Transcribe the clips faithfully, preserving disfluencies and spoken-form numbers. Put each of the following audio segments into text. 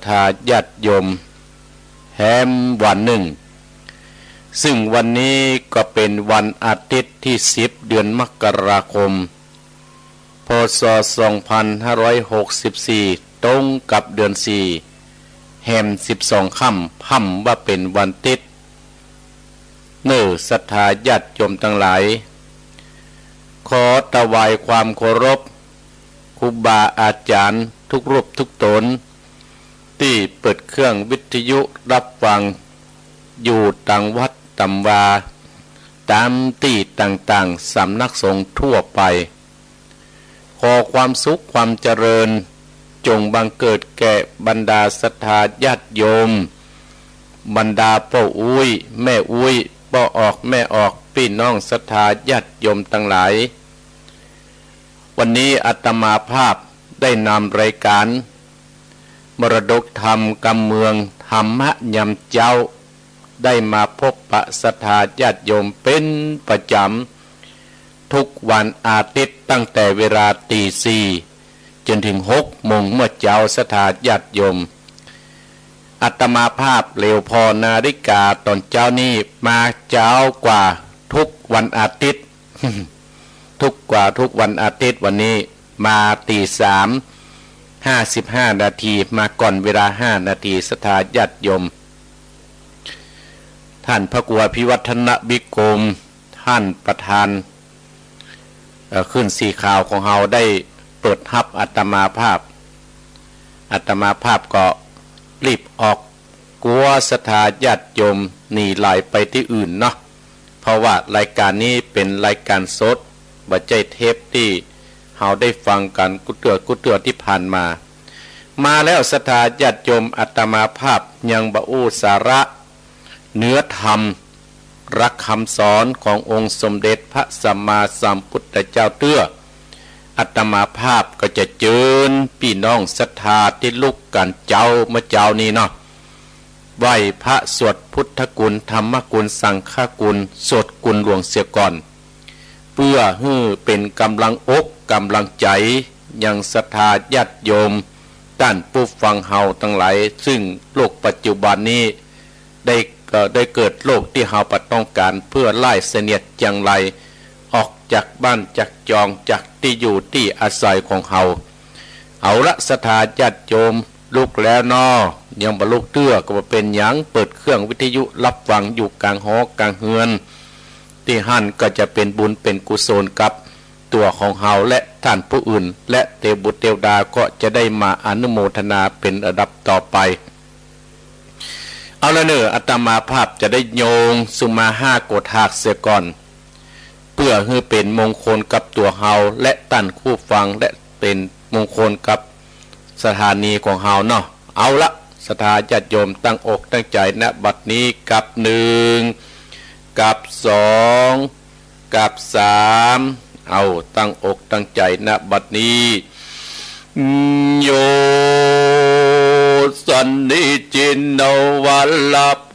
ธาญาติโยมแหมวันนึ่ง ซึ่งวันนี้ก็เป๋นวันอาทิตย์ตี้สิบ เดือนมกราคม พ.ศ. สองพันห้าร้อยหกสิบสี่ ตรงกับเดือนสี่ แหมสิบสองค่ำ พ่ำว่าเป๋นวันติ๊ด เน่อศรัทธาญาติโยมตังหลาย ขอถวายความเคารพ ครูบาอาจ๋ารย์ทุกรูปทุกต๋น ตี้เปิดเครื่องวิทยุฮับฟัง อยู่ต๋ามวัดต๋ามวา ต๋ามตี้ต่างๆ สำนักสงฆ์ทั่วไป ขอความสุขความเจริญ จงบังเกิดแก่บรรดาศรัทธาญาติโยม บรรดาป้ออุ๊ย แม่อุ๊ย ป้อออก แม่ออก ปี้น้องศรัทธาญาติโยมตังหลาย วันนี้อาตมาภาพได้นำรายการมรดกธรรมกำเมือง ธรรมะยามเจ๊า ได้มาพบปะศรัทธาญาติโยมเป๋นประจ๋ำ ทุกวันอาทิตย์ตั้งแต่เวลาตีสี่ จ๋นเถิงหกโมงเมื่อเจ๊า ศรัทธาญาติโยม อาตมาภาพเหลียวผ่อนาฬิกาต๋อนเจ๊านี้มาเจ๊ากว่าทุกวันอาทิตย์ ทุกกว่าทุกวันอาทิตย์ วันนี้มาตีสาม ห้าสิบห้านาที มาก่อนเวลาห้านาที ศรัทธาญาติโยม ท่านพระครูอภิวัฒนวิกรม ท่านประธาน เอ่อ คลื่นสีขาวของเฮาได้เปิดฮับอาตมาภาพ อาตมาภาพก็รีบออก กั๋วศรัทธาญาติโยมหนีไหลไปตี้อื่นเนาะ เพราะว่ารายการนี้เป๋นรายการสด บ่ใจ้เทปตี้เฮาได้ฟังกั๋นกู้เตื้อกู้เตื้อตี้ผ่านมา มาแล้วศรัทธาญาติโยม อาตมาภาพยังบ่อู้สาระ เนื้อธรรม หลักคำสอนขององค์สมเด็จพระสัมมาสัมพุทธเจ้าเตื้อ อาตมาภาพก็จะเจิญปี้น้องศรัทธาตี้ลุกกั๋นเจ๊าเมื่อเจ๊านี้เนาะ ไหว้พระสวดพุทธคุณ ธรรมคุณ สังฆคุณ สวดคุณหลวงเสียก่อน เปื้อหื้อเป๋นก๋ำลังอกก๋ำลังใจ๋ ยังศรัทธาญาติโยม ต้านผู้ฟังเฮาตังหลาย ซึ่งโลกปัจจุบันนี้ ได้ เอ่อ ได้เกิดโลกตี้เฮาบ่ต้องก๋าน เปื้อไล่เสนียดจังไร ออกจากบ้านจากจอง จากตี้อยู่ตี้อาศัยของเฮา เอาละศรัทธาญาติโยม ลุกแล้วเนาะ ยังบ่ลุกเตื้อก็บ่เป๋นหยัง เปิดเครื่องวิทยุฮับฟังอยู่ก๋างหอก๋างเฮือน ตี้หั้นก็จะเป๋นบุญเป๋นกุศลกับตั๋วของเฮาและต้านผู้อื่น และเตวบุตรเตวดาก็จะได้มาอนุโมทนาเป๋นอันดับต่อไป เอาละเน่อ อาตมาภาพจะได้โยงสุมาห้าโกฏหากเสียก่อน เปื้อหื้อเป๋นมงคลกับตั๋วเฮาและต้านผู้ฟัง และเป๋นมงคลกับสถานีของเฮาเนาะ เอาละ ศรัทธาญาติโยมตั้งอกตั้งใจ๋ ณ บัดนี้ กับหนึ่ง กับสอง กับสาม เอาตั้งอกตั้งใจ๋ ณ บัดนี้ โย สันนิจจิโน วะระโพ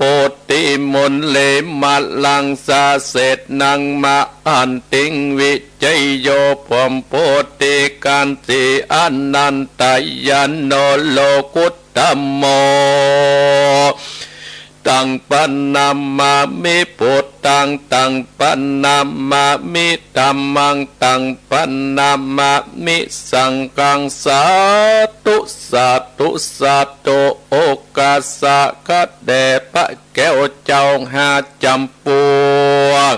ธิมุลเล มะลังสาเสนัง มะหันติง วิจัยโย พรหมโพธิกัสสิ อนันตญาโณ โลกุตตโม ตัง ปะนะมะมิ พุทธัง ตัง ปะนะมะมิ ธัมมัง ตัง ปะนะมะมิ สังฆัง สาธุ สาธุ สาธุ โอกาสะ ข้าแด่พระแก้วเจ้าห้าจ๋ำปวก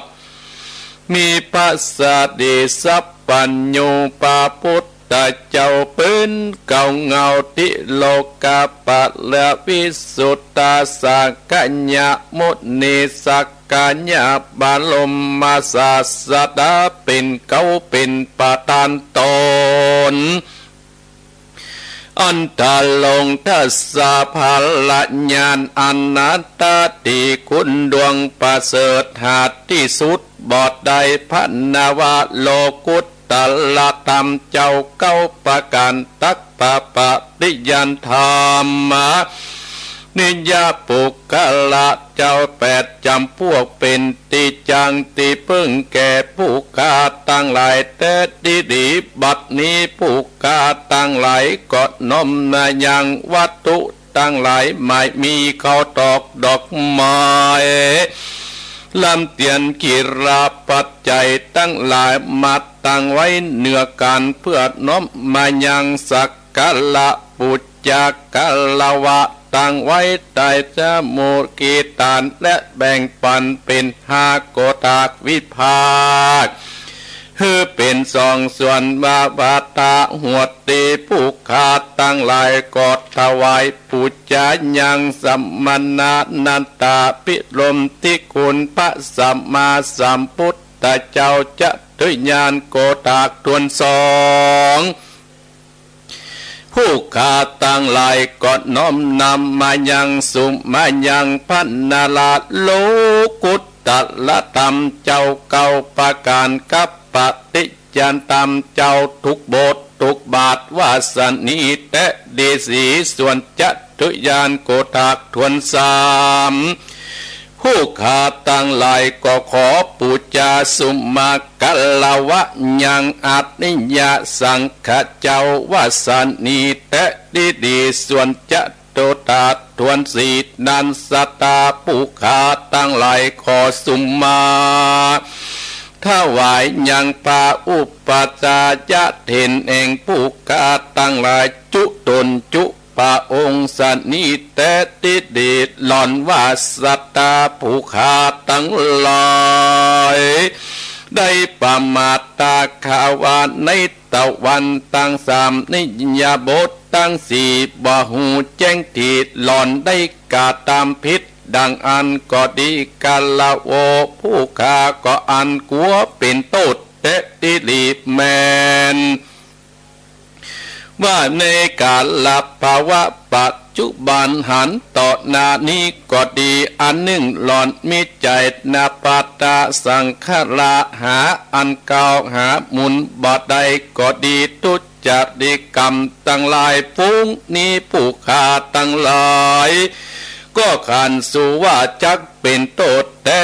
มีพระสติสัพพัญญู พระพุทธเจ้าเป๋นเกล้าเหง้า ติโลกปาละวิสุทธา สักกายมุนี สักกายบรมศาสดา เป๋นเกล้าเป๋นประธานต๋น อันทรงทัศพละญาณอนัตตา ตี้คุณดวงประเสริฐหาที่สุดบ่ได้ พระนวโลกุตตรธรรมเจ้าเก้าประก๋าน ตั๊กพระปฏิญาณธรรม นิยปุคคละเจ้าแปดจ๋ำปวก เป๋นตี้จั้งตี้เปิ้งแก่ผู้ข้าตังหลายแต๊ดีหลี บัดนี้ผู้ข้าตังหลายก็น้อมนายังวัตถุ ตังหลาย หมายมีข้าวตอกดอกไม้ ลำเตียน ขีราปัจจัยตังหลาย มาตั้งไว้เหนือกั๋น เปื้อน้อมมายังสักการะปู๋จา คารวะ ตั้งไว้ใต้สมุกิตาน และแบ่งปั๋นเป๋นห้าโกฏากวิภาค หื้อเป๋นสองส่วน ว่า ว่าตาหัวตี้ ผู้ข้าตังหลายก็ถวายปู๋จายังสมณะนัตตาภิรมย์ ตี้คุณพระสัมมาสัมพุทธเจ้า จตุญาณโกฏากถ้วนสอง ผู้ข้าตังหลายก็น้อมนำมายังสุ มายังพระนราโลกุตตรธรรมเจ้าเก้าประก๋าน กับปฏิจจธรรมเจ้าทุกบททุกบาท ว่าสันนี้แต๊ดี สี่ส่วน จตุญาณโกฏากถ้วนสาม ผู้ข้าตังหลายก็ขอปู๋จาสุมาคารวะยังอริยสังฆะเจ้า ว่าสันนี้แต๊ดี ส่วน จตุตาถ้วนสี่ นั้นศรัทธาผู้ข้าตังหลายขอสุมาถวายยังพระอุปัชฌาย์เถรแห่งผู้ข้าตังหลาย จุตนจุพระองค์สันนี้แต๊ดี หล่อนว่าศรัทธาผู้ข้าตังหลาย ได้ประมาทตาขาวาในตะวันตังสาม นิยบทตังสี่ บ่ฮู้แจ้งดี หล่อนได้กระตำผิดดังอั้นก็ดี กาละโว ผู้ข้าก็อันกลัวเป๋นโต้ษแต๊ดีแม่น ว่าในกาลภาวะปัจจุบันหันต่อหน้านี้ก็ดี อันนึ่งหล่อนมีใจ๋นาปาตะสังขาราหาอันกล่าวหามูลบ่ได้ก็ดี ทุจริตกรรมตังหลายฝูงนี้ผู้ข้าตังหลาย ก็ขันสู้ว่าจักเป๋นโต้ษแต๊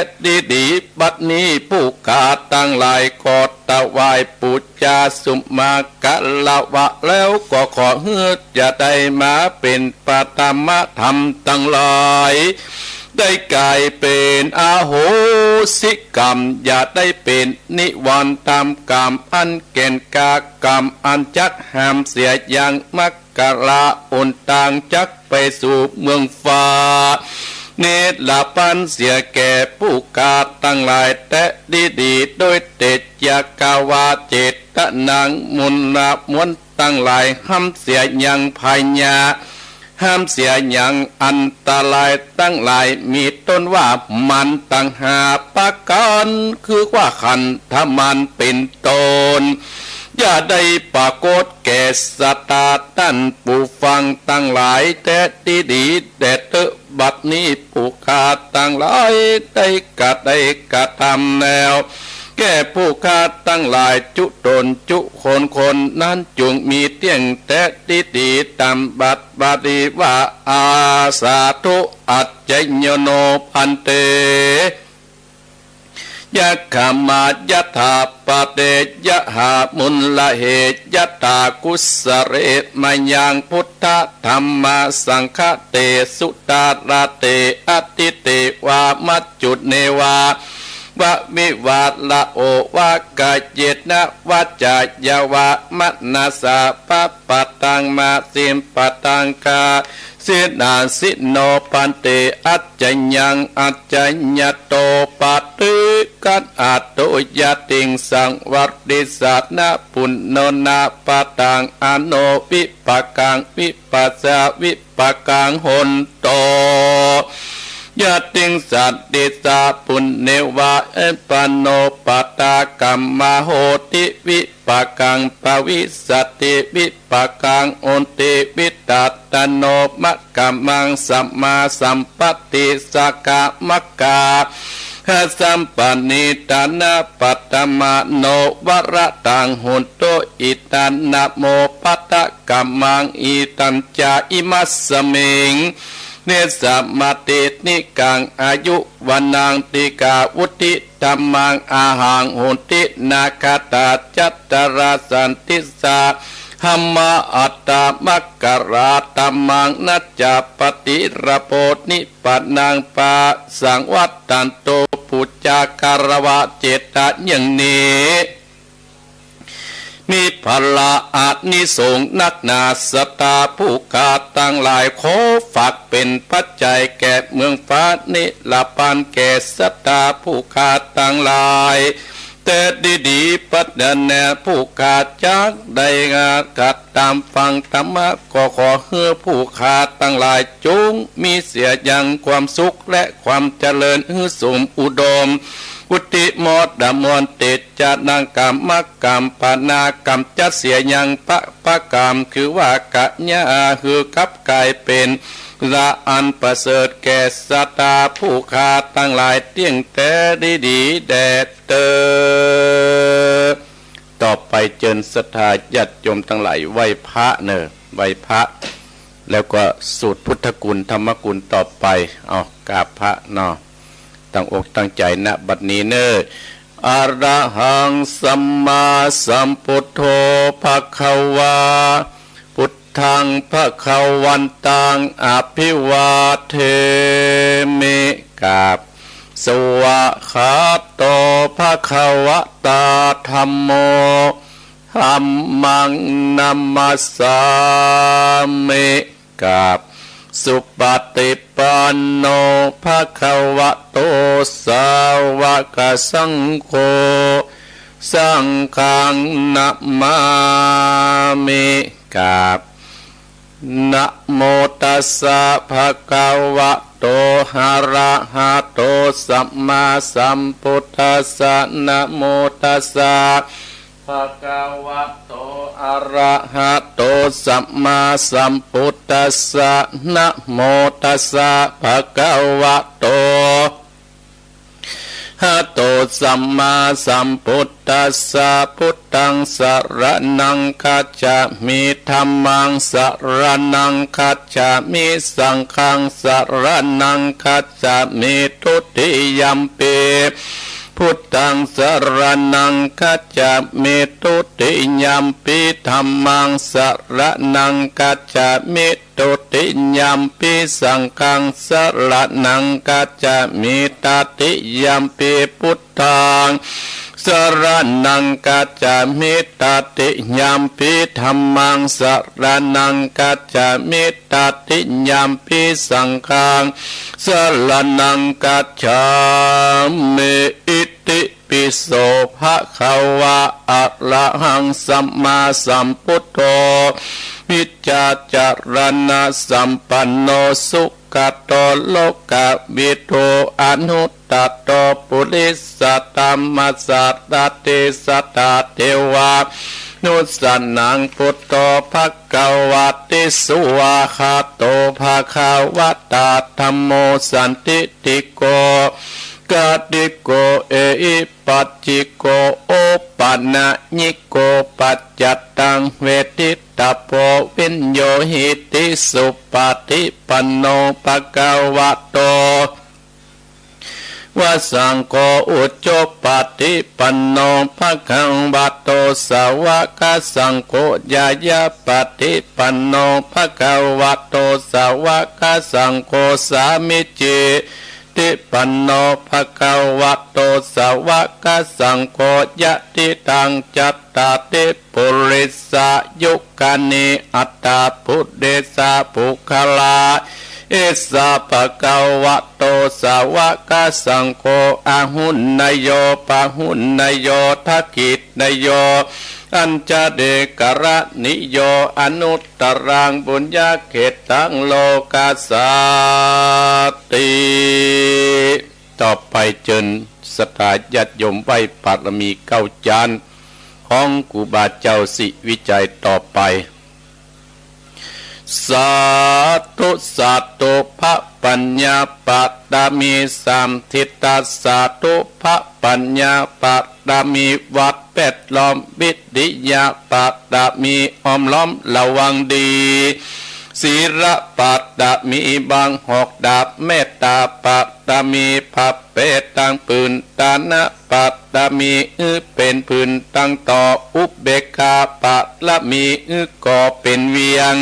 ดี บัดนี้ผู้ข้าตังหลายขอถวายปู๋จาสุมาคารวะแล้ว ก็ขอหื้อจะได้มาเป๋นปฐมธรรมตังหลาย ได้ก๋ายเป๋นอโหสิกรรม อย่าได้เป๋นนิวรณ์ธรรมกรรมอันแก่นกล้ากรรมอันจักห้ามเสียยัง มรรค กาละหนตางจักไปสู่เมืองฟ้า เนรปันเสียแก่ผู้ข้าตังหลายแต๊ดี โดยเตชะกะวาเจตนา มูลมวลตังหลายห้ามเสียยังภัยยา ห้ามเสียยังอันตรายตังหลาย มีต้นว่ามารตังห้าประก๋าน คือว่าขันธมารเป๋นต้น อย่าได้ปรากฏแก่ศรัทธาต้านผู้ฟังตังหลายแต๊ดี แด่เต๊อะ บัดนี้ผู้ข้าตังหลายได้กระ ได้กระตำแล้ว แก่ผู้ข้าตังหลายจุตนจุคนคนนั้นจุ่งมีเตี้ยงแต๊ดี ต๋ามบาลีว่า อาสาธุ อัจฉโยโน ภันเต ยัคขะมายะถาปะเตยะหา มูลละเหยะถา กุสะเล มะยัง พุทธะธัมมะสังฆะเต สุตาระเต อะทิเตวะ มัจจุเนวะ วะวิวาระโอวะ กะเยนะวะจายวะ มะนะสา ปะปะตัง มะสิปะตัง กะ สินาสิโน ภันเต อัจฉยัง อัจฉยะโต ปะฏิกัณหะโต ยะติงสัง วะริสานะ ปุณโณนะปะตัง อโนวิปะกัง วิปัสสะวิปะกัง โหนโต ยะติงสันติสะ ปุณเณวะ เอปะโน ปะตะกัมมะโหติ วิปะกัง ปะวิสสะติ วิปะกัง โหนติ วิตัตตะโน มะกะมัง สะมาสัมปะติ สะกะมะกะ หะสัมปะนิตานะ ปัตตะมะโน วะระตัง โหนโต อิตานะโม ปะตะกัมมัง อิตัญจะ อิมัสสะมิง เนสสะมะติ นิกัง อายุ วะนัง ติกา วุฒิ ธัมมัง อะหัง โหนติ นาคาตา จัตตารา สันติสสะ ธัมมาอัตตมักกะลาธัมมัง นะจะปะติระโพนิพพานัง ปะสังวัตตันตุ ปุจจาคารวะเจตนาอย่างนี้ มีผละอานิสงส์นักหนา ศรัทธาผู้ข้าตังหลาย ขอฝากเป๋นปัจจัยแก่เมืองฟ้านิรพาน แก่ศรัทธาผู้ข้าตังหลาย แต่ดีๆ ปัจจาแน่ผู้ข้าจักได้กระตำฟังธรรมะ ก็ขอหื้อผู้ข้าตังหลาย จงมีเสียอย่างความสุขและความเจริญ หื้อสมอุดม วุฒิมอดดมนเตจานัง กรรมกัมปนากรรม จัดเสียอย่างปะปะกรรม คือว่ากัญญา หื้อกลับกลายเป๋น ละอันประเสริฐแก่ศรัทธาผู้ข้าตังหลาย เตี้ยงแต๊ดีๆ แด่เต๊อ ต่อไปเจิญศรัทธาญาติโยมตังหลายไหว้พระเน่อ ไหว้พระ แล้วก็สูตรพุทธคุณธรรมคุณต่อไป เอากราบพระเนาะ ตั้งอกตั้งใจ๋ ณ บัดนี้เน่อ อะระหังสัมมาสัมพุทโธ ภะคะวา พุทธัง ภะคะวันตัง อะภิวาเทมิ กราบ สวากขาโต ภะคะวะตา ธัมโม ธัมมัง นะมัสสามิ กราบ สุปะติปันโน ภะคะวะโต สาวะกะสังโฆ สังฆัง นะมามิ กราบ นะโมตัสสะ ภะคะวะโต อะระหะโต สัมมาสัมพุทธัสสะ นะโมตัสสะ ภะคะวะโต อะระหะโต สัมมาสัมพุทธัสสะ นะโมตัสสะ ภะคะวะโต หะโต สัมมาสัมพุทธัสสะ พุทธัง สะระณัง คัจฉามิ ธัมมัง สะระณัง คัจฉามิ สังฆัง สะระณัง คัจฉามิ ทุติยัมปิ พุทธัง สะระณัง คัจฉามิ ทุติยัมปิ ธัมมัง สะระณัง คัจฉามิ ทุติยัมปิ สังฆัง สะระณัง คัจฉามิ ตติยัมปิ พุทธัง สะระณัง คัจฉามิ ตติยัมปิ ธัมมัง สะระณัง คัจฉามิ ตติยัมปิ สังฆัง สะระณัง คัจฉามิ อิติ ปิโส ภะคะวะ อะระหัง สัมมาสัมพุทโธ วิชชาจารณะสัมปันโน สุขะโต โลกะวิทู อนุตตะโต ปุริสะธัมมะสะระติ สัตถะเตวะ นุสสะนัง พุทโธ ภะคะวะติ สวากขาโต ภะคะวะตา ธัมโม สันทิฏฐิโก กาติโก เอหิปัสสิโก โอปะนะญิโก ปัจจัตตัง เวทิตตะโพ วิญโญหิติ สุปะติปันโน ภะคะวะโต วะสังโฆ อุจุปะติปันโน ภะคะวะโต สาวะกะสังโฆ ญาญาปะติปันโน ภะคะวะโต สาวะกะสังโฆ สามิจฉิ ติปันโน ภะคะวะโต สาวะกะสังโฆ ยะติตัง จัตตาริ ปุริสายุคานิ อัตถะ ปุเรสะ ปุคคละ เอสะ ภะคะวะโต สาวะกะสังโฆ อาหุเนโย ปะหุเนโย ทักขิเนโย อัญชลีกะรณิโย อนุตตรัง ปุญญะเขตตัง โลกัสสันติ ต่อไปเจิญศรัทธาญาติโยมไหว้ปารมีเก้าจั๊นของครูบาเจ้าศรีวิชัยต่อไป สาธุ สาธุ พระปัญญาปารมีสามทิศ สาธุ พระปัญญาปารมีวัดแวดล้อม วิริยะปารมีอ้อมล้อมระวังดี ศีลบารมีบังหอกดาบ เมตตาบารมีผ้าแป้ตังผืน ทานบารมีหื้อเป๋นผืนตังต่อ อุเบกขาบารมีหื้อก่อเป๋นเวียง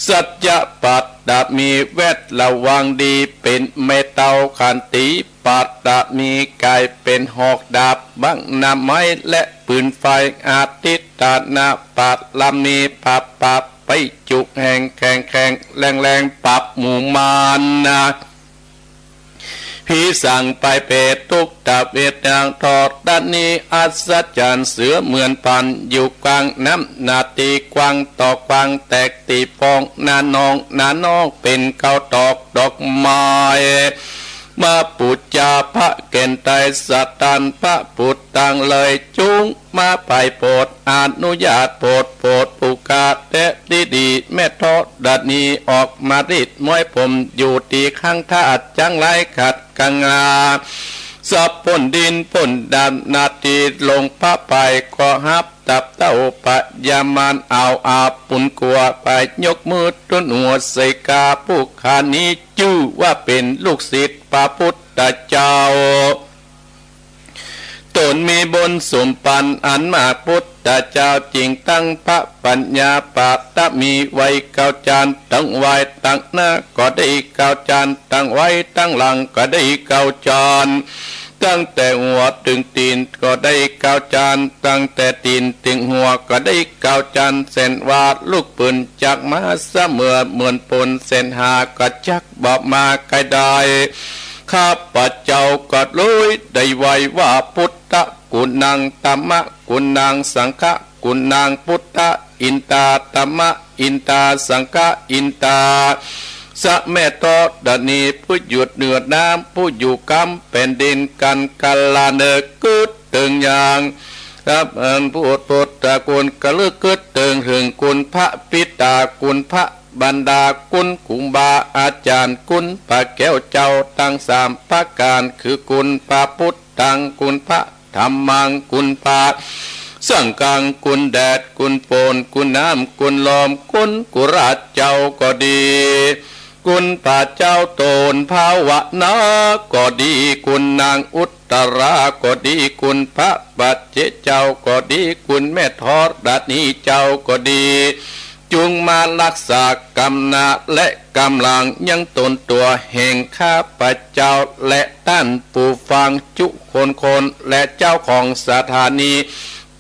สัจจะบารมีแวดระวังดี เป๋นแม่เต้าขันติ บารมีก๋ายเป๋นหอกดาบ บังหน้าไม้และปืนไฟ อธิฏฐานบารมี ปับปับไปจุแห่งแข็งแข็งแรงแรง ปับหมู่มารนะ ผีสางไปเปรต ทุกขเวทนา ทรณี อัศจรรย์ เสือเหมือนผ่าน อยู่กลางน้ำนา ตี้กว้างต่อกว้าง แตกตี้ฟอง นาน้องนาน้อง เป๋นเก้าดอกดอกไม้ มาปู๋จาพระแก่นไตร สถานพระพุทธตังเลย จุ่งมาไปโปรด อนุญาตโปรด โปรดผู้ข้าแต๊ดีดี แม่ทรณีออกมารีดม้อยผม อยู่ตี้ข้างท่าจังไรขัดกังงา สับพ่นดินพ่นดำ นาตี้ลงพระไป ก็ฮับตับเต้าพญามาร เอาอาบุญกั๋วไป ยกมือทุนหัวใส่กา ผู้ข้านี้จื้อว่าเป๋นลูกศิษย์พระพุทธเจ้า ต๋นมีบุญสมปันอันมาก พุทธเจ้าจึงตั้งพระปัญญาบารมีไว้เก้าจาน ตังไว้ตังหน้าก็ได้เก้าจาน ตังไว้ตังหลังก็ได้เก้าจาน ตั้งแต่หัวเถิงตี๋นก็ได้เก้าจาน ตั้งแต่ตี๋นเถิงหัวก็ได้เก้าจาน แสนว่าลุกปืนจักมาเสมอ เหมือนปนแสนหาก็จักบ่มาใก้ได้ ข้าพเจ้าก็เลยได้ไหว้ว่า พุทธกุณัง ธัมมกุณัง สังฆกุณัง พุทธะอินตา ธัมมะอินตา สังฆะอินตา สะแม่ทรณี ผู้อยู่เหนือน้ำ ผู้อยู่กำแผ่นดิน กันกาลาเนอ กึ๊ดเถิงอย่าง ครับ อันพุทธพุทธคุณกะลึกกึ๊ดเถิง เถิงคุณพระปิดา คุณพระมารดา คุณครูบาอาจารย์ คุณพระแก้วเจ้าตังสามประก๋าน คือคุณพระพุทธัง คุณพระธัมมัง คุณพระสังฆัง คุณแดด คุณฝน คุณน้ำ คุณลม คุณกุราชเจ้าก็ดี คุณพระเจ้าโตนภาวนาก็ดี คุณนางอุตตราก็ดี คุณพระปัจเจกเจ้าก็ดี คุณแม่ทรณีเจ้าก็ดี จุ่งมาฮักษากำนาและกำลังยังตนตั๋วแห่งข้าพเจ้า และต้านผู้ฟังจุคนคน และเจ้าของสถานี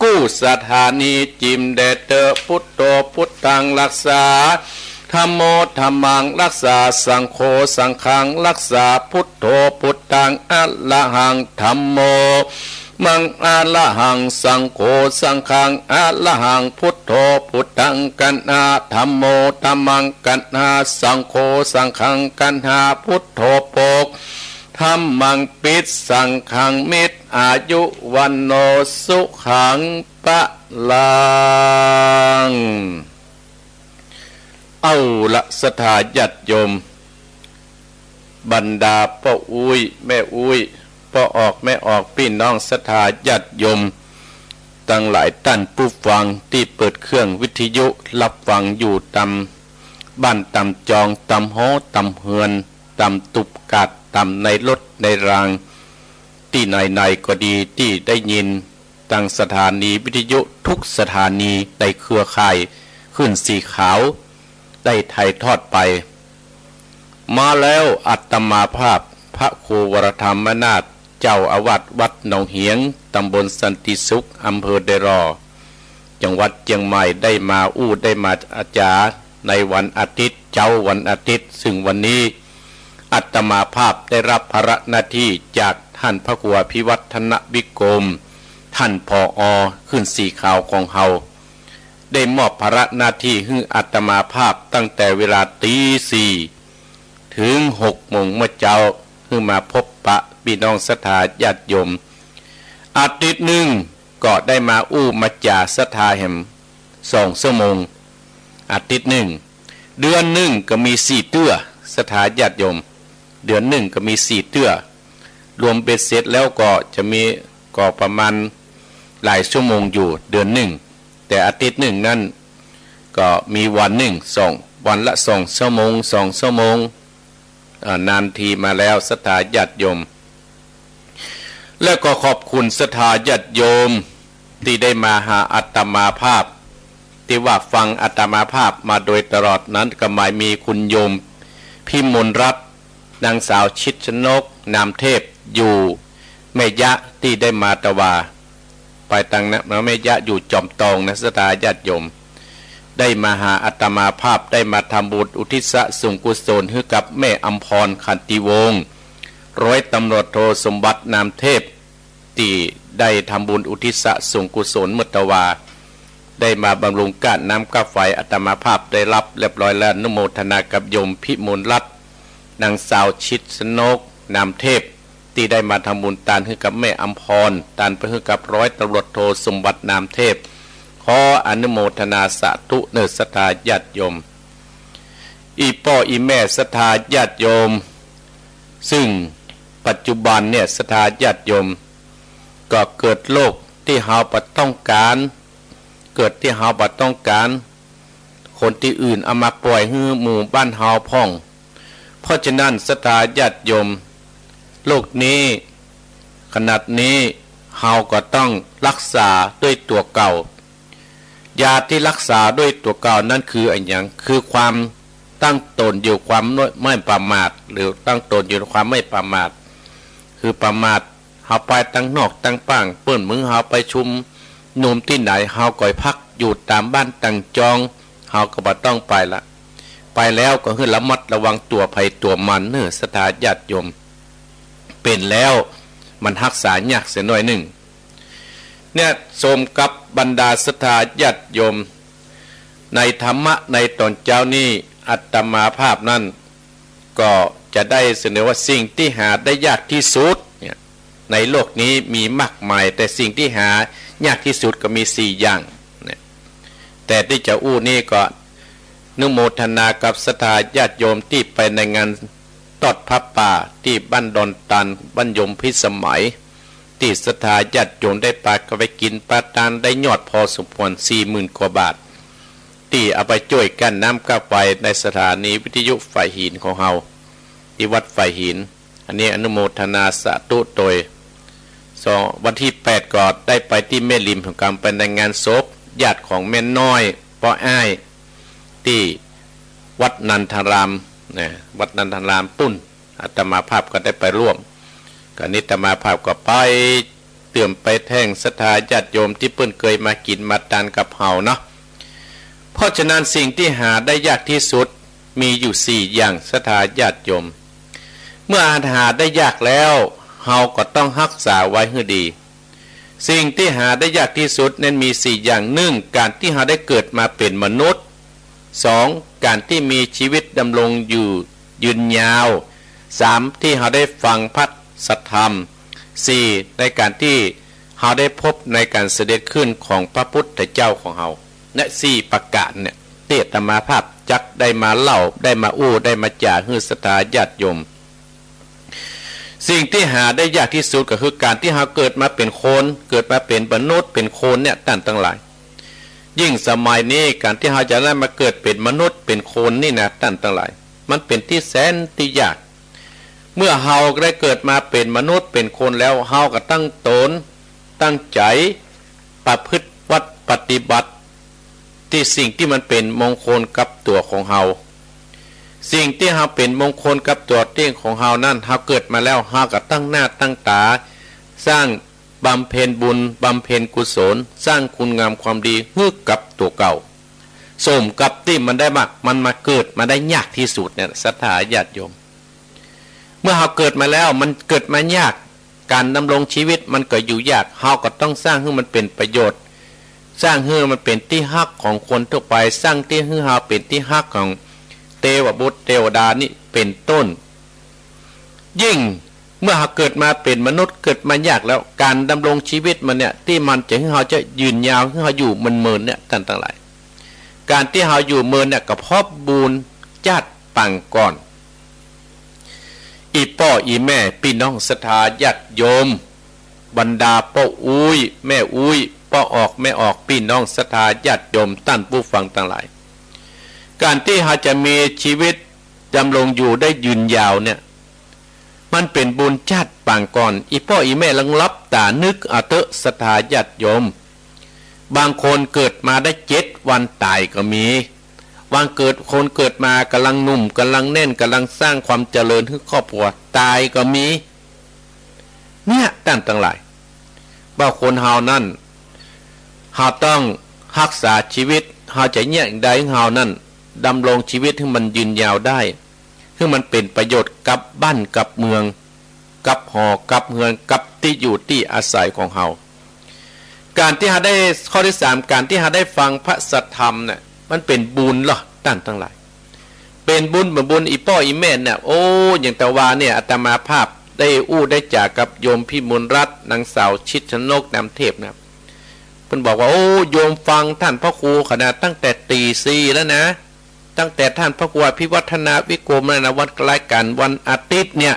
กู้สถานี จิ่มแด่เต๊อะ พุทโธพุทธังฮักษา ธัมโมธัมมังฮักษา สังโฆสังฆังฮักษา พุทโธพุทธังอะระหัง ธัมโม มังอะระหัง สังโฆสังฆังอะระหัง พุทโธพุทธังกัณหา ธัมโมธัมมังกัณหา สังโฆสังฆังกัณหา พุทโธปก ธัมมังปิด สังฆังมิตร อายุวัณโณสุขังพลัง เอาละศรัทธาญาติโยม บรรดาป้ออุ๊ยแม่อุ๊ย ป้อออกแม่ออก ปี้น้องศรัทธาญาติโยม ตังหลายต้านผู้ฟังตี้เปิดเครื่องวิทยุฮับฟังอยู่ต๋ามบ้านต๋ามจอง ต๋ามหอต๋ามเฮือน ต๋ามตุ๊บกาด ต๋ามในรถในราง ตี้ไหนๆ ก็ดี ตี้ได้ยิน ตังสถานีวิทยุทุกสถานีในเครือข่ายคลื่นสีขาว ได้ถ่ายทอดไป มาแล้วอาตมาภาพ พระครูวรธรรมนาถ เจ้าอาวาสวัดหนองเหียง ตำบลสันติสุข อำเภอเดยหล่อ จังหวัดเจียงใหม่ ได้มาอู้ได้มาจ๋าในวันอาทิตย์ เจ๊าวันอาทิตย์ ซึ่งวันนี้ อาตมาภาพได้ฮับภาระหน้าตี้จากต้านพระครูอภิวัฒนวิกรม ต้าน ผอ คลื่นสีขาวของเฮา ได้มอบภาระหน้าตี้หื้ออาตมาภาพตั้งแต่เวลาตี๋สี่เถิงหกโมงเมื่อเจ๊า หื้อมาพบปะปี้น้องศรัทธาญาติโยม อาทิตย์นึ่งก็ได้มาอู้มาจ๋าศรัทธาแหมสองชั่วโมง อาทิตย์นึ่ง เดือนนึ่งก็มีสี่เตื้อ ศรัทธาญาติโยม เดือนนึ่งก็มีสี่เตื้อ รวมเบ็ดเสร็จแล้วก็จะมี ก็ประมาณหลายชั่วโมงอยู่เดือนนึ่ง แต่อาทิตย์นึ่งนั้นก็มีวันนึ่งสอง วันละสองชั่วโมง สองชั่วโมง อ่า นานทีมาแล้ว ศรัทธาญาติโยม และก็ขอบคุณศรัทธาญาติโยมตี้ได้มาหาอาตมาภาพ ตี้ว่าฟังอาตมาภาพมาโดยตลอดนั้น ก็หมายมีคุณโยมพิมลรัตน์ นางสาวชิดชนก นามเทพ อยู่แม่ยะ ตี้ได้มาตะวา ไปตังนะ แม่ยะอยู่จอมตองนะ ศรัทธาญาติโยม ได้มาหาอาตมาภาพ ได้มาทำบุญอุทิศส่วนกุศลหื้อกับแม่อำพร ขันติวงศ์ ร้อยตำรวจโทสมบัติ นามเทพ ตี้ได้ทำบุญอุทิศส่วนกุศลเมื่อตะวา ได้มาบำรุงก๊าน้ำก๊าไฟ อาตมาภาพได้ฮับเรียบร้อยแล้ว อนุโมทนากับโยมพิมลรัตน์ นางสาวชิดชนก นามเทพ ตี้ได้มาทำบุญตานหื้อกับแม่อำพร ตานไปหื้อกับร้อยตำรวจโทสมบัติ นามเทพ ขออนุโมทนาสาธุเน่อศรัทธาญาติโยม อี่ป้ออี่แม่ศรัทธาญาติโยม ซึ่งปัจจุบันเนี่ยศรัทธาญาติโยม ก็เกิดโรคตี้เฮาบ่ต้องก๋าน เกิดตี้เฮาบ่ต้องก๋าน คนตี้อื่นเอามาป่อยหื้อหมู่บ้านเฮาพ่อง เพราะฉะนั้นศรัทธาญาติโยม โรคนี้ ขนาดนี้ เฮาก็ต้องฮักษาด้วยตั๋วเก่า ยาตี้ฮักษาด้วยตั๋วเก่านั้นคืออะหยัง คือความตั้งตนอยู่ความไม่ประมาท หรือตั้งตนอยู่ในความไม่ประมาท คือประมาท เฮาไปตังนอกตังป้าง เปิ้นเมืองเฮาไปชุมนุมตี้ไหน เฮาก็พักอยู่ต๋ามบ้านต๋ามจอง เฮาก็บ่ต้องไปละ ไปแล้วก็หื้อระมัดระวังตั๋วใผตั๋วมันเน่อศรัทธาญาติโยม เป๋นแล้วมันฮักษายากเสียหน้อยนึ่ง เนี่ย สมกับบรรดาศรัทธาญาติโยม ในธรรมะในต๋อนเจ๊านี้ อาตมาภาพนั้น ก็จะได้เสนอว่าสิ่งตี้หาได้ยากตี้สุดเนี่ย ในโลกนี้มีมากมาย แต่สิ่งตี้หายากตี้สุดก็มีสี่อย่างเนี่ย แต่ตี้จะอู้นี้ก็อนุโมทนากับศรัทธาญาติโยมตี้ไปในงานตอดผ้าป่าตี้บ้านดอนตัน บ้านโยมพิสมัย ตี้ศรัทธาญาติโยมได้ปากั๋นไปกิ๋นปาตานได้ยอดพอสมควร สี่หมื่นกว่าบาท ตี้เอาไปจ้วยก๊าน้ำก๊าไฟในสถานีวิทยุฝายหินของเฮา ตี้วัดฝายหิน อันนี้อนุโมทนาสาธุโตย สอง วันตี้แปดก็ได้ไปตี้แม่ริม ของกำไปในงานศพญาติของแม่น้อยป้ออ้าย ตี้วัดนันทารามนะ วัดนันทารามปุ้น อาตมาภาพก็ได้ไปร่วม ก็นี้อาตมาภาพก็ไปเตื้อมไปแท่งศรัทธาญาติโยมตี้เปิ้นเกยมากิ๋นมาตานกับเฮาเนาะ เพราะฉะนั้นสิ่งตี้หาได้ยากตี้สุดมีอยู่สี่อย่างศรัทธาญาติโยม เมื่อหาได้ยากแล้ว เฮาก็ต้องฮักษาไว้หื้อดี สิ่งตี้หาได้ยากตี้สุดนั้นมีสี่อย่าง นึ่ง ก๋านตี้เฮาได้เกิดมาเป๋นมนุษย์ สอง ก๋านตี้มีจีวิตดำรงอยู่ยืนยาว สาม ตี้เฮาได้ฟังพระสัทธรรม สี่ ในก๋านตี้เฮาได้พบในก๋านเสด็จขึ้นของพระพุทธเจ้าของเฮา และสี่ประก๋านเนี่ย ตี้อาตมาภาพจักได้มาเล่า ได้มาอู้ ได้มาจ๋าหื้อศรัทธาญาติโยม สิ่งตี้หาได้ยากตี้สุดก็คือก๋านตี้เฮาเกิดมาเป๋นคน เกิดมาเป๋นมนุษย์ เป๋นคนเนี่ย ต้านตังหลาย ยิ่งสมัยนี้ก๋านตี้เฮาจะได้มาเกิดเป๋นมนุษย์เป๋นคนนี่นะ ต้านตังหลาย มันเป๋นตี้แสนตี้ยาก เมื่อเฮาได้เกิดมาเป๋นมนุษย์เป๋นคนแล้ว เฮาก็ตั้งตน ตั้งใจ๋ ประพฤติวัตรปฏิบัติ ตี้สิ่งตี้มันเป๋นมงคลกับตั๋วของเฮา สิ่งตี้เฮาเป๋นมงคลกับตั๋วตี้ของเฮานั้น เฮาเกิดมาแล้ว เฮาก็ตั้งหน้าตั้งต๋า สร้างบำเพ็ญบุญ บำเพ็ญกุศล สร้างคุณงามความดีหื้อกับตั๋วเก่า สมกับตี้มันได้มา มันมาเกิดมาได้ยากตี้สุดเนี่ย ศรัทธาญาติโยม เมื่อเฮาเกิดมาแล้ว มันเกิดมายาก ก๋านดำรงจีวิตมันก็อยู่ยาก เฮาก็ต้องสร้างหื้อมันเป๋นประโยชน์ สร้างหื้อมันเป๋นตี้ฮักของคนทั่วไป สร้างตี้หื้อเฮาเป๋นตี้ฮักของเตวบุตรเตวดานี่เป๋นต้น ยิ่งเมื่อเฮาเกิดมาเป๋นมนุษย์ เกิดมายากแล้ว ก๋านดำรงจีวิตมันเนี่ย ตี้มันจะหื้อเฮาจะยืนยาว หื้อเฮาอยู่เมินๆ เนี่ย ต้านตังหลาย ก๋านตี้เฮาอยู่เมินเนี่ย ก็เพราะบุญจ๊าดปางก่อน อี่ป้ออี่แม่ ปี้น้องศรัทธาญาติโยม บรรดาป้ออุ๊ย แม่อุ๊ย ป้อออก แม่ออก ปี้น้องศรัทธาญาติโยม ต้านผู้ฟังตังหลาย ก๋านตี้เฮาจะมีจีวิตดำรงอยู่ได้ยืนยาวเนี่ย มันเป๋นบุญจาติปางก่อน อี่ป้ออี่แม่ลองหลับต๋านึกเอาเต๊อะ ศรัทธาญาติโยม บางคนเกิดมาได้เจ็ดวันต๋ายก็มี บางเกิด คนเกิดมาก่ำลังหนุ่ม ก่ำลังแน่น ก่ำลังสร้างความเจริญหื้อครอบครัว ต๋ายก็มี เนี่ย ต้านตังหลาย ว่าคนเฮานั้น เฮาต้องฮักษาจีวิต เฮาจะเยียะใดหื้อเฮานั้น ดำรงจีวิตหื้อมันยืนยาวได้ หื้อมันเป๋นประโยชน์กับบ้านกับเมือง กับหอกับเฮือน กับตี้อยู่ตี้อาศัยของเฮา ก๋านตี้เฮาได้ ข้อตี้สาม ก๋านตี้เฮาได้ฟังพระสัทธรรมเนี่ย มันเป๋นบุญลอ ต้านตังหลาย เป๋นบุญ เป๋นบุญ อี่ป้ออี่แม่เนี่ย โอ้ อย่างตะวาเนี่ย อาตมาภาพได้อู้ได้จ๋ากับโยมพิมลรัตน์ นางสาวชิดชนก นามเทพนะ เปิ้นบอกว่า โอ้ โยมฟังต้านพระครูขนาดตั้งแต่ตี๋สี่แล้วนะ ตั้งแต่ต้านพระครูอภิวัฒนาวิกรมแล้วนะ วันรายก๋านวันอาทิตย์เนี่ย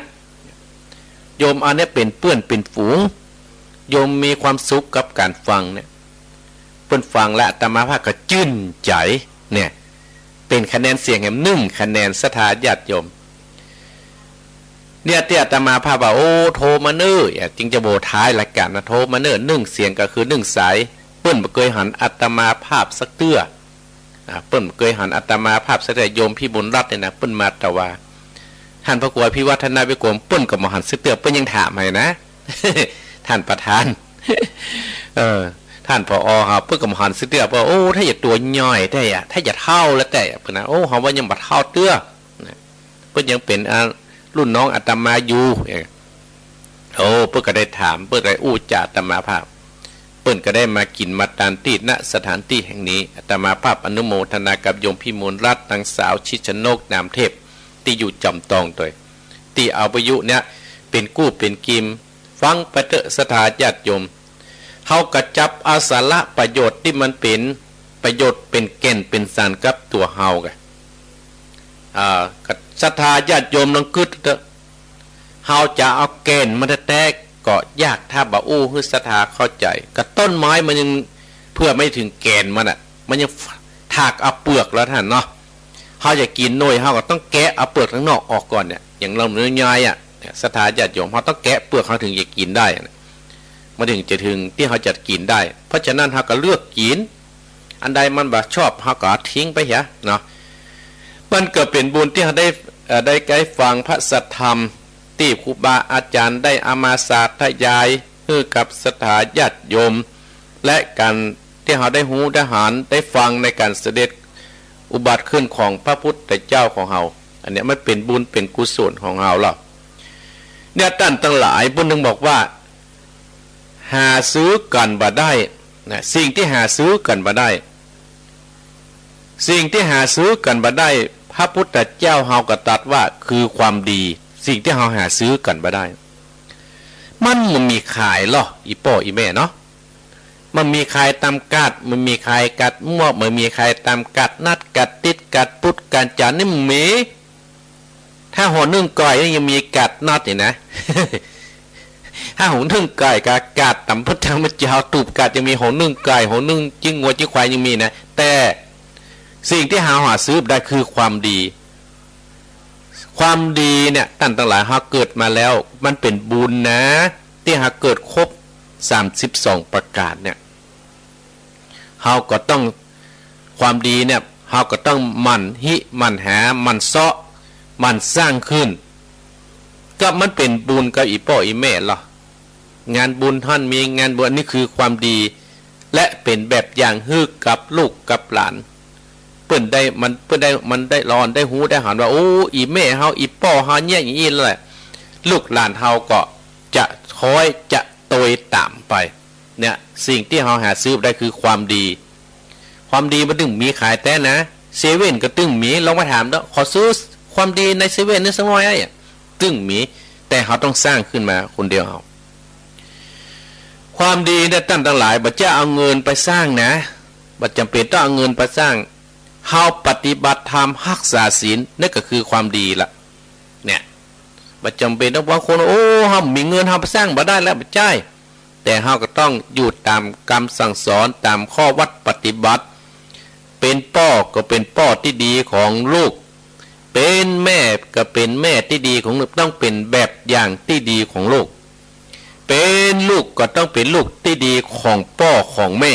โยมเอาเนี่ยเป๋นเปื้อนเป๋นฝูง โยมมีความสุขกับก๋านฟังเนี่ย เปิ้นฟังแล้วอาตมาภาพก็จื้นใจ๋ เนี่ย เป๋นคะแนนเสียงแหมนึ่งคะแนน ศรัทธาญาติโยม เนี่ยตี้อาตมาภาพว่า โอ้ โทรมาเน่อ จึงจะบ่ท้ายรายก๋านนะ โทรมาเน่อ นึ่งเสียงก็คือนึ่งสาย เปิ้นบ่เกยหันอาตมาภาพสักเตื้อ อ่า เปิ้นบ่เกยหันอาตมาภาพสักเตื้อ โยมพิมลรัตน์เนี่ยนะ เปิ้นมาตะวา ต้านพระครูอภิวัฒนาวิกรม เปิ้นก็บ่หันสักเตื้อ เปิ้นยังถามหื้อนะ ต้านประธาน เออ ต้าน ผอ เฮา เปิ้นก็บ่หันสักเตื้อ เปิ้น โอ้ ถ้าจะตั๋วใหญ่แต๊อะ ถ้าจะเฒ่าแล้วแต๊อะ เปิ้นนะ โอ้ เฮาว่ายังบ่เฒ่าเตื้อ นะ เปิ้นยังเป๋น อ่า รุ่นน้องอาตมาอยู่ เออ โอ้ เปิ้นก็ได้ถาม เปิ้นก็ได้อู้จ๋าอาตมาภาพ เปิ้นก็ได้มากิ๋นมาตานตี้ ณ สถานตี้แห่งนี้ อาตมาภาพอนุโมทนากับโยมพิมลรัตน์ นางสาวชิดชนก นามเทพ ตี้อยู่จ๋ำตองตวย ตี้เอาวิทยุเนี่ยเป๋นกู้เป๋นกิม ฟังไปเต๊อะ ศรัทธาญาติโยม เฮาก็จับเอาสาระประโยชน์ตี้มันเป๋นประโยชน์ เป๋นแก่นเป๋นสารกับตั๋วเฮากะ อ่า ศรัทธาญาติโยมลองกึ๊ดเต๊อะ เฮาจะเอาแก่นมันแต๊ๆ ก็ยาก ถ้าบ่อู้หื้อศรัทธาเข้าใจ๋ กะต้นไม้มันยัง เพื่อไม่ถึงแก่นมันอะ มันยังถากเอาเปลือกแล้วต้านเนาะ เฮาจะกิ๋นหน่วย เฮาก็ต้องแกะเอาเปลือกตังนอกออกก่อนเนี่ย อย่างลำไยอะ เนี่ย ศรัทธาญาติโยม เฮาต้องแกะเปลือก เฮาถึงจะกิ๋นได้อะ มันถึงจะถึงตี้เฮาจะกิ๋นได้ เพราะฉะนั้นเฮาก็เลือกกิ๋น อันใดมันบ่ชอบ เฮาก็เอาทิ้งไปเหียเนาะ มันก็เป๋นบุญตี้เฮาได้ เอ่อ ได้ ได้ฟังพระสัทธรรม ตี้ครูบาอาจ๋ารย์ได้เอามาสาธยายหื้อกับศรัทธาญาติโยม และก๋านตี้เฮาได้ฮู้ได้หันได้ฟังในก๋านเสด็จอุบัติขึ้นของพระพุทธเจ้าของเฮา อันเนี้ยมันเป๋นบุญเป๋นกุศลของเฮาลอ เนี่ย ต้านตังหลาย เปิ้นถึงบอกว่า หาซื้อกั๋นบ่ได้นะ สิ่งตี้หาซื้อกั๋นบ่ได้ สิ่งตี้หาซื้อกั๋นบ่ได้ พระพุทธเจ้าเฮาก็ตรัสว่าคือความดี สิ่งตี้เฮาหาซื้อกั๋นบ่ได้ มันบ่มีขายลอ อี่ป้ออี่แม่เนาะ มันมีขายต๋ามก๋าด มันมีขายก๋าดมั่ว มันมีขายต๋ามก๋าดนัด ก๋าดติ๊ด ก๋าดปุ๊ด ก๋าดจ๋าน นี่มันมี ถ้าหัวนึ่งก้อยนี่ยังมีก๋าดนัดนี่นะ ถ้าหัวนึ่งก้อยกับก๋าดต๋ามพุทธเจ้าตูบก๋าดยังมี หัวนึ่งก้อย หัวนึ่งจิ๊งงัวจิ๊งควายยังมีนะ แต่สิ่งตี้เฮาหาซื้อบ่ได้คือความดี ความดีเนี่ย ต้านตังหลาย เฮาเกิดมาแล้ว มันเป๋นบุญนะ ตี้เฮาเกิดครบสามสิบสองประก๋านเนี่ย เฮาก็ต้อง ความดีเนี่ย เฮาก็ต้องหมั่นฮิ หมั่นหา หมั่นเซาะ หมั่นสร้างขึ้น ก็มันเป๋นบุญกับอี่ป้ออี่แม่ลอ งานบุญต้านมี งานบุญ อันนี้คือความดี และเป๋นแบบอย่างหื้อกับลูกกับหลาน เปิ้นได้ มัน เปิ้นได้ มันได้ลองได้ฮู้ได้หันว่า โอ้ อี่แม่เฮา อี่ป้อเฮาเนี่ยอย่างอี้แหละ ลูกหลานเฮาก็จะคอยจะโตยต๋ามไป เนี่ย สิ่งตี้เฮาหาซื้อบ่ได้คือความดี ความดีมันตึงมีขายแต๊นะ เซเว่นก็ตึงมี ลองไปถามเนาะ ขอซื้อความดีในเซเว่นนี่สักหน่อยอะ ตึงมี แต่เฮาต้องสร้างขึ้นมาคนเดียวเฮา ความดีเนี่ย ต้านตังหลาย บ่จะเอาเงินไปสร้างนะ บ่จ๋ำเป๋นต้องเอาเงินไปสร้าง เฮาปฏิบัติธรรม ฮักษาศีล นั่นก็คือความดีละ เนี่ย บ่จ๋ำเป๋นต้อง บางคน โอ้ เฮาบ่มีเงิน เฮาไปสร้างบ่ได้แล้ว บ่ใจ้ แต่เฮาก็ต้องอยู่ต๋ามกำสั่งสอน ต๋ามข้อวัตรปฏิบัติ เป เป็นป้อก็เป๋นป้อตี้ดีของลูก เป๋นแม่ก็เป๋นแม่ตี้ดีของลูก ต้องเป๋นแบบอย่างตี้ดีของลูก เป๋นลูกก็ต้องเป๋นลูกตี้ดีของป้อของแม่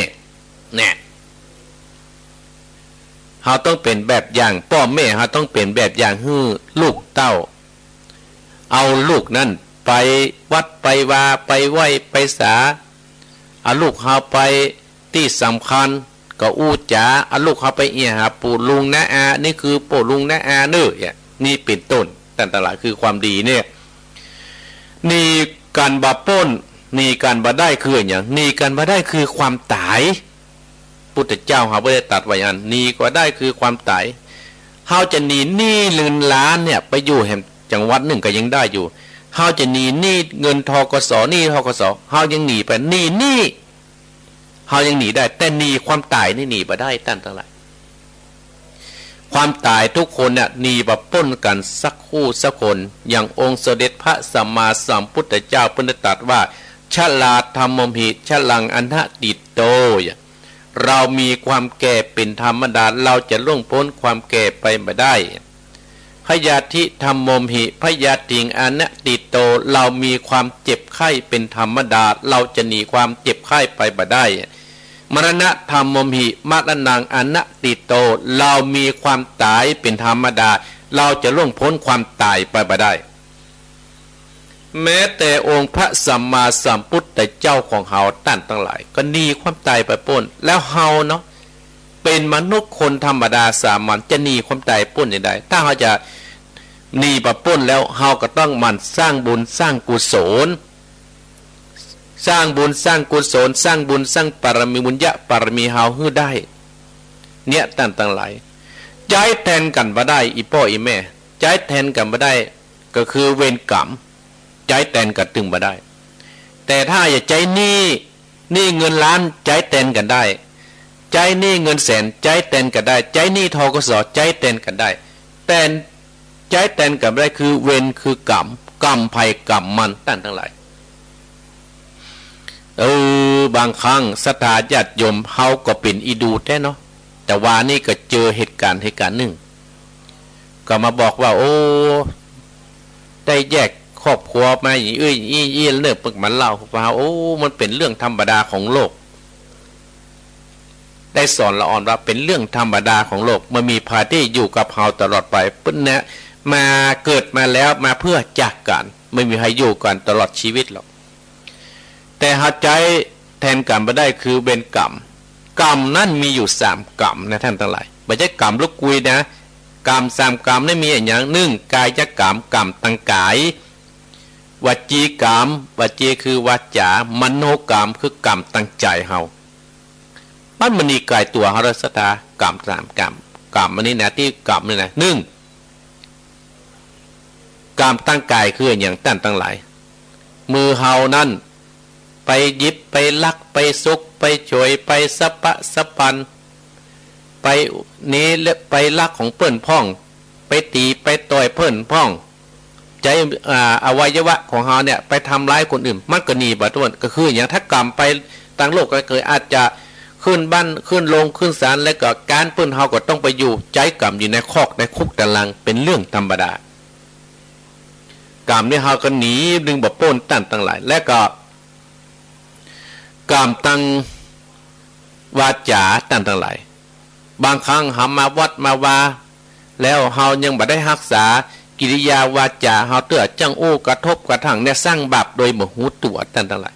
แน่ เฮาต้องเป๋นแบบอย่าง ป้อแม่เฮาต้องเป๋นแบบอย่างหื้อลูกเต้า เอาลูกนั้นไปวัดไปวา ไปไหว้ไปสา เอาลูกเฮาไปตี้สำคัญก็อู้จ๋า เอาลูกเฮาไปเอี่ยหาปู่ลุงน้าอา นี่คือปู่ลุงน้าอาเน่อ เนี่ย นี่เป๋นต้น ต้านตังหลาย คือความดีเนี่ย หนีกั๋นบ่ป๊น หนีกั๋นบ่ได้คืออะหยัง หนีกั๋นบ่ได้คือความต๋าย พุทธเจ้าเฮาบ่ได้ตรัสไว้อั้น หนีกั๋นบ่ได้คือความต๋าย เฮาจะหนีหนี้เงินล้านเนี่ย ไปอยู่แหมจังหวัดนึ่งก็ยังได้อยู่ เฮาจะหนีหนี้เงิน ธ.ก.ส. หนี้ ธ.ก.ส. เฮายังหนีไป หนีหนี้ เฮายังหนีได้ แต่หนีความต๋ายนี่หนีบ่ได้ ต้านตังหลาย ความต๋ายทุกคนเนี่ยหนีบ่ป๊นกั๋นสักคู่สักคน อย่างองค์สมเด็จพระสัมมาสัมพุทธเจ้าเปิ้นได้ตรัสว่า ชราธัมโมหิ ชรังอนัตถิโต เรามีความแก่เป๋นธรรมดา เราจะล่วงป๊นความแก่ไปบ่ได้ พยาธิธัมโมหิ พยาธิงอนัตถิโต เรามีความเจ็บไข้เป๋นธรรมดา เราจะหนีความเจ็บไข้ไปบ่ได้ มรณะธัมโมหิ มรณังอนัตถิโต เรามีความต๋ายเป๋นธรรมดา เราจะล่วงป๊นความต๋ายไปบ่ได้ แม้แต่องค์พระสัมมาสัมพุทธเจ้าของเฮา ต้านตังหลาย ก็หนีความต๋ายบ่ป๊น แล้วเฮาเนาะ เป๋นมนุษย์คนธรรมดาสามัญ จะหนีความต๋ายป๊นจะได ถ้าเฮาจะหนีบ่ป๊นแล้ว เฮาก็ต้องหมั่นสร้างบุญสร้างกุศล สร้างบุญสร้างกุศล สร้างบุญสร้างปารมี บุญญาปารมีเฮาหื้อได้ เนี่ย ต้านตังหลาย ใจ๊แตนกั๋นบ่ได้ อี่ป้ออี่แม่ ใจ๊แตนกั๋นบ่ได้ ก็คือเวรกรรม ใจ๊แตนกั๋นตึงบ่ได้ แต่ถ้าจะใจ๊หนี้ หนี้เงินล้าน ใจ๊แตนกั๋นได้ ใจ๊หนี้เงินแสน ใจ๊แตนกั๋นได้ ใจ๊หนี้ ธ.ก.ส. ใจ๊แตนกั๋นได้ แต่ใจ๊แตนกั๋นบ่ได้ คือเวรคือกรรม กรรมใผกรรมมัน ต้านตังหลาย เออ บางครั้งศรัทธาญาติโยมเฮาก็เป๋นอี่ดูแต๊เนาะ แต่วานี้ก็เจอเหตุก๋ารณ์ เหตุก๋ารณ์นึ่ง ก็มาบอกว่า โอ้ ได้แยกครอบครัวมา อี้อี้อี้อี้ เนิ่นเปิ้นมาเล่าว่า โอ้ มันเป๋นเรื่องธรรมดาของโลก ได้สอนละอ่อนว่าเป๋นเรื่องธรรมดาของโลก บ่มีใผตี้อยู่กับเฮาตลอดไป เปิ้นเนี่ย มาเกิดมาแล้วมาเพื่อจากกั๋น บ่มีใผอยู่กั๋นตลอดชีวิตหรอก แต่เฮาใจ๊แตนกั๋นบ่ได้ คือเวรกรรม กรรมนั้นมีอยู่สามกรรมนะ ต้านตังหลาย บ่ใจ้กรรมลูกกุยนะ กรรมสามกรรมนั้นมีอะหยัง นึ่ง กายกรรม กรรมตางก๋าย วจีกรรม วจีคือวาจ๋า มโนกรรม คือกรรมตางใจ๋เฮา มันบ่หนีก๋ายตั๋วเฮาดอกศรัทธา กรรมสามกรรม กรรมอันนี้นะ ตี้กรรมนี่นะ นึ่ง กรรมตางก๋ายคืออะหยัง ต้านตังหลาย มือเฮานั้น ไปหยิบ ไปลัก ไปสุก ไปฉวย ไปสะปะสะปัน ไปเนรและไปลักของเปิ้นพ่อง ไปตี๋ไปต่อยเปิ้นพ่อง ใจ๊ อ่า อวัยวะของเฮาเนี่ยไปทำร้ายคนอื่น มันก็หนีบ่ป๊น ก็คืออะหยัง ถ้ากรรมไปตางโลกก็คืออาจจะขึ้นบ้าน ขึ้นโรง ขึ้นศาล แล้วก็ก๊านเปิ้น เฮาก็ต้องไปอยู่ ใจ๊กรรมอยู่ในคอกในคุกตาราง เป๋นเรื่องธรรมดา กรรมนี่เฮาก็หนี ดึงบ่ป๊น ต้านตังหลาย และก็กรรมตางวาจ๋า ต้านตังหลาย บางครั้งเฮามาวัดมาวา แล้วเฮายังบ่ได้ฮักษากิริยาวาจ๋าเฮาเตื้อ จั้งอู้กระทบกระทั่งเนี่ย สร้างบาปโดยบ่ฮู้ตั๋ว ต้านตังหลาย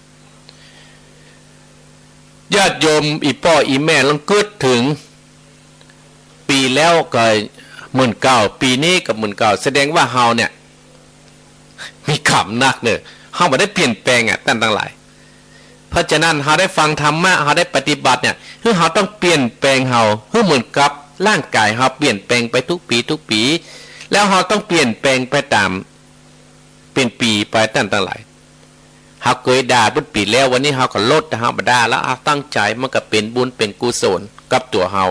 ญาติโยมอี่ป้ออี่แม่ลองกึ๊ดเถิง ปี๋แล้วก็เหมือนเก่า ปี๋นี้ก็เหมือนเก่า แสดงว่าเฮาเนี่ยมีกรรมนักเน่อ เฮาบ่ได้เปลี่ยนแปลงอะ ต้านตังหลาย เพราะฉะนั้นเฮาได้ฟังธรรมะ เฮาได้ปฏิบัติเนี่ย คือเฮาต้องเปลี่ยนแปลงเฮา คือเหมือนกับร่างก๋ายเฮาเปลี่ยนแปลงไปทุกปี๋ทุกปี๋ แล้วเฮาต้องเปลี่ยนแปลงไปต๋าม เป๋นปี๋ไป ต้านตังหลาย เฮาเกยด่าเปิ้นปี๋แล้ว วันนี้เฮาก็ลด เฮาบ่ด่าแล้ว เฮาตั้งใจ๋ มันก็เป๋นบุญเป๋นกุศลกับตั๋วเฮา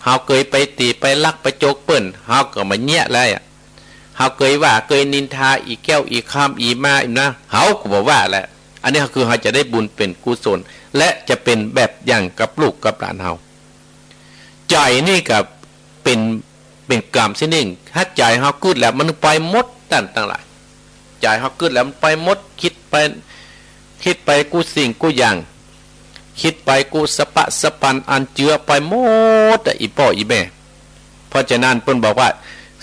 เฮาเกยไปตี๋ไปลักไปจกเปิ้น เฮาก็บ่เยียะแล้วอะ เฮาเกยว่าเกยนินทาอี่แก้วอี่คำอี่ม้าอี่นะ เฮาก็บ่ว่าแล้ว อันนี้คือเฮาจะได้บุญเป๋นกุศล และจะเป๋นแบบอย่างกับลูกกับหลานเฮา ใจ๋นี่ก็เป๋น เป๋นก๋รรมตี้นึ่ง ถ้าใจ๋เฮากึ๊ดแล้วมันไปหมด ต้านตังหลาย ใจ๋เฮากึ๊ดแล้วมันไปหมด กึ๊ดไป กึ๊ดไปกู้สิ่งกู้อย่าง กึ๊ดไปกู้สะป๊ะสะปันอันเจือไปหมดอะ อี่ป้ออี่แม่ เพราะฉะนั้นเปิ้นบอกว่า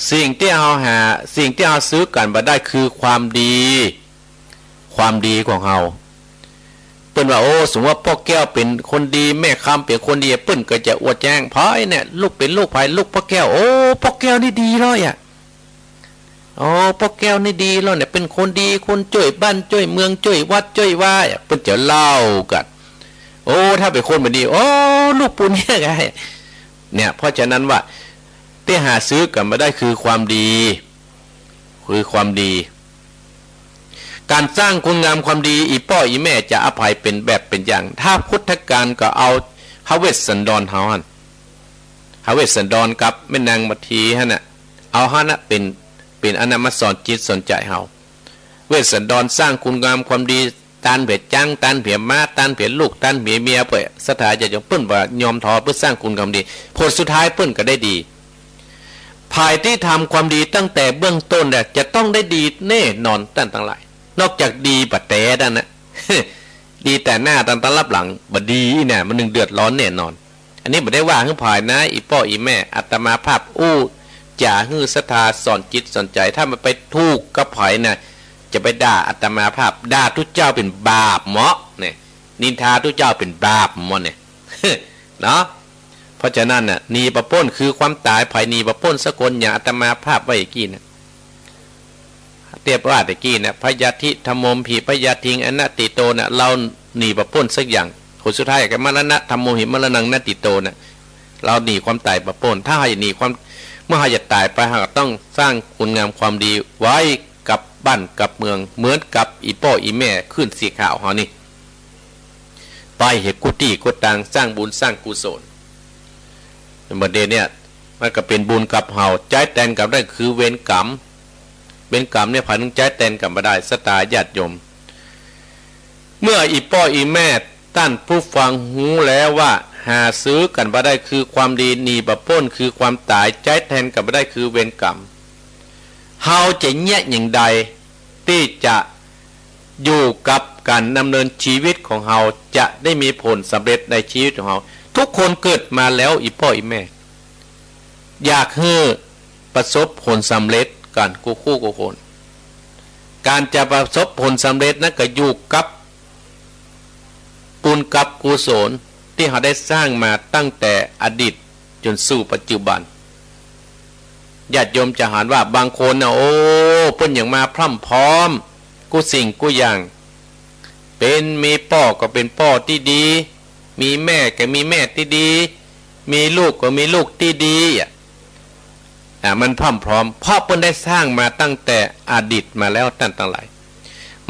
สิ่งตี้เฮาหา สิ่งตี้เฮาซื้อกั๋นบ่ได้คือความดี ความดีของเฮา เปิ้นว่า โอ้ สมมุติว่าป้อแก้วเป๋นคนดี แม่คำเป๋นคนดี เปิ้นก็จะอวดแจ้ง ใผเนี่ย ลูกเป๋นลูกใผ ลูกป้อแก้ว โอ้ ป้อแก้วนี่ดีเลยอะ โอ้ ป้อแก้วนี่ดีเลยเนี่ย เป๋นคนดี คนจ้วยบ้านจ้วยเมือง จ้วยวัดจ้วยวาอะ เปิ้นจะเล่ากั๋น โอ้ ถ้าเป๋นคนบ่ดี โอ้ ลูกปูนเนี่ยไง เนี่ย เพราะฉะนั้นว่า ตี้หาซื้อกั๋นบ่ได้คือความดี คือความดี ก๋านสร้างคุณงามความดี อี่ป้ออี่แม่จะอภัยเป๋นแบบเป๋นอย่าง ถ้าพุทธกาลก็เอาพระเวสสันดรเฮาหั้น พระเวสสันดรกับแม่นางมัททีหั้นน่ะ เอาหั้นน่ะเป๋น เป๋นอันน่ะมาสอนจิตสอนใจ๋เฮา เวสสันดรสร้างคุณงามความดี ต้านเผียจ๊าง ต้านเผียม้า ต้านเผียลูก ต้านเผียเมีย เปื้อศรัทธาญาติโยม เปิ้นบ่ยอมท้อ เปิ้นสร้างคุณงามดี ผลสุดท้ายเปิ้นก็ได้ดี ใผตี้ทำความดีตั้งแต่เบื้องต้นเนี่ย จะต้องได้ดีแน่นอน ต้านตังหลาย นอกจากดีบ่าแต๊นั้นนะ ดีแต่หน้า ต้านตาลับหลังบ่ดีนะ มันนึ่งเดือดร้อนแน่นอน อันนี้บ่ได้ว่าหื้อใผนะ อี่ป้ออี่แม่ อาตมาภาพอู้จ๋าหื้อศรัทธา สอนจิตสอนใจ๋ ถ้ามันไปถูกกับใผนะ จะไปด่าอาตมาภาพ ด่าตุ๊เจ้าเป๋นบาปเหมาะเนี่ย นินทาตุ๊เจ้าเป๋นบาปเหมาะเนี่ย เนาะ เพราะฉะนั้นน่ะ หนีบ่ป๊นคือความต๋าย ใผหนีบ่ป๊นสักคน อย่างอาตมาภาพว่าอย่างกี้นะ เตียบว่าตะกี้นะ พยาธิธัมโมหิ พยาธิงอนัตติโตนะ เฮาหนีบ่ป๊นสักอย่าง ผลสุดท้ายก็มรณะธัมโมหิ มรณังนัตติโตนะ เฮาหนีความต๋ายบ่ป๊น ถ้าเฮาจะหนีความ เมื่อเฮาจะต๋ายไป เฮาก็ต้องสร้างคุณงามความดีไว้กับบ้านกับเมือง เหมือนกับอี่ป้ออี่แม่ขึ้นสีขาวเฮานี่ ไปเหียกู้ตี้กู้ตาง สร้างบุญสร้างกุศล บัดเดี๋ยวเนี่ย มันก็เป๋นบุญกับเฮา ใจ๊แตนกั๋นบ่ได้คือเวรกรรม เวรกรรมเนี่ย ใผนึ่งใจ๊แตนกั๋นบ่ได้ ศรัทธาญาติโยม เมื่ออี่ป้ออี่แม่ ต้านผู้ฟังฮู้แล้วว่า หาซื้อกั๋นบ่ได้คือความดี หนีบ่ป๊นคือความต๋าย ใจ๊แตนกั๋นบ่ได้คือเวรกรรม เฮาจะเยียะอย่างใด ตี้จะอยู่กับก๋านดำเนินชีวิตของเฮา จะได้มีผลสำเร็จในชีวิตของเฮา ทุกคนเกิดมาแล้ว อี่ป้ออี่แม่ อยากหื้อประสบผลสำเร็จกั๋นกู้คู่กู้คน ก๋านจะประสบผลสำเร็จนั้นก็อยู่กับบุญกับกุศลตี้เฮาได้สร้างมาตั้งแต่อดีตจ๋นสู่ปัจจุบัน ญาติโยมจะหันว่าบางคนน่ะ โอ้ เปิ้นหยังมาพร่ำพร้อมกู้สิ่งกู้อย่าง เป๋นมีป้อก็เป๋นป้อตี้ดี มีแม่ก็มีแม่ตี้ดี มีลูกก็มีลูกตี้ดีอะ อ่ะ มันพร่ำพร้อม เพราะเปิ้นได้สร้างมาตั้งแต่อดีตมาแล้ว ต้านตังหลาย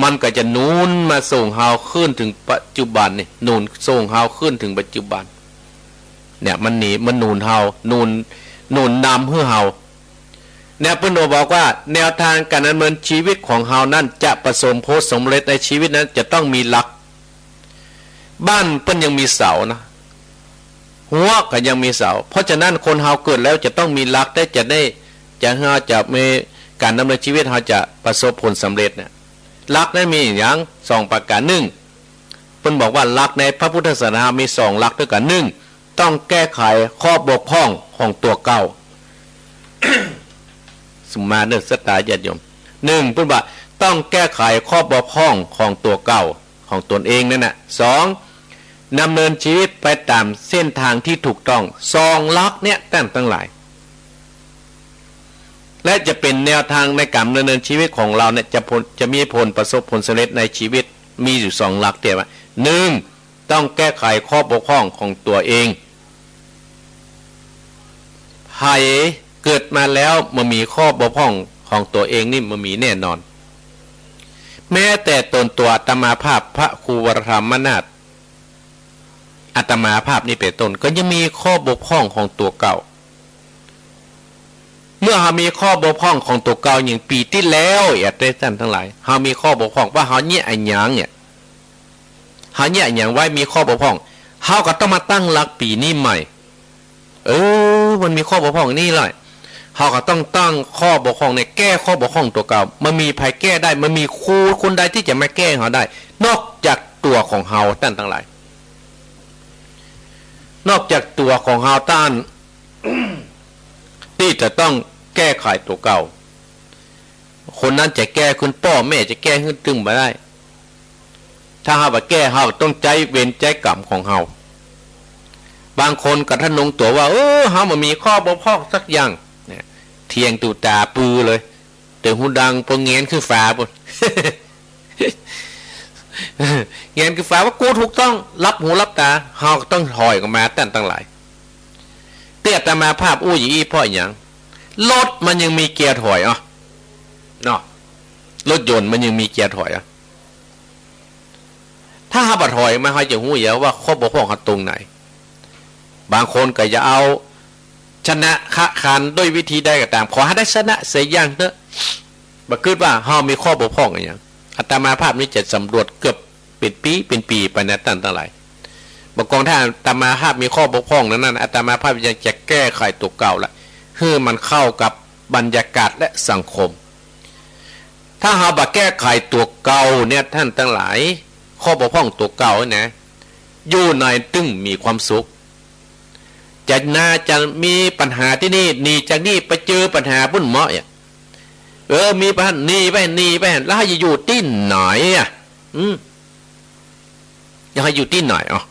มันก็จะหนุนมาส่งเฮาขึ้นเถิงปัจจุบันนี่ หนุนส่งเฮาขึ้นเถิงปัจจุบัน เนี่ย มันหนี มันหนุนเฮา หนุน หนุนนำหื้อเฮา เนี่ย เปิ้นบอกว่า แนวทางก๋านดำเนินชีวิตของเฮานั้น จะประสบผลสำเร็จในชีวิตนั้น จะต้องมีหลัก บ้านเปิ้นยังมีเสานะ ฮั้วก็ยังมีเสา เพราะฉะนั้นคนเฮาเกิดแล้วจะต้องมีหลัก ได้จะได้ จะ เฮาจะมีก๋านดำเนินชีวิต เฮาจะประสบผลสำเร็จเนี่ย หลักนั้นมีหยัง สองประก๋าน นึ่ง เปิ้นบอกว่าหลักในพระพุทธศาสนามีสองหลักด้วยกั๋น นึ่ง ต้องแก้ไขข้อบกพร่องของตั๋วเก่า สมมาเนอะ ศรัทธาญาติโยม นึ่ง เปิ้นว่าต้องแก้ไขข้อบกพร่องของตั๋วเก่า ของตนเองนั่นน่ะ สอง ดำเนินชีวิตไปต๋ามเส้นทางตี้ถูกต้อง สองหลักเนี่ย ต้านตังหลาย และจะเป๋นแนวทางในก๋านดำเนินชีวิตของเฮาเนี่ย จะผล จะมีผลประสบผลสำเร็จในชีวิต มีอยู่สองหลักเดียวอะ นึ่ง ต้องแก้ไขข้อบกพร่องของตั๋วเอง ใผเกิดมาแล้วบ่มีข้อบกพร่องของตั๋วเองนี่บ่มีแน่นอน แม้แต่ตนตั๋วอาตมาภาพ พระครูวรธรรมนาถ อาตมาภาพนี่เป๋นต้น ก็ยังมีข้อบกพร่องของตั๋วเก่า เมื่อเฮามีข้อบกพร่องของตั๋วเก่า อย่างปี๋ตี้แล้ว เอเตอร์ท่านตังหลาย เฮามีข้อบกพร่องว่าเฮาเยียะอะหยังเนี่ย เฮาเยียะอะหยังไว้ มีข้อบกพร่อง เฮาก็ต้องมาตั้งหลักปี๋นี้ใหม่ เออ มันมีข้อบกพร่องนี้เลย เฮาก็ต้องตั้งข้อบกพร่องเนี่ย แก้ข้อบกพร่องตั๋วเก่า มันมีใผแก้ได้ มันมีครูคนใดตี้จะมาแก้เฮาได้ นอกจากตั๋วของเฮาต้านตังหลาย นอกจากตั๋วของเฮาต้าน ตี้จะต้องแก้ไขตั๋วเก่า คนนั้นจะแก้หื้น ป้อแม่จะแก้หื้นตึงบ่ได้ ถ้าเฮาบ่แก้ เฮาต้องใจ๊เวรใจ๊กรรมของเฮา บางคนก็ทะนงตั๋วว่า เออ เฮาบ่มีข้อบกพร่องสักอย่าง เนี่ย เถียงตุ๊ต๋าปือเลย แต่หูดังปอแหงนขึ้นฟ้าปู๊น แหงนขึ้นฟ้าว่ากูถูกต้อง หลับหูหลับต๋า เฮาก็ต้องถอยออกมาต้านตังหลาย ตี้อาตมาภาพอู้อย่างอี้เพราะอะหยัง รถมันยังมีเกียร์ถอยอ่ะ เนาะ รถยนต์มันยังมีเกียร์ถอยอ่ะ ถ้าเฮาบ่ถอยมา เฮาจะฮู้หยังว่าข้อบกพร่องเฮาตรงไหน บางคนก็จะเอาชนะคะคานด้วยวิธีใดก็ต๋าม ขอหื้อได้ชนะสักอย่างเต๊อะ บ่กึ๊ดว่าเฮามีข้อบกพร่องอะหยัง อาตมาภาพนี่จะสำรวจเกือบเป็นปี๋ เป็นปี๋ไปนะต้านตังหลาย บ่ากองถ้าอาตมาภาพมีข้อบกพร่องนั้นๆ อาตมาภาพยังจะแก้ไขตั๋วเก่าละ หื้อมันเข้ากับบรรยากาศและสังคม ถ้าเฮาบ่แก้ไขตั๋วเก่าเนี่ยต้านตังหลาย ข้อบกพร่องตั๋วเก่านะ อยู่ไหนตึงมีความสุข จะน่าจะมีปัญหาตี้นี่ หนีจากนี่ไปเจอปัญหาปู๊นเมาะอะ เออ มีปัญหา หนีไป หนีไป แล้วเฮาจะอยู่ตี้ไหนอ่ะ อืม จะหื้ออยู่ตี้ไหนอ่ะ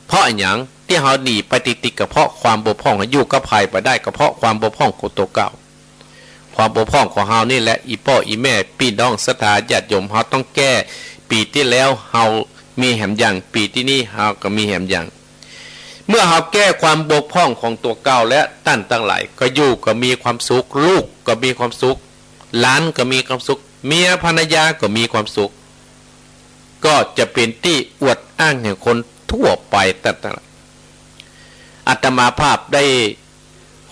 เพราะอะหยังตี้เฮาหนีไปติดๆ ก็เพราะความบกพร่อง อยู่กับใผบ่ได้ ก็เพราะความบกพร่องของตั๋วเก่า ความบกพร่องของเฮานี่แหละ อี่ป้ออี่แม่ ปี้น้องศรัทธาญาติโยม เฮาต้องแก้ ปี๋ตี้แล้วเฮามีแหมอย่าง ปี๋ตี้นี้เฮาก็มีแหมอย่าง เมื่อเฮาแก้ความบกพร่องของตั๋วเก่าแล้ว ต้านตังหลาย ก็อยู่ก็มีความสุข ลูกก็มีความสุข หลานก็มีความสุข เมียภรรยาก็มีความสุข ก็จะเป๋นตี้อวดอ้างแห่งคนทั่วไปต้านตังหลาย อาตมาภาพได้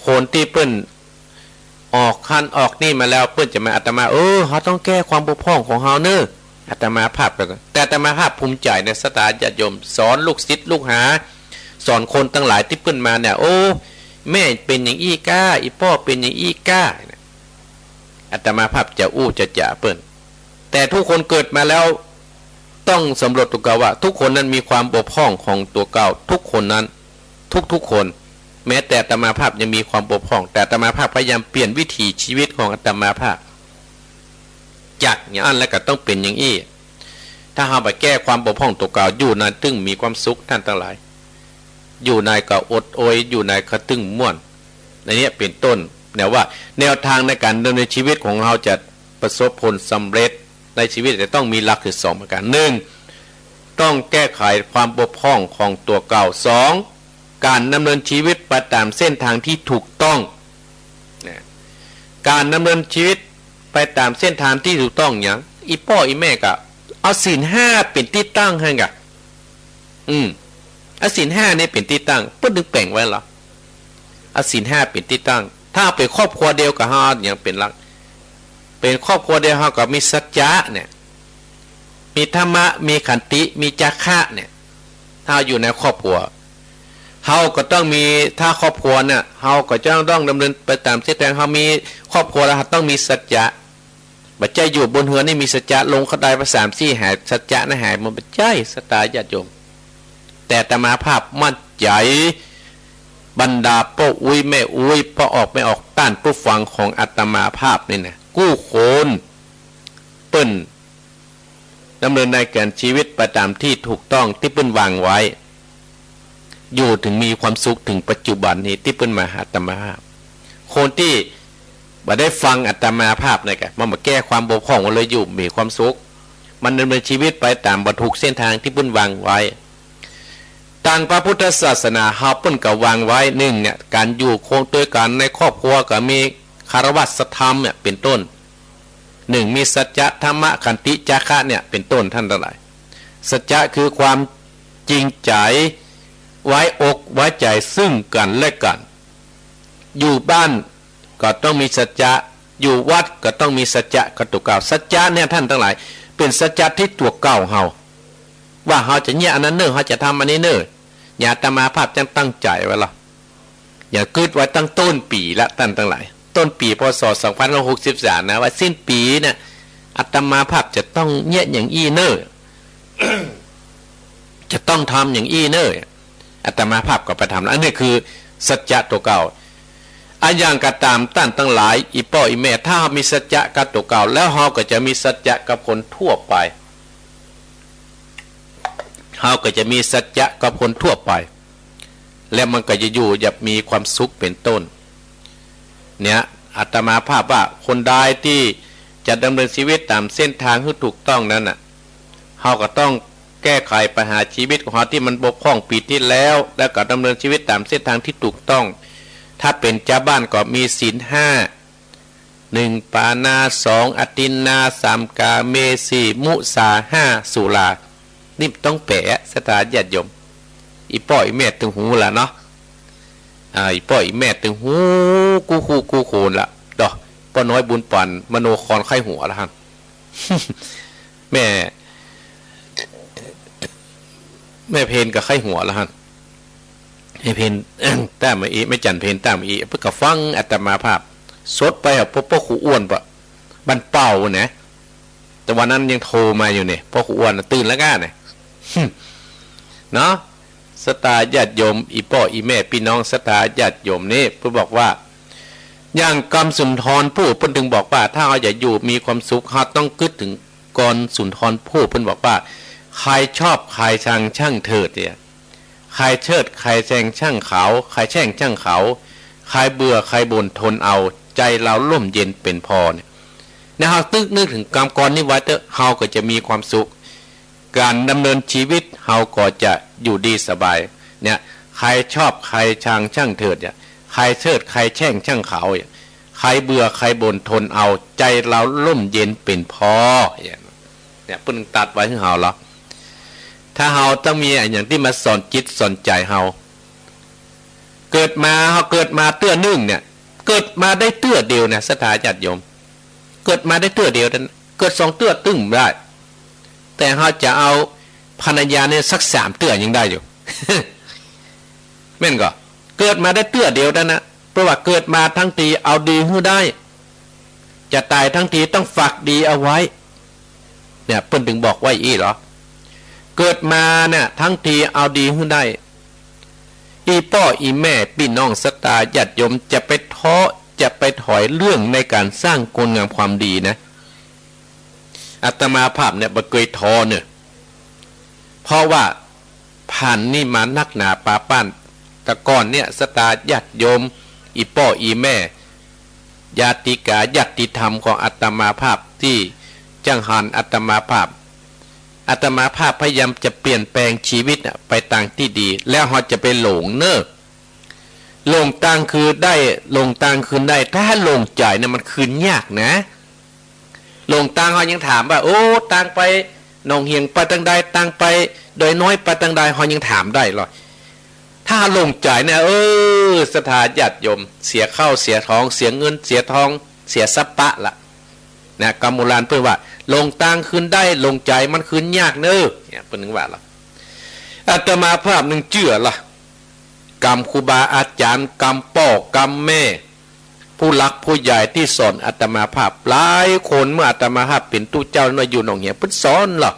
คนตี้เปิ้นออกหั้นออกนี่มาแล้ว เปิ้นจะมา อาตมา เออ เฮาต้องแก้ความบกพร่องของเฮาเน่อ อาตมาภาพก็ แต่อาตมาภาพภูมิใจ๋ในศรัทธาญาติโยม สอนลูกศิษย์ลูกหา สอนคนตังหลายตี้เปิ้นมาเนี่ย โอ้ แม่เป๋นอย่างอี้ก้า อี่ป้อเป๋นอย่างอี้ก้า อาตมาภาพจะอู้จะจ๋าเปิ้น แต่ทุกคนเกิดมาแล้ว ต้องสำรวจตั๋วเก่าว่า ทุกคนนั้นมีความบกพร่องของตั๋วเก่า ทุกคนนั้น ทุกๆ คน แม้แต่อาตมาภาพยังมีความบกพร่อง แต่อาตมาภาพพยายามเปลี่ยนวิถีชีวิตของอาตมาภาพ จากอย่างอั้นแล้วก็ต้องเป๋นอย่างอี้ ถ้าเฮาบ่แก้ความบกพร่องตั๋วเก่า อยู่ไหนตึงมีความสุขต้านตังหลาย อยู่ไหนก็อดโอย อยู่ไหนก็ตึงม่วน อันเนี้ยเป๋นต้น แนวว่าแนวตางในก๋านดำเนินชีวิตของเฮาจะประสบผลสำเร็จในชีวิตจะต้องมีหลักอยู่สองประก๋าน หนึ่ง ต้องแก้ไขความบกพร่องของตั๋วเก่า สอง ก๋านดำเนินชีวิตไปต๋ามเส้นตางตี้ถูกต้อง นะ ก๋านดำเนินชีวิตไปต๋ามเส้นตางตี้ถูกต้องหยัง อี่ป้ออี่แม่ก็เอาศีลห้าเป๋นตี้ตั้งหั้นก่ะ อืม เอาศีลห้านี่เป๋นตี้ตั้ง เปิ้นตึงแป๋งไว้ละ เอาศีลห้าเป๋นตี้ตั้ง ถ้าเป๋นครอบครัวเดียวก็เฮาหยังเป๋นหลัก เป๋นครอบครัวเดียวเฮาก็มีสัจจะเนี่ย มีธรรมะ มีขันติ มีจาคะเนี่ย ถ้าอยู่ในครอบครัว เฮาก็ต้องมี ถ้าครอบครัวเนี่ย เฮาก็จะต้องดำเนินไปต๋ามเส้นตาง เฮามีครอบครัวแล้ว เฮาต้องมีสัจจะ บ่ใจ้อยู่บนเฮือนนี่มีสัจจะ ลงเขาดอยไปสามสี่หาย สัจจะนั้นหายหมด บ่ใจ้ ศรัทธาญาติโยม แต่อาตมาภาพมั่นใจ๋ บรรดาป้ออุ๊ยแม่อุ๊ย ป้อออกแม่ออก ต้านผู้ฟังของอาตมาภาพนี่นะ กู้คน เปิ้นดำเนินในก๋านชีวิตไปต๋ามตี้ถูกต้องตี้เปิ้นวางไว้ อยู่เถิงมีความสุขเถิงปัจจุบันนี้ตี้เปิ้นมาหาอาตมาภาพ คนตี้บ่ได้ฟังอาตมาภาพเนี่ยก็ มันบ่แก้ความบกพร่อง มันเลยอยู่มีความสุข มันดำเนินชีวิตไปต๋ามบ่ถูกเส้นตางตี้เปิ้นวางไว้ ตางพระพุทธศาสนาเฮาเปิ้นก็วางไว้ หนึ่งเนี่ย ก๋านอยู่คงตวยกั๋นในครอบครัวก็มีคารวะธรรมเนี่ยเป๋นต้น หนึ่ง มีสัจจะ ธรรมะ ขันติ จาคะเนี่ยเป๋นต้นต้านตังหลาย สัจจะคือความจริงใจ๋ ไว้อกไว้ใจ๋ซึ่งกั๋นและกั๋น อยู่บ้านก็ต้องมีสัจจะ อยู่วัดก็ต้องมีสัจจะกับตั๋วเก่า สัจจะเนี่ยต้านตังหลาย เป๋นสัจจะตี้ตั๋วเก่าเฮา ว่าเฮาจะเยียะอันนั้นเน่อ เฮาจะทำอันนี้เน่อ อย่างอาตมาภาพจั้นตั้งใจ๋ไว้ละ อย่างกึ๊ดไว้ตั้งต้นปี๋ละต้านตังหลาย ต้นปี๋ พ.ศ. สองพันห้าร้อยหกสิบสาม นะ ว่าสิ้นปี๋เนี่ย อาตมาภาพจะต้องเยียะอย่างอี้เน่อ จะต้องทำอย่างอี้เน่อ อาตมาภาพก็ไปทำแล้ว อันนี้คือสัจจะตั๋วเก่า อะหยังก็ต๋ามต้านตังหลาย อี่ป้ออี่แม่ ถ้าเฮามีสัจจะกับตั๋วเก่า แล้วเฮาก็จะมีสัจจะกับคนทั่วไป เฮาก็จะมีสัจจะกับคนทั่วไป แล้วมันก็จะอยู่อย่างมีความสุขเป๋นต้น เนี่ย อาตมาภาพว่าคนใดตี้จะดำเนินชีวิตต๋ามเส้นตางหื้อถูกต้องนั้นน่ะ เฮาก็ต้องแก้ไขปัญหาชีวิตของเฮาตี้มันบกพร่องปี๋ตี้แล้ว แล้วก็ดำเนินชีวิตต๋ามเส้นตางตี้ถูกต้อง ถ้าเป๋นจาวบ้านก็มีศีลห้า หนึ่ง ปาณา สอง อทินนา สาม กาเม สี่ มุสา ห้า สุรา นี่ต้องแป๋ ศรัทธาญาติโยม อี่ป้ออี่แม่ตึงฮู้ละเนาะ อ่า อี่ป้ออี่แม่ตึงฮู้กู้คู่กู้คนละ ดอก ป้อน้อยบุญปัน มโนคอนไข้หัวละหั้น แม่ แม่เพนก็ไข้หัวละหั้น แม่เพน แต้มมาอี้ แม่จันเพนแต้มมาอี้ เปิ้นก็ฟังอาตมาภาพ สดไปอะ ป้อ ป้อครูอ้วนปะ บ้านเป้านะ แต่วันนั้นยังโทรมาอยู่เนี่ย ป้อครูอ้วนน่ะตื่นแล้วก้าเนี่ย เนาะ ศรัทธาญาติโยม อี่ป้ออี่แม่ ปี้น้องศรัทธาญาติโยมนี่ เปิ้นบอกว่า อย่างกำสุนทรภู่ เปิ้นตึงบอกว่า ถ้าเฮาจะอยู่มีความสุข เฮาต้องกึ๊ดเถิงกำสุนทรภู่ เปิ้นบอกว่า ใครชอบใครชังช่างเถิดเนี่ย ใครเชิดใครแช่งช่างเขา ใครแช่งช่างเขา ใครเบื่อใครบ่นทนเอา ใจเราร่มเย็นเป๋นพอเนี่ย เนี่ย เฮาตึกนึกเถิงกำกรอนนี้ไว้เต๊อะ เฮาก็จะมีความสุข ก๋านดำเนินชีวิตเฮาก็จะอยู่ดีสบาย เนี่ย ใครชอบใครชังช่างเถิดเนี่ย ใครเชิดใครแช่งช่างเขาเนี่ย ใครเบื่อใครบ่นทนเอา ใจเราร่มเย็นเป๋นพอ เนี่ย เปิ้นตรัสไว้หื้อเฮาเหรอ ถ้าเฮาต้องมีอะหยังตี้มาสอนจิตสอนใจ๋เฮา เกิดมา เฮาเกิดมาเตื้อนึ่งเนี่ย เกิดมาได้เตื้อเดียวนะ ศรัทธาญาติโยม เกิดมาได้เตื้อเดียวเต้านั้น เกิดสองเตื้อตึงบ่ได้ แต่เฮาจะเอาภรรยาเนี่ยสักสามเตื้อยังได้อยู่ แม่นก่อ เกิดมาได้เตื้อเดียวเต้านั้นนะ เปิ้นว่าเกิดมาทั้งทีเอาดีหื้อได้ จะต๋ายทั้งทีต้องฝากดีเอาไว้ เนี่ย เปิ้นตึงบอกไว้อี้เหรอ เกิดมาเนี่ยทั้งทีเอาดีหื้อได้ อี่ป้ออี่แม่ปี้น้องศรัทธาญาติโยม จะไปท้อ จะไปถอยเรื่องในก๋านสร้างคุณงามความดีนะ อาตมาภาพเนี่ยบ่เกยท้อเน่อ เพราะว่าผ่านนี่มานักหนาปาป้าน แต่ก่อนเนี่ยศรัทธาญาติโยม อี่ป้ออี่แม่ ญาติกาญาติธรรมของอาตมาภาพตี้จั่งหันอาตมาภาพ อาตมาภาพพยายามจะเปลี่ยนแปลงชีวิตน่ะไปตางตี้ดี แล้วเฮาจะไปหลงเน่อ หลงตางคืนได้ หลงตางคืนได้ ถ้าหลงใจ๋เนี่ยมันคืนยากนะ หลงตางเฮายังถามว่า โอ้ ตางไปหนองเหียงไปตางใด ตางไปดอยน้อยไปตางใด เฮายังถามได้ลอ ถ้าหลงใจ๋เนี่ย เออ ศรัทธาญาติโยม เสียข้าวเสียของ เสียเงินเสียทอง เสียสัพพะละ นะ กำโบราณเปิ้นว่า หลงตางคืนได้ หลงใจ๋มันคืนยากเน่อ เนี่ย เปิ้นว่าละ อาตมาภาพนึ่งเจื้อละ กำครูบาอาจ๋ารย์ กำป้อกำแม่ ผู้หลักผู้ใหญ่ตี้สอนอาตมาภาพ หลายคนเมื่ออาตมาภาพเป๋นตุ๊เจ้าน้อยอยู่หนองเหียง เปิ้นสอนละ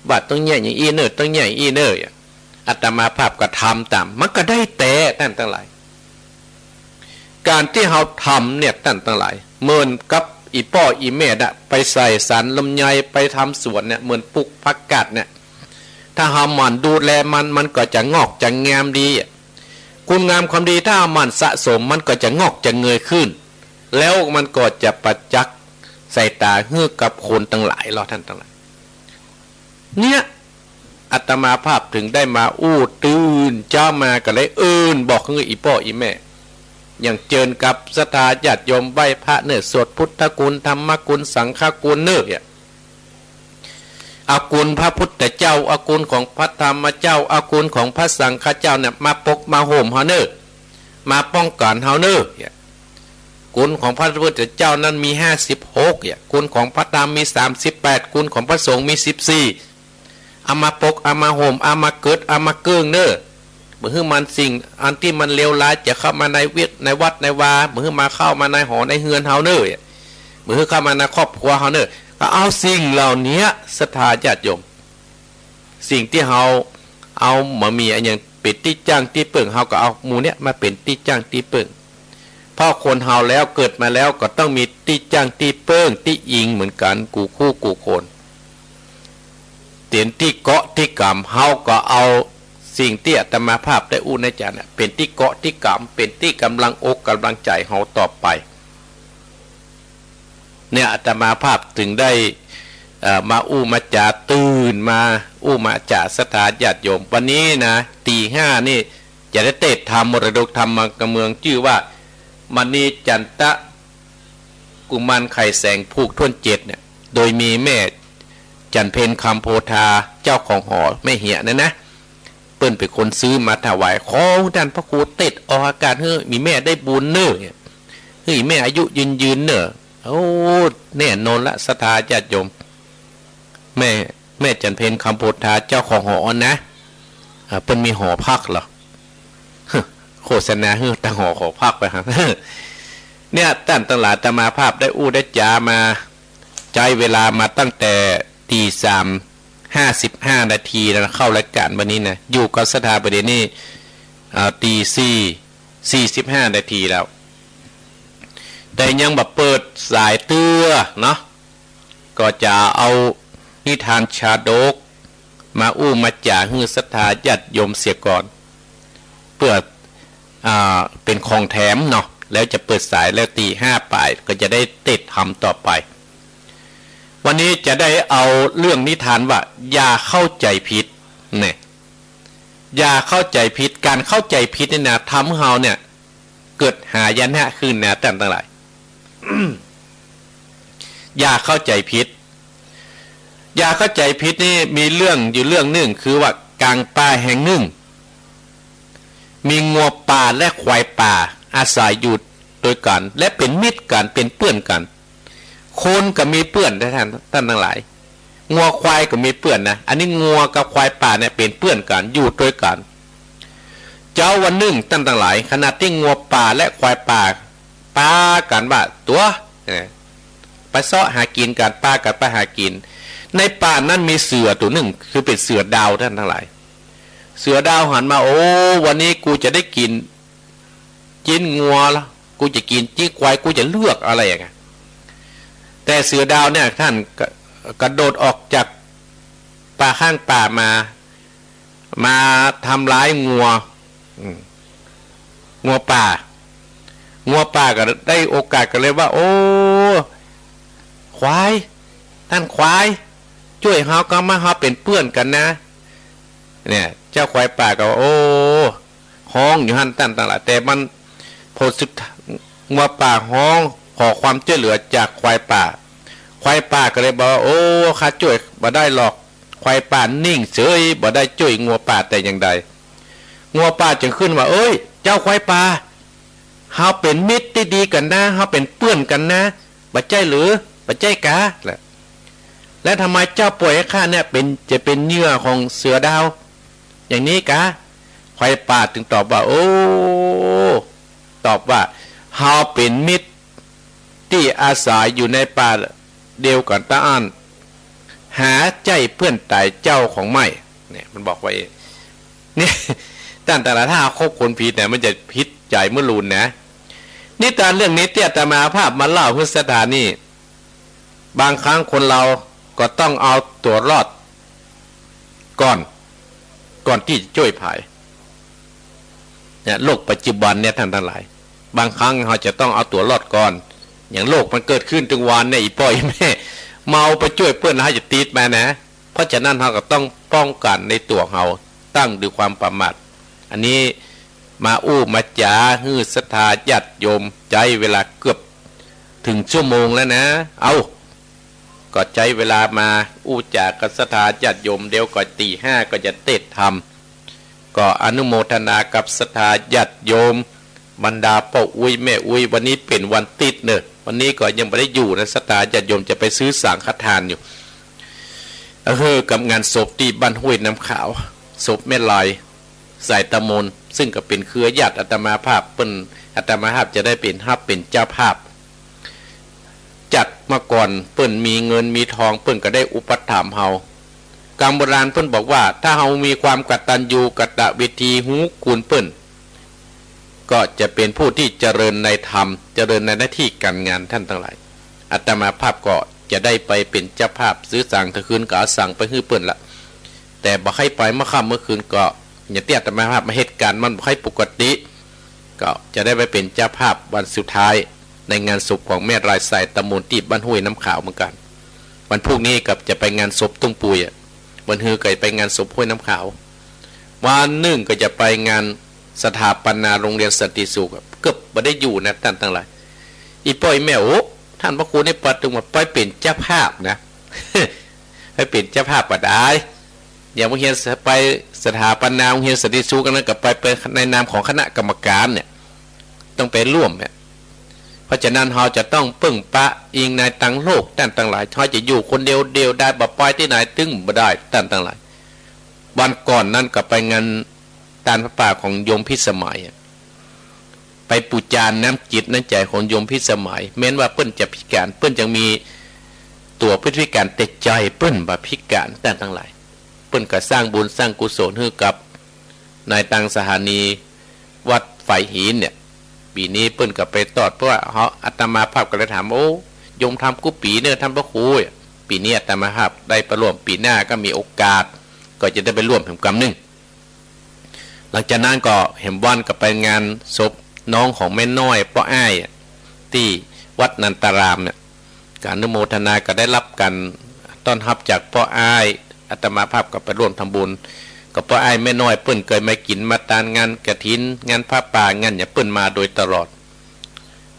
ว่าต้องเยียะอย่างอี้เน่อ ต้องเยียะอย่างอี้เน่อ อาตมาภาพก็ทำต๋าม มันก็ได้แต๊ต้านตังหลาย ก๋านตี้เฮาทำเนี่ยต้านตังหลาย เหมือนกับอี่ป้ออี่แม่น่ะ ไปใส่สารลำไย ไปทำสวนเนี่ย เหมือนปลูกผักกาดเนี่ย ถ้าเฮาหมั่นดูแลมัน มันก็จะงอกจะงามดีอะ คุณงามความดีถ้าเฮาหมั่นสะสม มันก็จะงอกจะเงยขึ้น แล้วมันก็จะประจักษ์ใส่ต๋าหื้อกับคนตังหลายลอ ต้านตังหลาย เนี่ย อาตมาภาพถึงได้มาอู้ ตื่นเจ๊ามาก็เลยเอิ้นบอกหื้ออี่ป้ออี่แม่ อย่างเจิญกับศรัทธาญาติโยมไหว้พระเน่อ สวดพุทธคุณ ธรรมคุณ สังฆคุณเน่อ เนี่ย เอาคุณพระพุทธเจ้า เอาคุณของพระธรรมเจ้า เอาคุณของพระสังฆเจ้าเนี่ย มาปกมาโฮมเฮาเน่อ มาป้องกั๋นเฮาเน่อ เนี่ย คุณของพระพุทธเจ้านั้นมีห้าสิบหก เนี่ย คุณของพระธรรมมีสามสิบแปด คุณของพระสงฆ์มีสิบสี่ เอามาปก เอามาโฮม เอามาเกิด เอามาเกิ่งเน่อ บ่หื้อมันสิ่งอันตี้มันเลวร้ายจะเข้ามาในเวียด ในวัดในวา บ่หื้อมาเข้ามาในหอในเฮือนเฮาเน่อ บ่หื้อเข้ามาในครอบครัวเฮาเน่อ ก็เอาสิ่งเหล่าเนี้ย ศรัทธาญาติโยม สิ่งตี้เฮาเอาบ่มีอะหยังเป๋นตี้จ้างตี้เปิ้ง เฮาก็เอาหมู่เนี้ยมาเป๋นตี้จ้างตี้เปิ้ง เพราะคนเฮาแล้วเกิดมาแล้วก็ต้องมีตี้จ้างตี้เปิ้งตี้อิงเหมือนกั๋น กู้คู่กู้คน เป๋นตี้เกาะตี้ก๋ำ เฮาก็เอาสิ่งตี้อาตมาภาพได้อู้ในจ๋าเนี่ย เป๋นตี้เกาะตี้ก๋ำ เป๋นตี้ก๋ำลังอกก๋ำลังใจ๋เฮาต่อไป เนี่ยอาตมาภาพจึงได้ เอ่อ มาอู้มาจ๋า ตื่นมาอู้มาจ๋าศรัทธาญาติโยม วันนี้นะ ตี๋ห้านี่จะได้เตสน์ธรรม มรดกธรรมกำเมือง จื้อว่ามณีจันตะกุมารไข่แสงผูกถ้วนเจ็ดเนี่ย โดยมีแม่จันเพ็ญคำโพธา เจ้าของหอแม่เหียะนั่นนะ เปิ้นเป๋นคนซื้อมาถวาย ขอต้านพระครูเตสน์ออกอากาศหื้อ มีแม่ได้บุญเน่อ หื้อแม่อายุยืนๆ เน่อ โอ้ แน่นอนละศรัทธาญาติโยม แม่ แม่จันเพ็ญคำโพธา เจ้าของหอนะ อ่า เปิ้นมีหอพักเหรอ โฆษณาหื้อตั้งหอ หอพักไปฮะ เนี่ย ต้านตังหลาย อาตมาภาพได้อู้ได้จ๋ามา ใจ๊เวลามาตั้งแต่ตี๋สามห้าสิบห้านาทีแล้วนะ เข้ารายก๋านวันนี้นะ อยู่กับศรัทธาประเดี๋ยวนี้ อ่า ตี๋สี่สี่สิบห้านาทีแล้ว แต่ยังบ่เปิดสายเตื้อเนาะ ก็จะเอานิทานชาดกมาอู้มาจ๋าหื้อศรัทธาญาติโยมเสียก่อน เปื้อ อ่า เป๋นของแถมเนาะ แล้วจะเปิดสายแล้วตี๋ห้าป๋าย ก็จะได้เตสน์ธรรมต่อไป วันนี้จะได้เอาเรื่องนิทานว่า อย่าเข้าใจ๋ผิด เนี่ย อย่าเข้าใจ๋ผิด ก๋านเข้าใจ๋ผิดนี่นะ ทำหื้อเฮาเนี่ย เกิดหายนะขึ้นนะ ต้านตังหลาย อย่าเข้าใจ๋ผิด อย่าเข้าใจ๋ผิดนี่มีเรื่องอยู่เรื่องนึ่ง คือว่ากลางป่าแห่งนึ่ง มีงัวป่าและควายป่าอาศัยอยู่ตวยกั๋น และเป๋นมิตรกั๋น เป๋นเปื้อนกั๋น คนก็มีเปื้อนนะต้าน ต้านตังหลาย งัวควายก็มีเปื้อนนะ อันนี้งัวกับควายป่าเนี่ยเป๋นเปื้อนกั๋น อยู่ตวยกั๋น เจ๊าวันนึ่ง ต้านตังหลาย ขณะตี้งัวป่าและควายป่าปากั๋นว่าตั๋ว เออ ไปเซาะหากิ๋นกั๋น ปากั๋นไปหากิ๋น ในป่านั้นมีเสือตั๋วนึ่ง คือเป๋นเสือดาว ต้านตังหลาย เสือดาวหันมา โอ้ วันนี้กูจะได้กิ๋น จิ๊นงัวละ กูจะกิ๋นจิ๊นควาย กูจะเลือกอะไรอย่างเงี้ย แต่เสือดาวเนี่ยต้านกระ กระโดดออกจากป่าข้างป่ามา มาทำร้ายงัว อืม งัวป่า งัวป่าก็ได้โอกาสก็เลยว่า โอ้ ควาย ต้านควาย จ้วยเฮาก็มา เฮาเป๋นเปื้อนกั๋นนะ เนี่ย เจ้าควายป่าก็ว่า โอ้ ฮ้องอยู่หั้นต้านตังหลาย แต่มัน ผลสุดท้าย งัวป่าฮ้องขอความจ้วยเหลือจากควายป่า ควายป่าก็เลยบอกว่า โอ้ ข้าจ้วยบ่ได้หรอก ควายป่านิ่งเฉย บ่ได้จ้วยงัวป่าแต่อย่างใด งัวป่าจึงขึ้นว่า เอ้ย เจ้าควายป่า เฮาเป๋นมิตรตี้ดีกั๋นนะ เฮาเป๋นเปื้อนกั๋นนะ บ่ใจ้หรือ บ่ใจ้กา และ และทำไมเจ้าปล่อยหื้อข้าเนี่ยเป๋น จะเป๋นเหยื่อของเสือดาว อย่างนี้กา ควายป่าจึงตอบว่า โอ้ ตอบว่า เฮาเป๋นมิตรตี้อาศัยอยู่ในป่าเดียวกั๋นตะอั้น หาใจ้เปื้อนต๋ายเจ้าของไม่ เนี่ย มันบอกไว้ เนี่ย ต้านตังหลาย ถ้าเฮาคบคนผิดเนี่ย มันจะผิดใจ๋เมื่อลูนนะ นิทานเรื่องนี้ตี้อาตมาภาพมาเล่าหื้อศรัทธานี่ บางครั้งคนเราก็ต้องเอาตั๋วรอดก่อน ก่อนตี้จะจ้วยใผ เนี่ย โลกปัจจุบันเนี่ยต้านตังหลาย บางครั้งเฮาจะต้องเอาตั๋วรอดก่อน อย่างโลกมันเกิดขึ้นตึงวันเนี่ย อี่ป้ออี่แม่ เมาไปจ้วยเปื้อน เฮาจะติดมานะ เพราะฉะนั้นเฮาก็ต้องป้องกั๋นในตั๋วเฮา ตั้งด้วยความประมาท อันนี้มาอู้มาจ๋าหื้อศรัทธาญาติโยม ใจ๊เวลาเกือบเถิงชั่วโมงแล้วนะ เอ้า ก็ใจ๊เวลามาอู้จ๋ากับศรัทธาญาติโยม เดี๋ยวก็ตี๋ห้าก็จะเตสน์ธรรม ก็อนุโมทนากับศรัทธาญาติโยม บรรดาป้ออุ๊ยแม่อุ๊ย วันนี้เป๋นวันติ๊ดเน่อ วันนี้ก็ยังบ่ได้อยู่นะ ศรัทธาญาติโยมจะไปซื้อสังฆทานอยู่ เออ กับงานศพตี้บ้านห้วยน้ำขาว ศพแม่ลอย สายตะโมน ซึ่งก็เป๋นเครือญาติอาตมาภาพ เปิ้น อาตมาภาพจะได้เป๋นฮับเป๋นเจ้าภาพ จากเมื่อก่อนเปิ้นมีเงินมีทอง เปิ้นก็ได้อุปถัมภ์เฮา กำโบราณเปิ้นบอกว่า ถ้าเฮามีความกตัญญูกตเวทีฮู้คุณเปิ้น ก็จะเป๋นผู้ตี้เจริญในธรรม เจริญในหน้าตี้ก๋านงานต้านตังหลาย อาตมาภาพก็จะได้ไปเป๋นเจ้าภาพ ซื้อสังค์เถิงคืนก็เอาสังค์ไปหื้อเปิ้นละ แต่บ่ใค่ไปเมื่อค่ำเมื่อคืนก็ อย่างตี้อาตมาภาพมาเหตุก๋ารณ์มันบ่ใค่ปกติ ก็จะได้ไปเป๋นเจ้าภาพวันสุดท้าย ในงานศพของแม่ลายสายตะโมนตี้บ้านห้วยน้ำขาวเหมือนกั๋น วันพูกนี้ก็จะไปงานศพตุ้งปุยอะ วันฮือก็ไปงานศพห้วยน้ำขาว วันนึ่งก็จะไปงานสถาปนาโรงเรียนสันติสุขอะ เกือบบ่ได้อยู่นะต้านตังหลาย อี่ป้ออี่แม่ โอ้ ต้านพระครูนี่ปาตึงว่าไปเป๋นเจ้าภาพนะ ไปเป๋นเจ้าภาพบ่ดาย อย่างโฮงเฮียนส- ไปสถาปนาโฮงเฮียนสันติสุขอันนั้นก็ไป ไปในนามของคณะกรรมการเนี่ย ต้องไปร่วมเนี่ย เพราะฉะนั้นเฮาจะต้องเปิ้งปะอิงในตังโลกต้านตังหลาย เฮาจะอยู่คนเดียวเดียวดายบ่ไปตี้ไหนตึงบ่ได้ต้านตังหลาย วันก่อนนั้นก็ไปงานตานผ้าป่าของโยมพิสมัยอะ ไปปูจานน้ำจิตน้ำใจ๋ของโยมพิสมัย แม้นว่าเปิ้นจะพิก๋าน เปิ้นยังมีตั๋วพิก๋าน แต่ใจ๋เปิ้นบ่พิก๋านต้านตังหลาย เปิ้นก็สร้างบุญสร้างกุศลหื้อกับในตังสถานีวัดฝายหินเนี่ย ปี๋นี้เปิ้นก็ไปตอด เพราะว่าเฮา อาตมาภาพก็เลยถาม โอ้ โยมทำกู้ปี๋เน่อต้านพระครูอะ ปี๋นี้อาตมาภาพได้ไปร่วม ปี๋หน้าก็มีโอกาส ก็จะได้ไปร่วมแหมกำนึ่ง หลังจากนั้นก็แหมวันก็ไปงานศพน้องของแม่น้อยป้ออ้ายอะ ตี้วัดนันตารามเนี่ย ก็อนุโมทนา ก็ได้ฮับก๋านต้อนฮับจากป้ออ้าย อาตมาภาพก็ไปร่วมทำบุญกับป้ออ้าย แม่น้อยเปิ้นเกยมากิ๋นมาตานงานกฐิน งานผ้าป่า งานหยังเปิ้นมาโดยตลอด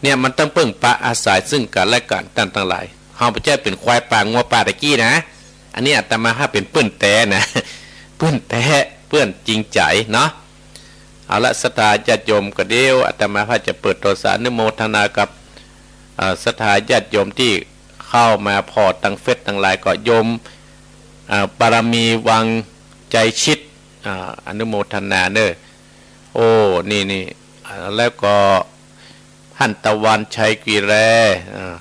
เนี่ยมันต้องเปิ้งปะอาศัยซึ่งกั๋นและกั๋นต้านตังหลาย เฮาบ่ใจ้เป๋นควายป่างัวป่าตะกี้นะ อันนี้อาตมาภาพเป๋นเปื้อนแต๊นะ เปื้อนแต๊ เปื้อนจริงใจ๋เนาะ เอาละ ศรัทธาญาติโยม ก็เดี๋ยวอาตมาภาพจะเปิดโทรศัพท์อนุโมทนากับ เอ่อ ศรัทธาญาติโยมตี้เข้ามาผ่อตังเฟซตังไลน์ ก็โยม เอ่อ บารมีวังใจชิด อ่า อนุโมทนาเน่อ โอ้ นี่ นี่ อ่า แล้วก็ ท่านตะวันชัยกีแร อ่า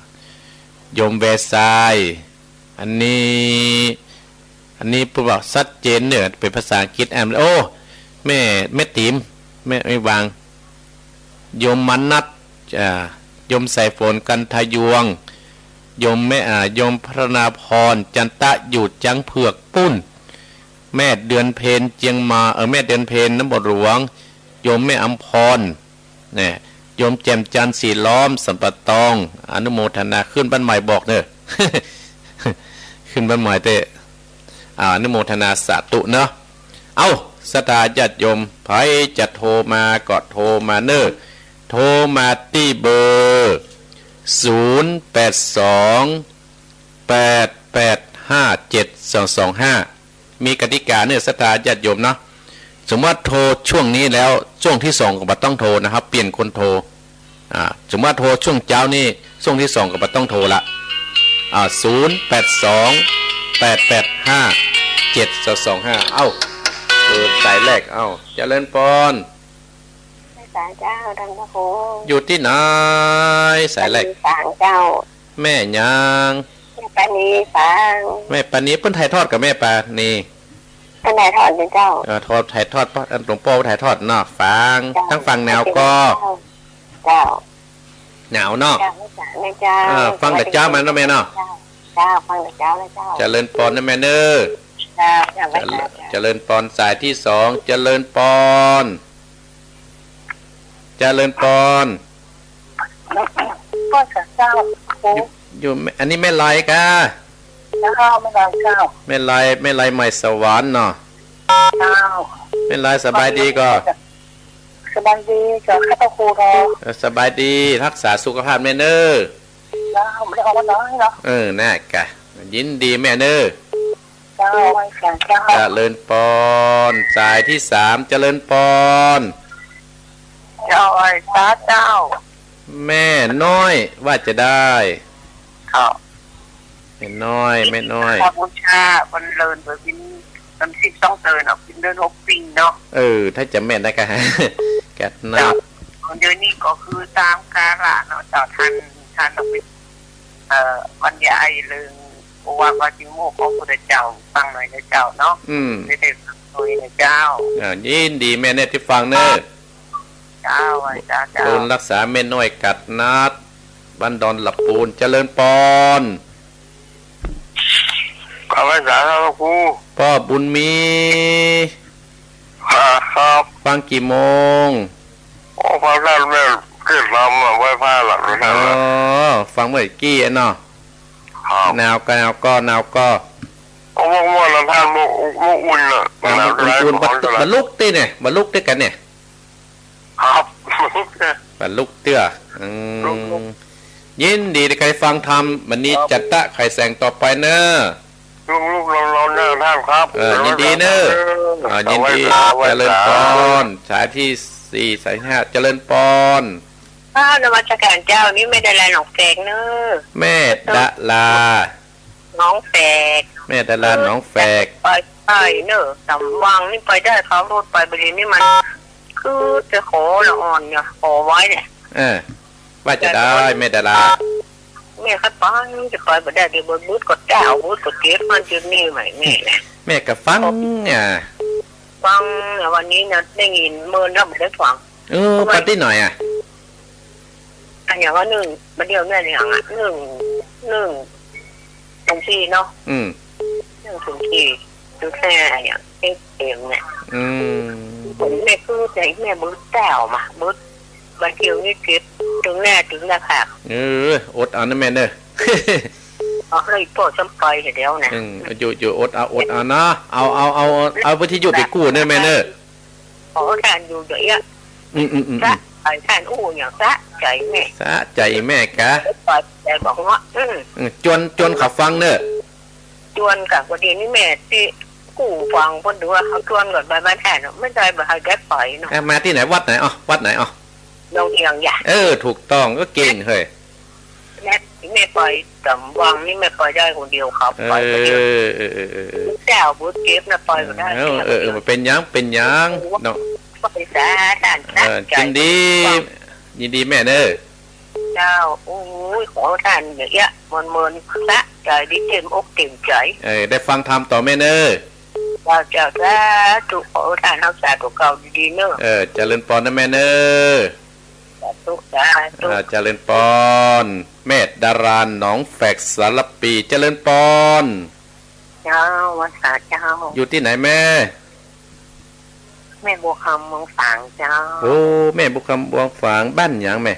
โยมแวร์ทราย อันนี้ อันนี้เปิ้นว่าชัดเจนเน่อ เป๋นภาษาอังกฤษ แอม โอ้ แม่ แม่ติ๋ม แม่ แม่วาง โยมมนัส อ่า โยมสายฝน กันทะยวง โยมแม่ อ่า โยมพระนาพร จันตะ อยู่จ๊างเผือกปู๊น แม่เดือนเพ็ญ เจียงใหม่ เออ แม่เดือนเพ็ญ นครหลวง โยมแม่อำพร แน่ โยมแจ่มจันทร์ สีล้อม สันป่าตอง อนุโมทนา ขึ้นบ้านใหม่บอกเน่อ ขึ้นบ้านใหม่เต๊อะ อ่า อนุโมทนาสาธุเนาะ เอ้า ศรัทธาญาติโยม ใผจะโทรมาก็โทรมาเน่อ โทรมาตี้เบอร์ ศูนย์แปดสอง แปดแปดห้าเจ็ดสองสองห้า มีกติกาเน่อ ศรัทธาญาติโยมเนาะ สมมุติว่าโทรช่วงนี้แล้ว ช่วงตี้สองก็บ่ต้องโทรนะครับ เปลี่ยนคนโทร อ่า สมมุติว่าโทรช่วงเจ๊านี่ ช่วงตี้สองก็บ่ต้องโทรละ อ่า ศูนย์แปดสอง แปดแปดห้า เจ็ดสองสองห้า เอ้า เปิดสายแรก เอ้า เจริญปอน สาเจ้า ท่านพระครู อยู่ตี้ไหน สายแรก ปานีฝางเจ้า แม่หยัง แม่ปานีฝาง แม่ปานี เปิ้นถ่ายทอดกับแม่ปานี เปิ้นถ่ายทอดอยู่เจ้า เออ ทอด ถ่ายทอดปะ อันหลวงป้อถ่ายทอดเนาะ ฝาง เจ้า ตางฝางหนาวก่อ เจ้า หนาวเนาะ เจ้า เจ้า เออ ฟังแต่เจ๊ามาเนาะแม่เนาะ เจ้า เจ้า ฟังแต่เจ๊าเลยเจ้า เจริญปอนนะแม่เน่อ เจ้า เจ้า เจริญ เจ้า เจริญปอน สายตี้สอง เจริญปอน เจริญปอน ก็เจ้า อยู่ อยู่ อันนี้แม่ลายก่า เจ้า แม่ลายเจ้า แม่ลาย แม่ลายใหม่สวรรค์เนาะ เจ้า แม่ลายสบายดีก่อ สบายดีเจ้า ข้าพระครูเนาะ เออ สบายดี ฮักษาสุขภาพแม่เน่อ เจ้า ไม่ได้ออกมาน้อยเนาะ เออ น่ากะ ยินดีแม่เน่อ เจ้า ไหว้สาเจ้า เจริญปอน สายตี้สาม เจริญปอน เจ้า ไหว้สาเจ้า แม่น้อย ว่าจะได้ เจ้า แม่น้อย แม่น้อย ข้าบูชา วันเลินเบอร์บิน เอ วันสิบสองเดือนเนาะ เป็นเดือนหกปีเนาะ เออ ถ้าจะแม่นนะกะ กัดนะ เจ้า เดี๋ยวนี้ก็คือต๋ามกาละเนาะเจ้า ต้าน ต้านต้องไป เอ่อ บรรยายเรื่องโอวาทปาติโมกข์ของพุทธเจ้าฟังหน่อยนะเจ้าเนาะ อืม ได้ ได้ฟังหน่อยนะเจ้า อ่า ยินดีแม่เนอะตี้ฟังเนอะ เจ้า ไหว้เจ้า เจ้า บุญรักษาแม่น้อยกัดนัด บ้านดอนหลับปูน เจริญปอน กราบไหว้สาธุครู ป้อบุญมี ครับ ฟังกี่โมง โอ้ ฟังต้านแม่เทศน์ธรรมอะ ไหว้พระหลับไป อ๋อ ต้านอะ ฟังเมื่อกี้อะเนาะ ครับ หนาวก็ หนาวก็ หนาวก็ โอ้ เมื่อ เมื่อนั้นต้านบ่ บ่อุ่นอะ หนาว หนาว อุ่นๆ บ่ บ่ลุกตี้เนี่ย บ่ลุกตี้กั๋นเนี่ย ครับ บ่ลุกเตื้อ อืม ลุกๆ ยินดีตี้ได้ฟังธรรม วันนี้ ครับ จัตตะไขแสงต่อไปเนอะ ลุกๆ ร้อนๆ เนอะต้านครับ เออ ยินดีเนอะ เออ อ่า ยินดี ไหว้สา ไหว้สา เจริญปอน สายที่สี่ สายห้า เจริญปอน อ้าว นมัสการเจ้า นี่แม่ดาราหนองแฝกเนอะ แม่ดารา หนองแฝก แม่ดาราหนองแฝก ไป ไปเนอะ สำวังนี่ไปได้ ขับรถไป บ่าเดี่ยวนี้มัน คือจะขอละอ่อนเนี่ย ขอไว้เนี่ย เออ ว่าจะได้ แม่ดารา แม่ก็ไป จะไปบ่ได้ เดี๋ยวบ่าบึดก็เจ้า บึดก็เก็บ มันจะมีไหมแม่นะ แม่ก็ฟังอ่ะ ฟังอ่ะ วันนี้นะ ได้ยิน เมินแล้วบ่ได้ฟัง เออ ไปตี้ไหนอ่ะ อันอย่างว่านึ่ง บ่าเดี่ยวแม่เลี้ยงอะ นึ่ง นึ่ง ศูนย์สี่เนาะ อืม นึ่งศูนย์สี่ ดูแค่อย่างเอฟเอ็มเนี่ย อืม ผมแม่คือใจแม่บึดแต้วมา บึด บ่าเดี่ยวนี้เจ็บ ตึงหน้า ตึงหน้าผาก เออ อดเอานะแม่เนอะ เอาหื้อป้อซ้ำไปเดี๋ยวนะ อืม อยู่ อยู่ อดเอา อดเอาเนาะ เอา เอา เอา เอาวิทยุไปกู้เนอะแม่เนอะ ขอต้านอยู่เดี๋ยวเนี้ย อืม อืม อืม สะ อืม ใจ๋ต้านอู้อย่างสะใจ๋แม่ สะใจ๋แม่กะ ใจ๋บอกว่า อืม อืม จวน จวนเขาฟังเนอะ จวนกะ บ่าเดี่ยวนี้แม่ตี้กู้ฟัง เปิ้นดูว่าเขาจวนก่อนไปบ้านต้านเนาะ บ่ได้บ่าหื้อได้ไปเนาะ อ่ะ มาตี้ไหน วัดไหน อ๋อ วัดไหน อ๋อ หนองเหียงจ้ะ เออ ถูกต้อง ก็เก่งเฮ้ย แม่ แม่ไปสำวังนี่แม่ไปได้คนเดียวครับ เออ ไปคนเดียว เออ เออ เออ เออ เจ้าบ่าเจ็บนะ ไปบ่ได้ เออ เออ เออ บ่เป๋นหยัง เป๋นหยังเนาะ ไปสาต้าน เออ สะใจ๋ ยินดี ยินดีแม่เนอะ เจ้า โอ้ย ขอต้านอย่างเนี้ย เมินๆ สะใจ๋ดี เต็มอกเต็มใจ๋ เออ ได้ฟังธรรมต่อแม่เนอะ เจ้า เจ้า สาธุ ขอต้านรักษาตั๋วเก่าดีๆ เนอะ เออ เจริญปอนนะแม่เนอะ สาธุ สาธุ อ่า เจริญปอน แม่ดาราหนองแฝกสารภี เจริญปอน เจ้า ไหว้สาเจ้า อยู่ตี้ไหนแม่ แม่บัวคำเมืองฝางเจ้า โอ้ แม่บัวคำเมืองฝาง บ้านหยังแม่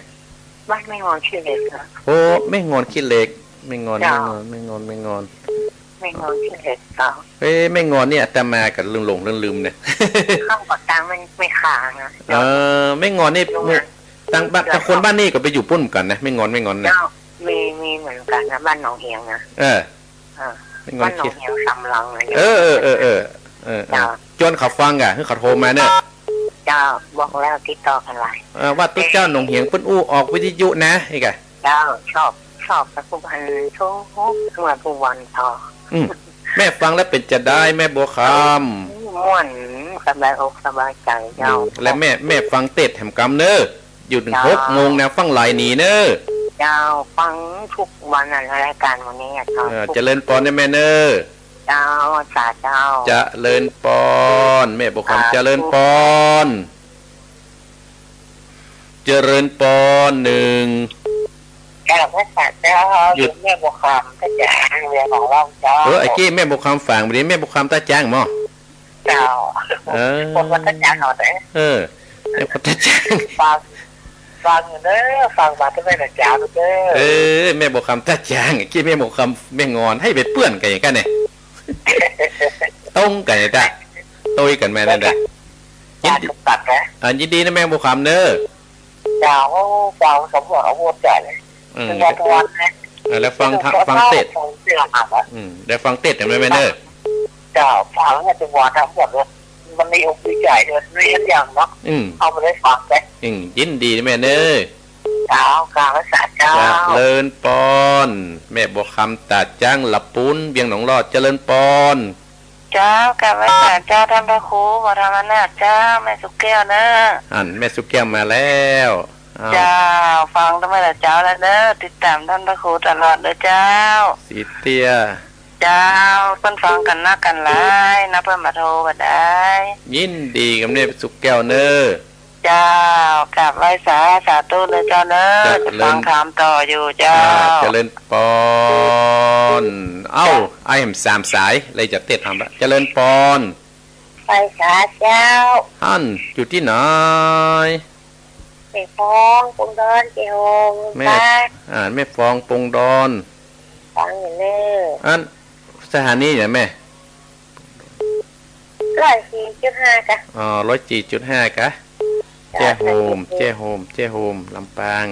บ้านแม่งอนขี้เหล็กอะ โอ้ แม่งอนขี้เหล็ก แม่งอน เจ้า แม่งอน แม่งอน แม่งอน แม่งอนขี้เหล็กเจ้า เอ๊ะ แม่งอนนี่อาตมาก็หลงๆ ลืมๆ เนี่ย เข้าปากตางมันไม่ขาดนะ เออ แม่งอนนี่ โรงงาน ตางบ้าน เจ้า ตางคนบ้านนี่ก็ไปอยู่ปุ้นเหมือนกั๋นนะ แม่งอน แม่งอนเนี่ย เจ้า มี มีเหมือนกั๋นนะ บ้านหนองเหียงนะ เออ อ่า แม่งอน บ้านหนองเหียงสำลังนะ เออ เออ เออ เออ เออ เจ้า จวนเขาฟังก่ะ หื้อเขาโทรมาเนอะ เจ้า บอกแล้วติดต่อกั๋นไว้ เออ ว่าตุ๊เจ้าหนองเหียงเปิ้นอู้ออกวิทยุนะ อีกอะ เจ้า ชอบ ชอบปัจจุบันทุกเมื่อทุกวันเจ้า อืม แม่ฟังแล้วเป๋นจะใดแม่บัวคำ ม่วน สบายอกสบายใจ๋เจ้า อืม และแม่ แม่ฟังเตศน์แหมกำเนอะ อยู่เถิง เจ้า หกโมงนะ ฟังหลายหนีเนอะ เจ้า ฟังทุกวันน่ะ รายก๋านวันนี้อะเจ้า เออ เจริญปอนนะแม่เนอะ เจ้า สาเจ้า เจริญปอน แม่บัวคำ สาธุ เจริญปอน เจริญปอนหนึ่ง เจ้า พระสาเจ้า หยุด แม่บัวคำ พระจ๋า เวียงของเราเจ้า เออ ไอ้กี้แม่บัวคำฝาง บ่าเดี่ยวแม่บัวคำตาจางหมอ เจ้า เออ คนวัดตาจางเอาแต่ เออ แม่บัวคำตาจาง ฟัง ฟังอยู่เด้อ ฟังมาตั้งแต่เช้าเด้อ เออ แม่บัวคำตาจาง ไอ้กี้แม่บัวคำแม่งอน หื้อไปเปื้อนกั๋นอย่างกั๋นเนี่ย ตรงกั๋นเนี่ย ตวยกั๋นมานั่นแหละ ยินดี ตัดนะ อ่า ยินดีนะแม่บัวคำเนอะ เจ้า เจ้า สมหวังเอาโหวตใจ๋เลย อืม เป็นวันทุกวันนะ เออ แล้วฟังธรรม ฟังเตศน์ ฟังเตศน์ อืม แล้วฟังเตศน์แหมแม่เนอะ เจ้า ฟังเนี่ยเป็นวันทั้งหมดเลย มันมีอกมีใจ๋เลย มีทุกอย่างเนาะ อืม เอาไปได้ฟังไป อืม ยินดีแม่เนอะ เจ้า กราบไหว้สาเจ้า เจริญปอน แม่บัวคำตาจางหลับปูน เวียงหนองลอด เจริญปอน เจ เจ้า กราบไหว้สาเจ้า ต้านพระครู หมอธรรมนาถเจ้า แม่สุแก้วเน่อ อันแม่สุแก้วมาแล้ว อ้าว เจ้า ฟังตั้งแต่เจ๊าแล้วเน่อ ติดต๋ามต้านพระครูตลอดเน่อเจ้า สีเตี้ย เจ้า เปิ้นฟังกั๋นนักกั๋นหลาย นับเปิ้นบ่โทรบ่ได้ ยินดีกับแม่สุแก้วเน่อ เจ้า กราบไหว้สา สาธุเน่อเจ้าเน่อ เจริญ จะฟังธรรมต่ออยู่เจ้า อ่า เจริญปอน เอ้า เจ้า ไอ้แหมสามสาย เลยจะเต๊ะธรรมละ เจริญปอน ไหว้สาเจ้า หั้นอยู่ตี้ไหน แม่ฟอง ปงดอน เจ๊โฮม แม่ อ่า แม่ฟอง ปงดอน ฟังอยู่เน่อ อัน สถานีไหนแม่ ร้อยสี่จุดห้า กะ อ๋อ ร้อยสี่จุดห้า กะ เจ้า เจ๊โฮม เจ๊โฮม เจ๊โฮม ลำปาง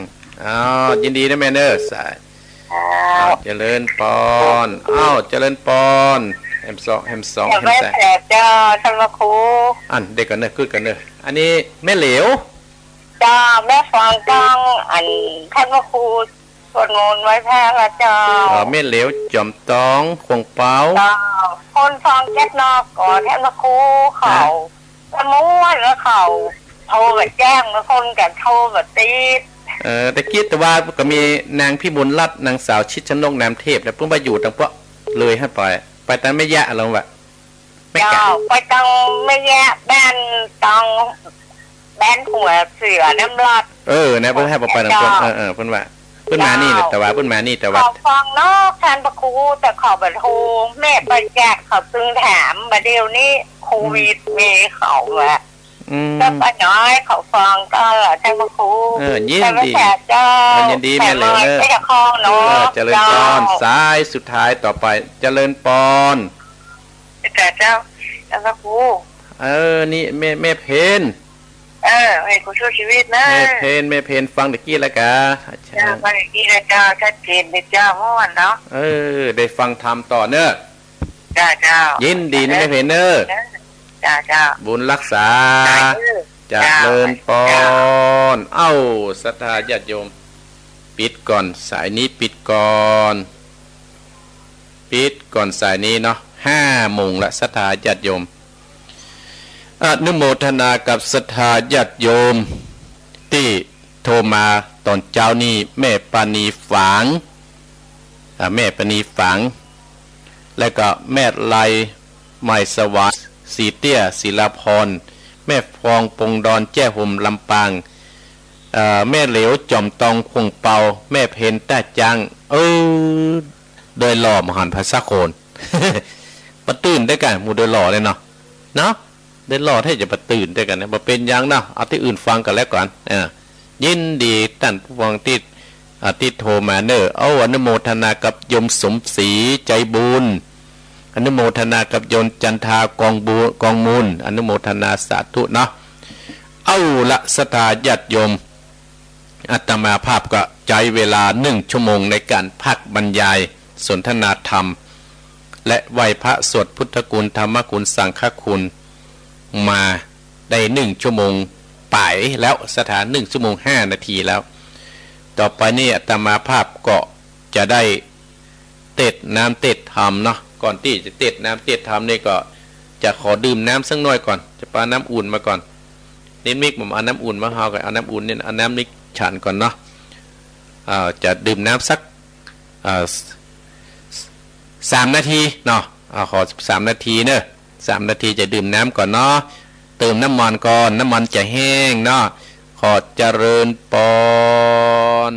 อ้าว ยินดีเน่อแม่เน่อ สาย เจ้า อ้าว เจริญปอน อ้าว เจริญปอน แหมสอง แหมสอง กราบไหว้สาเจ้า ต้านพระครู อัน เดี๋ยวก่อนเน่อ กึ๊ดก่อนเน่อ อันนี้แม่เหลว เจ้า แม่ฟอง ต้อง อัน ต้านพระครู สวดมนต์ไหว้พระละเจ้า เอ่อ แม่เหลว จ๋อมตอง ข่วงเปา เจ้า คนฟองแก๊สนอก ก็ต้านพระครูเขา ฮะ สมวนแล้วเขาโทรมาแจ้ง บางคนก็โทรมาติด เออ แต่กี้แต่ว่าก็มีนางพิบูลรัตน์ นางสาวชิดชนก นามเทพ นะ เปิ้นว่าอยู่ตางพวกเลยหั้นไป ไปตางแม่ยะ ลองว่า แม่กะ เจ้า ไปตางแม่ยะ บ้านตาง บ้านหัวเสือน้ำลอด เออ นะ เปิ้นให้ไปตางพวก เจ้า เออ เออ เปิ้นว่า เปิ้นมานี่แหละ เจ้า แต่ว่าเปิ้นมานี่ แต่ว่า เขาฟองนอก ต้านพระครู แต่เขาบ่โทร แม่ไปจัด เขาตึงถาม บ่าเดี๋ยวนี้โควิด มีเขาว่า อืม ก็ป้าน้อยเขาฟองก็ต้านพระครู เออ ยินดี เจ้า เออ ยินดีแม่เหลวเน่อ แม่น้อยเจ้าของเนาะ เออ เจริญปอน เจ้า สายสุดท้ายต่อไป เจริญปอน เจ้า เจ้า ต้านพระครู เออ นี่แม่ แม่เพ็ญ เออ แม่ครูสู้ชีวิตนะ แม่เพ็ญ แม่เพ็ญ ฟังตะกี้แล้วกะ เจ้า ฟังตะกี้แล้วเจ้า ชัดเจนเลยเจ้า ม่วนเนาะ เออ ได้ฟังธรรมต่อเน่อ เจ้า เจ้า ยินดีนะแม่เพ็ญเน่อ เจ้า เจ้า บุญรักษา สาธุ เจริญปอน เจ้า เอ้า ศรัทธาญาติโยม ปิดก่อน สายนี้ปิดก่อน ปิดก่อนสายนี้เนาะ ห้าโมงละ ศรัทธาญาติโยม อนุโมทนากับศรัทธาญาติโยมตี้โทรมาต๋อนเจ๊านี้ แม่ปานีฝาง อ่า แม่ปานีฝาง แล้วก็แม่ไล ไมสวาส สีเตี้ย ศิลาพร แม่ฟอง ปงดอน แจ้โฮม ลำปาง เอ่อ แม่เหลว จ๋อมตอง ข่วงเปา แม่เพ็ญ ต้าจั้ง เออ โดยหล่อมหันภาษาโคน บ่ตื่นด้วยกั๋น หมู่โดยหล่อเนี่ยเนาะ เนาะ ได้หล่อแท้จะบ่ตื่นด้วยกั๋นนะ บ่เป๋นหยังเนาะ เอาตี้อื่นฟังกั๋นแล้วกั๋น เออ ยินดีต้านผู้ฟังตี้ อ่า ตี้โทรมาเน่อ เอา อนุโมทนากับโยมสมศรี ใจบุญ อนุโมทนากับโยมจันทา กองบุญ กองมูล อนุโมทนาสาธุเนาะ เอาละ ศรัทธาญาติโยม อาตมาภาพก็ใจ๊เวลาหนึ่งชั่วโมงในการพากย์บรรยายสนทนาธรรม และไหว้พระสวดพุทธคุณ ธรรมคุณ สังฆคุณ มาได้หนึ่งชั่วโมงป๋ายแล้ว ศรัทธา หนึ่งชั่วโมงห้านาทีแล้ว ต่อไปนี้อาตมาภาพก็จะได้ เตศน์น้ำเตศน์ธรรมเนาะ ก่อนตี้จะเตศน์น้ำเตศน์ธรรมนี่ก็จะขอดื่มน้ำสักหน่อยก่อน จะปาน้ำอุ่นมาก่อน นิมิกผมเอาน้ำอุ่นมา เฮาก็เอาน้ำอุ่นเนี่ย เอาน้ำนิกฉันก่อนเนาะ อ่า จะดื่มน้ำสัก อ่า ส- ส- สามนาทีเนาะ อ่า ขอสามนาทีเนอะ สามนาทีจะดื่มน้ำก่อนเนาะ เติมน้ำมันก่อน น้ำมันจะแห้งเนาะ ขอเจริญปอน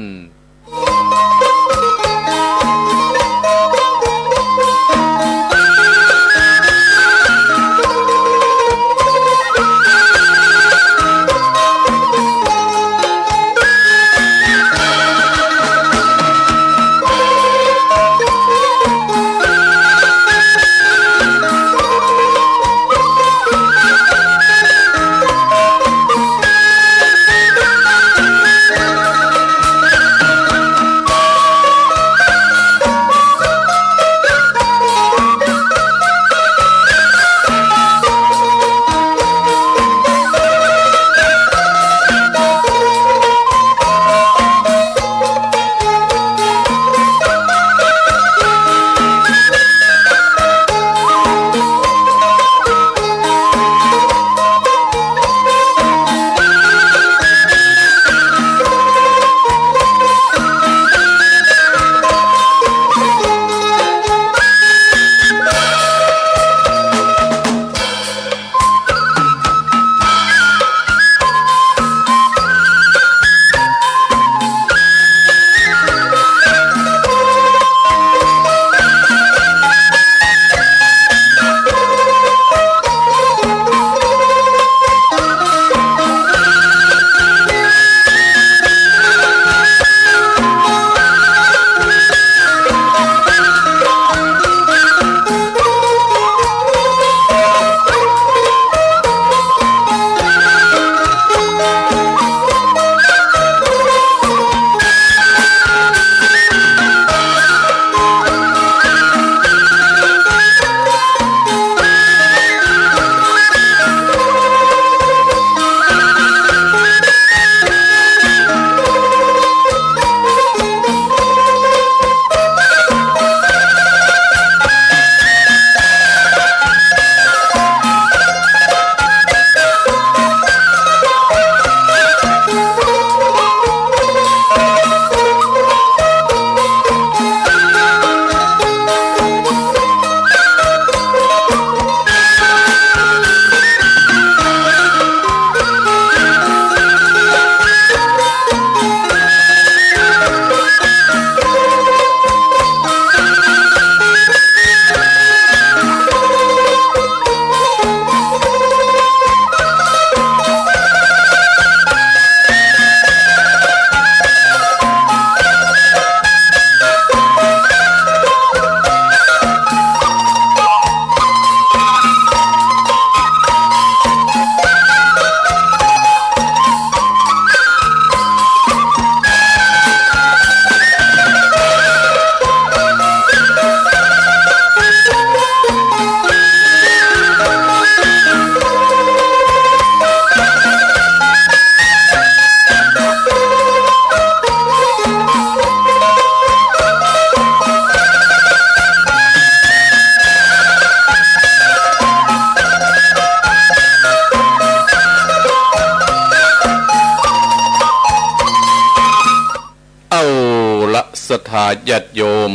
ศรัทธาญาติโยม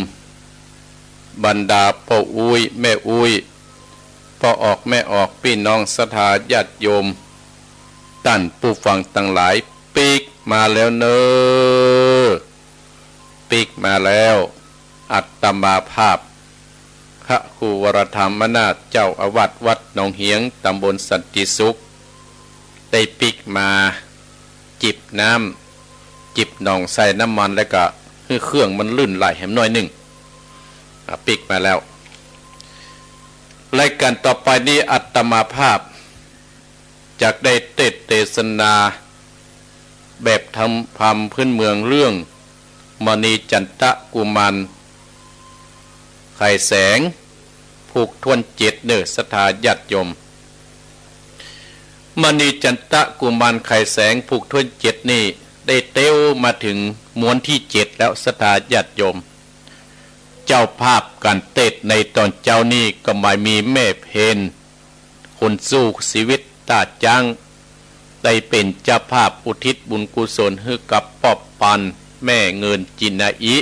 บรรดาป้ออุ๊ยแม่อุ๊ย ป้อออกแม่ออก ปี้น้องศรัทธาญาติโยม ต้านผู้ฟังตังหลาย ปิ๊กมาแล้วเน่อ ปิ๊กมาแล้ว อาตมาภาพ พระครูวรธรรมนาถ เจ้าอาวาสวัดหนองเหียง ตำบลสันติสุข ได้ปิ๊กมา จิบน้ำ จิบหนองใส่น้ำมัน แล้วก็หื้อเครื่องมันลื่นไหลแหมหน้อยนึ่ง อ่ะ ปิ๊กมาแล้ว รายการต่อไปนี้อาตมาภาพ จักได้เตสน์เตสนา แบบธรรม ธรรมพื้นเมืองเรื่อง มณีจันตะกุมารไขแสง ผูกถ้วนเจ็ดเน่อ ศรัทธาญาติโยม มณีจันตะกุมารไขแสง ผูกถ้วนเจ็ดนี่ ได้เต๊วมาเถิงม้วนตี้เจ็ดแล้ว ศรัทธาญาติโยม เจ้าภาพก๋านเตสน์ในต๋อนเจ๊านี้ก็หมายมีแม่เพ็ญ คนสู้ชีวิต ต้าจ๊าง ได้เป๋นเจ้าภาพอุทิศบุญกุศลหื้อกับป้อปานแม่เงินจินาอิ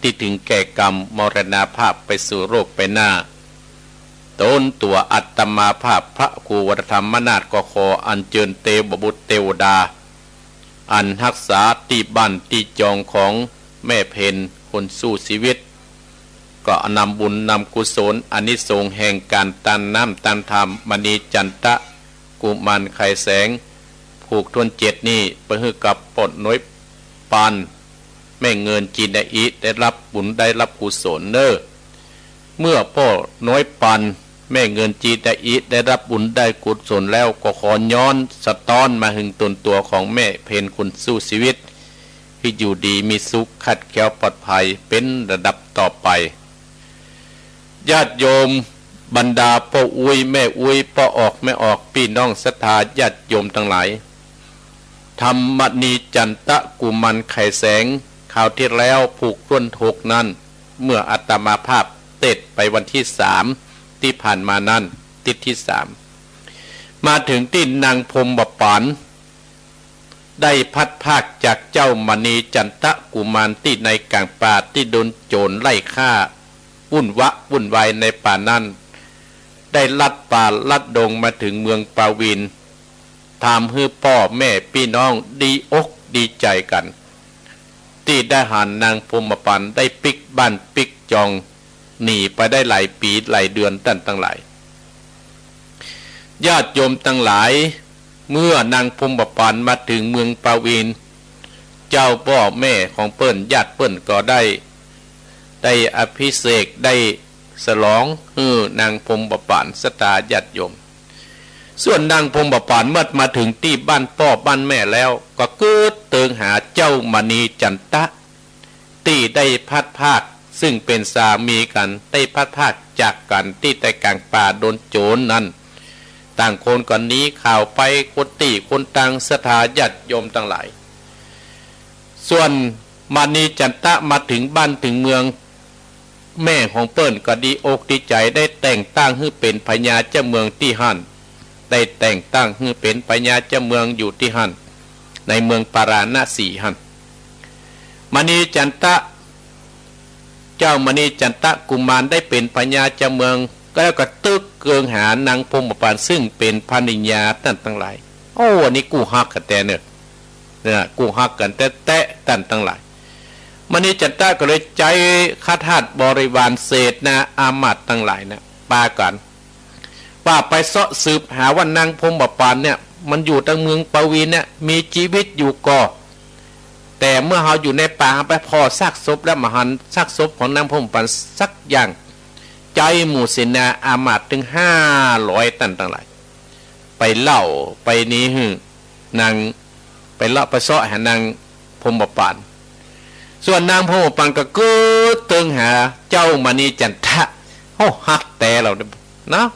ตี้เถิงแก่ก๋รรมมรณภาพไปสู่โลกไปหน้า ตนตั๋วอาตมาภาพพระครูวรธรรมนาถก็ขออัญเจิญเตวบุตรเตวดา อันฮักษาตี้บ้านตี้จองของแม่เพ็ญคนสู้ชีวิต ก็นำบุญนำกุศลอานิสงส์แห่งก๋านตานน้ำตานธรรมมณีจันตะกุมารไขแสง ผูกถ้วนเจ็ดนี้ ไปหื้อกับป้อน้อยปานแม่เงินจินาอิ ได้ฮับบุญได้ฮับกุศลเน่อ เมื่อป้อน้อยปานแม่เงินจินาอิ ได้ฮับบุญได้กุศลแล้ว ก็ขอย้อนสะต๊อนมาเถิงตนตั๋วของแม่เพ็ญคนสู้ชีวิต หื้ออยู่ดีมีสุข คลาดแคล้วปลอดภัย เป๋นลำดับต่อไป ญาติโยม บรรดาป้ออุ๊ยแม่อุ๊ย ป้อออกแม่ออก ปี้น้องศรัทธาญาติโยมตังหลาย ธรรมมณีจันตะกุมารไขแสง คราวตี้แล้วผูกถ้วนหกนั้น เมื่ออาตมาภาพเตสน์ไปวันตี้สามตี้ผ่านมานั้น ติ๊ดตี้สาม มาเถิงตี้นางพรหมปาน ได้พลัดพรากจากเจ้ามณีจันตะกุมารตี้ในก๋างป่าตี้โดนโจ๋รไล่ฆ่า วุ่นวะวุ่นวายในป่านั้น ได้ลัดป่าลัดดงมาเถิงเมืองปาวิน ถามหื้อป้อแม่ปี้น้องดีอกดีใจ๋กั๋น ตี้ได้หันนางพรหมปานได้ปิ๊กบ้านปิ๊กจอง หนีไปได้หลายปี๋หลายเดือนต้านตังหลาย ญาติโยมตังหลาย เมื่อนางพรหมปานมาเถิงเมืองปาวิน เจ้าป้อแม่ของเปิ้น ญาติเปิ้นก็ได้ ได้อภิเษก ได้ฉลองหื้อนางพรหมปาน ศรัทธาญาติโยม ส่วนนางพรหมปานเมื่อมาเถิงตี้บ้านป้อบ้านแม่แล้ว ก็กึ๊ดเติงหาเจ้ามณีจันตะ ตี้ได้พลัดพราก ซึ่งเป๋นสามีกั๋น ได้พลัดพรากจากกั๋นตี้ในก๋างป่าโดนโจ๋รนั้น ต่างคนก็หนีข่าวไปคนตี้คนตาง ศรัทธาญาติโยมตังหลาย ส่วนมณีจันตะมาเถิงบ้านเถิงเมือง แม่ของเปิ้นก็ดีอกดีใจ๋ ได้แต่งตั้งหื้อเป๋นพญาเจ้าเมืองตี้หั้น ได้แต่งตั้งหื้อเป๋นพญาเจ้าเมืองอยู่ตี้หั้น ในเมืองปาราณสีหั้น มณีจันตะ เจ้ามณีจันตะกุมารได้เป๋นพญาเจ้าเมือง ก็แล้วก็ตึกเติงหานางพรหมปาน ซึ่งเป๋นภริยาต้านตังหลาย โอ้ อันนี้กู้ฮักกั๋นแต๊เน่อ เนี่ย กู้ฮักกั๋นแต๊ๆ ต้านตังหลาย มณีจันตะก็เลยใจ๊ข้าทาสบริวารเสนาอามาตย์ตังหลายนะ ปากั๋น ว่าไปเซาะสืบหาว่านางพรหมปานเนี่ย มันอยู่ตางเมืองปาวินเนี่ย มีจีวิตอยู่ก่อ แต่เมื่อเฮาอยู่ในป่า เฮาไปผ่อซากศพแล้วบ่หันซากศพของนางพรหมปานสักอย่าง ใจ๊หมู่เสนาอามาตย์ตึงห้าร้อยต้านตังหลาย ไปเล่าไปนี้หื้อนาง ไปเลาะไปเซาะหานางพรหมปาน ส่วนนางพรหมปานก็กึ๊ดเติงหาเจ้ามณีจันทะ โอ้ ฮักแต๊แล้วเนาะ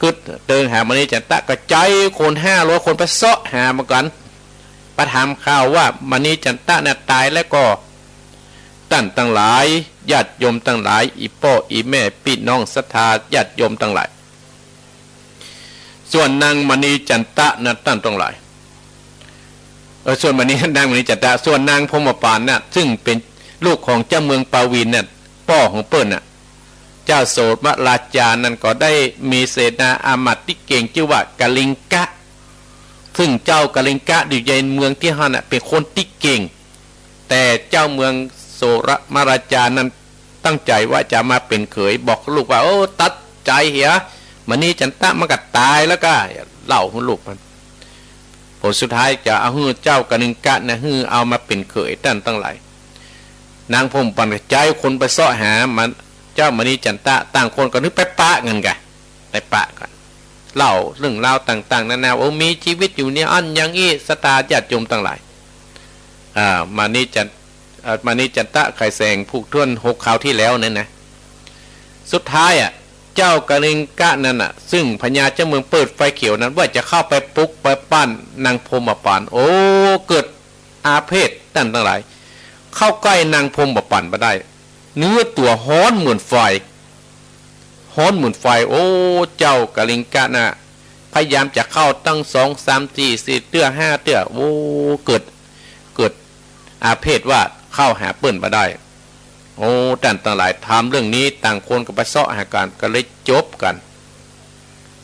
กึ๊ดเติงหามณีจันทะ ก็ใจ๊คนห้าร้อยคนไปเซาะหามากั๋น ไปถามข่าวว่ามณีจันทะน่ะต๋ายแล้วก่อ ต้านตังหลาย ญาติโยมตังหลาย อี่ป้ออี่แม่ปี้น้องศรัทธาญาติโยมตังหลาย ส่วนนางมณีจันทะนะต้านตังหลาย เออ ส่วนมณี นางมณีจันทะ ส่วนนางพรหมปานน่ะ ซึ่งเป๋น ลูกของเจ้าเมืองปาวินทร์นั่น ป้อของเปิ้นน่ะ เจ้าโสมราชานั้นก็ได้มีเสนาอามาตย์ตี้เก่งจื้อว่ากลิงกะ ซึ่งเจ้ากลิงกะอยู่ในเมืองตี้หั้นน่ะ เป๋นคนตี้เก่ง แต่เจ้าเมืองโสมราชานั้นตั้งใจ๋ว่าจะมาเป๋นเขย บอกลูกว่า โอ้ ตัดใจ๋เหีย มณีจันตะมันก็ต๋ายแล้วก้า เล่าหื้อลูกมัน ผลสุดท้ายจะเอาหื้อเจ้ากลิงกะนะ หื้อเอามาเป๋นเขย ต้านตังหลาย นางพรหมปัณฑ์ก็ใจ๊คนไปเซาะหามัน เจ้ามณีจันตะ ต่างคนก็นึกไปปะกั๋นกะ ไปปะกั๋น เล่าเรื่องราวต่างๆ นานา โอ้ มีจีวิตอยู่เนี่ย อั้นอย่างอี้ ศรัทธาญาติโยมตังหลาย อ่า มณีจัน เอ่อ มณีจันตะ ไขแสง ผูกถ้วนหก คราวตี้แล้วนั้นนะ สุดท้ายอะ เจ้ากลิงกะนั้นน่ะ ซึ่งพญาเจ้าเมืองเปิดไฟเขียวนั้น ว่าจะเข้าไปปลุกไปปั้นนางพรหมปัณฑ์ โอ้ เกิดอาเพศ ต้านตังหลาย เข้าใก้นางพรหมปัณฑ์บ่ได้ เนื้อตั๋วฮ้อนเหมือนไฟ ฮ้อนเหมือนไฟ โอ้ เจ้ากลิงกะน่ะ พยายามจะเข้าตั้งสอง สาม สี่ สี่เตื้อ ห้าเตื้อ โอ้ เกิด เกิดอาเพศว่าเข้าหาเปิ้นบ่ได้ โอ้ ต้านตังหลาย ถามเรื่องนี้ ต่างคนก็ไปเซาะหากั๋น ก็เลยจบกั๋น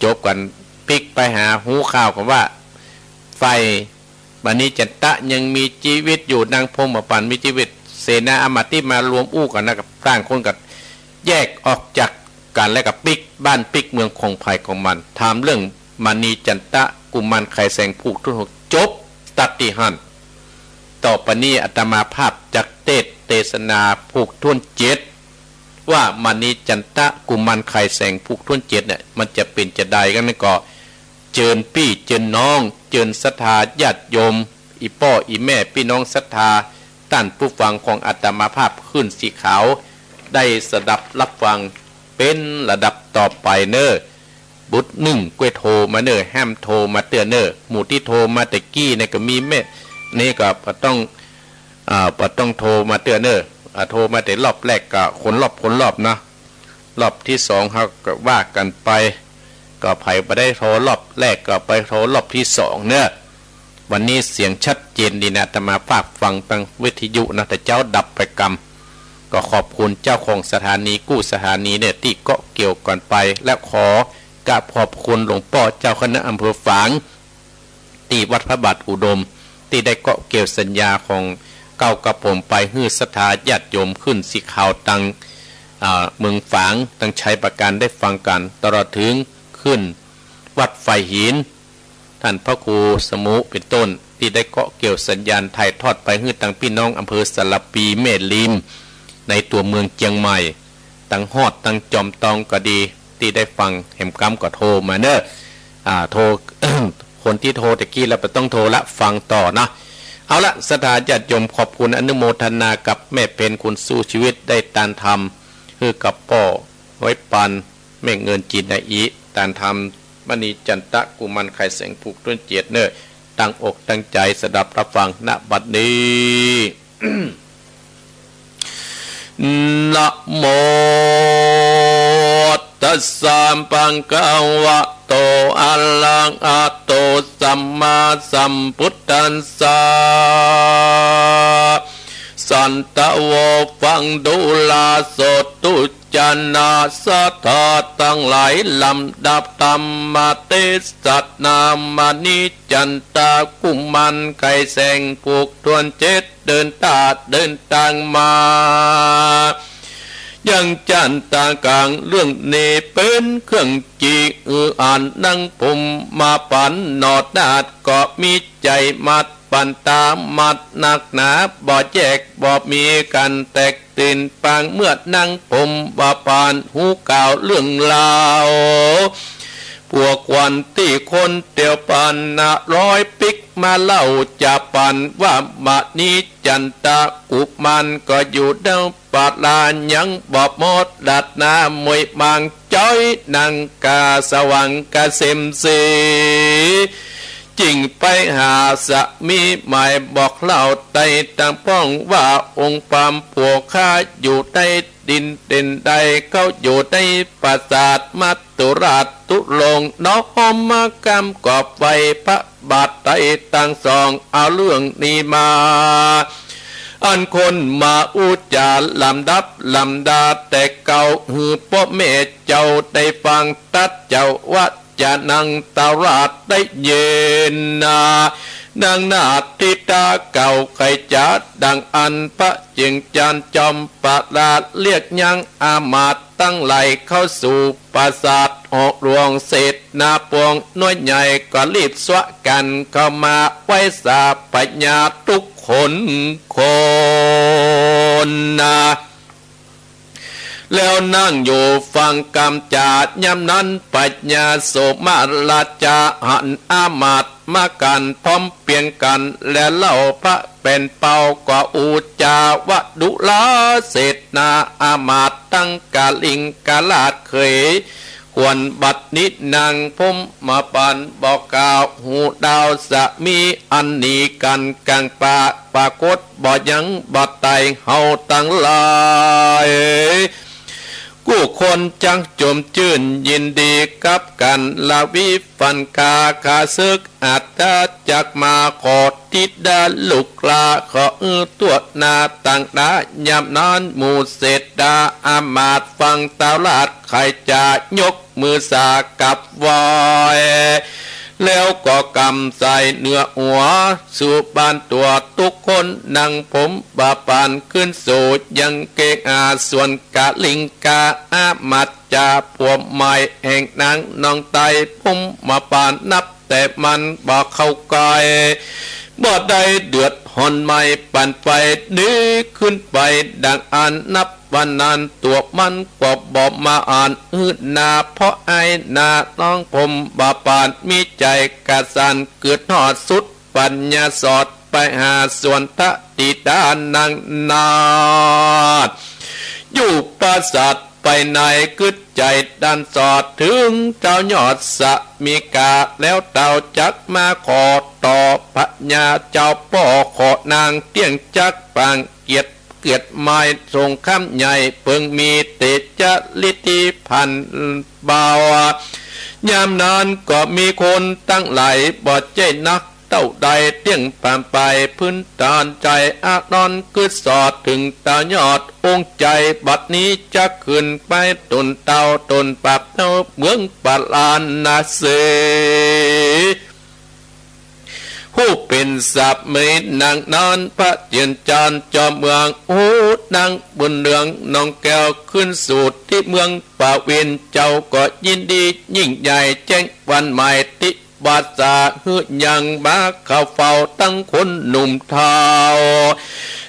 จบกั๋น ปิ๊กไปหาฮู้ข่าวกั๋นว่า ฝ่ายมณีจันตะยังมีจีวิตอยู่ นางพรหมปัณฑ์มีจีวิต เสนาอามาตย์ตี้มารวมอู้กั๋นนะ กับต่างคนก็แยกออกจากกั๋น แล้วก็ปิ๊กบ้านปิ๊กเมืองของใผของมัน ถามเรื่องมณีจันตะกุมารไขแสงผูกถ้วนหก จบตัดตี้หั้น ต่อไปนี้อาตมาภาพจักเตสน์เตสนาผูกถ้วนเจ็ด ว่ามณีจันตะกุมารไขแสงผูกถ้วนเจ็ดเนี่ย มันจะเป๋นจาใดกั๋นนั้นก็ เจิญปี้เจิญน้อง เจิญศรัทธาญาติโยม อี่ป้ออี่แม่ปี้น้องศรัทธา ต้านผู้ฟังของอาตมาภาพคลื่นสีขาว ได้สดับรับฟังเป๋นลำดับต่อไปเน่อ บุตรนึ่งก้วยโทรมาเน่อ ห้ามโทรมาเตื้อเน่อ หมู่ตี้โทรมาแต่กี้เนี่ยก็มีแม่ นี่ก็บ่ต้อง อ่า บ่ต้องโทรมาเตื้อเน่อ อ่า โทรมาแต่รอบแรกก็คนรอบคนรอบเนาะ รอบตี้สองเฮาก็ว่ากั๋นไป ก็ใผบ่ได้โทรรอบแรกก็ไปโทรรอบตี้สองเน่อ วันนี้เสียงชัดเจนดีนะ อาตมาภาพฟังตางวิทยุนะ แต่เจ๊าดับไปกำ ก็ขอบคุณเจ้าของสถานีกู้สถานีเนี่ย ตี้เกาะเกี่ยวกั๋นไป และขอกราบขอบคุณหลวงป้อเจ้าคณะอำเภอฝาง ตี้วัดพระบาทอุดม ตี้ได้เกาะเกี่ยวสัญญาของเก้ากระผมไป หื้อศรัทธาญาติโยมคลื่นสีขาวตาง อ่า เมืองฝาง ตางชัยปราการได้ฟังกั๋น ตลอดเถิงคลื่นวัดไฟหิน ต้านพระครูสมุเป๋นต้น ตี้ได้เกาะเกี่ยวสัญญาณถ่ายทอดไปหื้อตางปี้น้องอำเภอสารภี แม่ริม ในตั๋วเมืองเจียงใหม่ ตางฮอดตางจอมตองก็ดี ตี้ได้ฟังแหมกำก็โทรมาเน่อ อ่า โทร คนตี้โทรแต่กี้แล้วบ่ต้องโทรละ ฟังต่อนะ เอาละ ศรัทธาญาติโยม ขอบคุณอนุโมทนากับแม่เพ็ญคนสู้ชีวิต ได้ตานธรรมหื้อกับป้อไว้ปาน แม่เงินจีนนาอี ตานธรรมมณีจันตะกุมารไขแสงผูกถ้วนเจ็ดเน่อ ตั้งอกตั้งใจ๋สดับรับฟัง ณ บัดนี้ นะโมตัสสะ ภะคะวะโต อะระหะโต สัมมาสัมพุทธัสสะ สันตะโว ฟังดูราโสตุ จนะ ศรัทธาตังหลาย ลำดับธรรมเตสนามณีจันตะกุมารไขแสงผูกถ้วนเจ็ด เดินตาเดินตางมา ยังจันตะก๋าง เรื่องนี้เป๋นเครื่องจีอืออ่าน นางพรหมปัณฑ์หนอนาถก็มีใจ๋มัด ปันตามัดนักหนา บ่แยกบ่มีกั๋นแตกตื่นปาง เมื่อนางพรหมปัณฑ์ฮู้ข่าวเรื่องราว ผัวขวัญตี้คนเตียวปัณฑ์นะ ร้อยปิ๊กมาเล่าจะปัน ว่ามณีจันตะกุมารก็อยู่เดิม ปาลายังบ่หมดดัดนามวยมาง จ้อยนางกาสว่างกะเสมสี จึงไปหาสามีใหม่ บอกเล่าไต้ตางป้องว่า องค์พราหมณ์ผัวข้าอยู่ในดินแดนใด เขาอยู่ในปราสาทมัตตุราชตุลงค์ น้อมมากราบขอบไหว้พระบาทไต้ตางสอง เอาเรื่องนี้มา อันคนมาอู้จ๋าลำดับลำดาแต่เก่า หื้อป้อแม่เจ้าได้ฟัง ตรัสเจ้าว่า จะนังเต้าราชได้ยินนา นางนาฏฐิดาเก่าไขจ๋า ดังอั้นพระเจิงจันทร์จอมประหลาด เรียกยังอามาตย์ตังหลายเข้าสู่ปราสาทหอหลวงเสนาปวงน้อยใหญ่ ก็รีบสวะกั๋นเข้ามาไหว้สาพญาทุกคนคนนา แล้วนั่งอยู่ฟังกำจ๋า ยามนั้นพญาโสมราชาหันอามาตย์มากั๋นพร้อมเปียงกั๋น และเล่าพระแผนเป่า ก็อู้จ๋าว่า ดูราเสนาอามาตย์ตังกลิงกราชเขย ควรบัดนี้นางพรหมบาลบ่กล้า หูดาวจะมีอันหนีกั๋นก๋างป่า ปรากฏบ่ยังบ่ต๋าย เฮาตังหลายกู้คนจักจมจื้นยินดีกับกั๋น ละวิฟันคาข้าศึก อัตตาจักมาขอฐิดาลูกหล้าน ขออื้อตั๋วหน้าตังหน้า ยามนั้นหมู่เสนาอามาตย์ฟังเต้าราชไขจ๋ายก มือสากราบไหว้ แล้วก็กำใส่เหนือหัว สู่บ้านตั๋วทุกคน นางพรหมบาลขึ้นสู่ยังเกหา ส่วนกลิงกาอามาตย์จ๋า ผัวใหม่แห่งนางน้องไต้ พรหมบาลนับแต่มันบ่เข้าใก้ บ่ได้เดือดฮ้อนไหม้ปานไฟ หนีขึ้นไปดังอั้น นับวันนั้นตั๋วมันก็บ่มาอ่านหื้อหน้า เพราะอายหน้านางพรหมบาล มีใจ๋กระสันกึ๊ดฮอดสุด ปัญญาสอดไปหาส่วนทะฐิดานางนาฏ อยู่ปราสาทไปใน กึ๊ดใจ๋ดันสอดเถิงเต้ายอดสมิกา แล้วเต้าจักมาขอต่อพญาเจ้าป้อ ขอนางเตี้ยงจักปางเกียรติ เกียรติไม้สงครามใหญ่ เปิงมีเตจะฤทธิพันเบา ยามนั้นก็มีคนตังหลายบ่ใจ้นักเต้าใด เตี้ยงปานไปพื้นฐานใจ๋ อานอนกึ๊ดสอดเถิงเต้ายอดองค์ใจ๋ บัดนี้จักขึ้นไปต้นเต้าต้นปราบเต้าเมืองปาราณสี ผู้เป๋นสามีนางนั้น พระเจิญจันทร์จอมเมือง อู้นางบุญเรืองน้องแก้ว ขึ้นสู่ตี้เมืองปาเวน เจ้าก็ยินดียิ่งใหญ่ แจ้งวันหมายตี้วาจา หื้อยังมาเข้าเฝ้าตังคนหนุ่มเฒ่า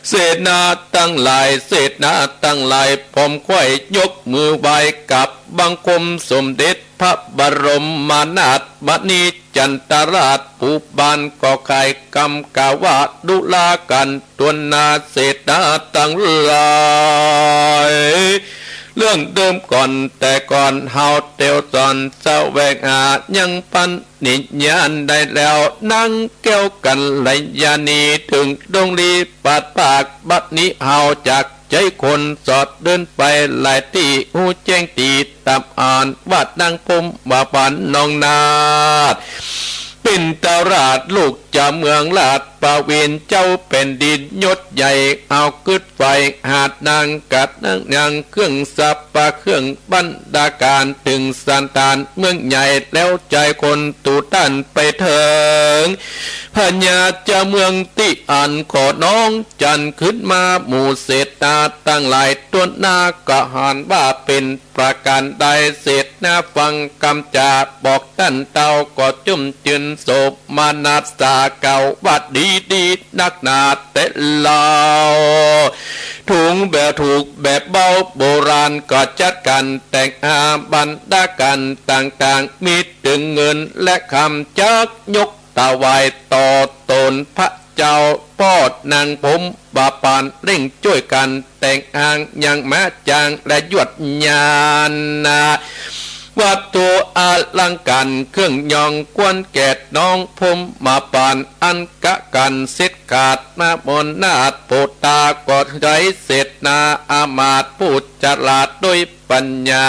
เสนาตังหลาย เสนาตังหลายพร้อมไขว้ยกมือไหว้กราบบังคมสมเด็จ พระบรมนาถมณีจันตราช ผู้บานก็ไขกำกล่าวว่า ดูรากั๋นตวนนาเสนาตังหลาย เรื่องเดิมก่อนแต่ก่อน เฮาเตียวสอนแสวงหายังปัญญาได้แล้ว นางแก้วกัลยาณี เถิงดงลีปาดปาก บัดนี้เฮาจัก ใจ๊คนสอดเดินไปหลายตี้ ฮู้แจ้งดีต๋ามอ่าน ว่านางพรหมบาลน้องนาฏ เป๋นเต้าราชลูกเจ้าเมืองราชปาเวน เจ้าแผ่นดินยศใหญ่ เอากึ๊ดไฟหาดนางกัดนาง นางเครื่องสรรพเครื่องบรรณาการ เถิงสันฐานเมืองใหญ่ แล้วใจ๊คนตูต้านไปเถิง พญาเจ้าเมืองตี้อั้น ขอน้อง จันขึ้นมาหมู่เสนาตังหลาย ตวนหน้าก็หันว่าเป๋นประก๋านใด เสนาฟังกำจ๋าบอกต้านเต้า ก็จุ่มจืนโสมนัสสาเก่าว่า ดีดีนักหนาแต๊เล่า ถูกแบบถูกแบบเบา โบราณก็จัดก๋านแต่งอาบรรณาการต่างๆ มีเถิงเงินและคำจักยก ถวายต่อต๋นพระเจ้าป้อนางพรหมบาลเร่งจ้วยกั๋นแต่งอ้างยังม้าจ้างและยวดยานนา วัตถุอลังก๋ารเครื่องยองควรแก่น้องพรหมบาลอันกะกั๋นเสร็จขาดมาบนนาถ โพธาก็ใจ๊เสนาอามาตย์ผู้ฉลาดด้วย ปัญญา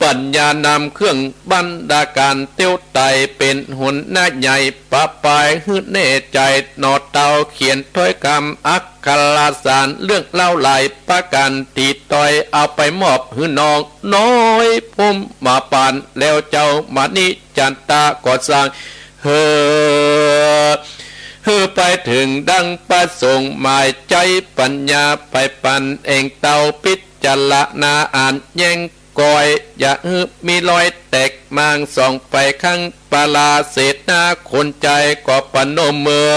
ปั๋ญญานำเครื่องบรรณาการเตียวไตเป๋นหัวหน้าใหญ่ ปะปายหื้อแน่ใจ๋ หน่อเตาเขียนถ้อยกำอักขระสาร เรื่องเล่าหลายประก๋าน ตี้ต้อยเอาไปมอบหื้อน้องน้อยพรหมปาน แล้วเจ้ามณีจันตาก็สั่ง หื้อ หื้อไปเถิงดังประสงค์หมาย ใจ๊ปั๋ญญาไปปั๋นแอ่งเตา พิจารณาอ่านแย้ง ก้อย อย่าหื้อมีรอยแตกมาง ส่องไปข้างปาลาเสนา คนใจ๋ก็ประนมมือ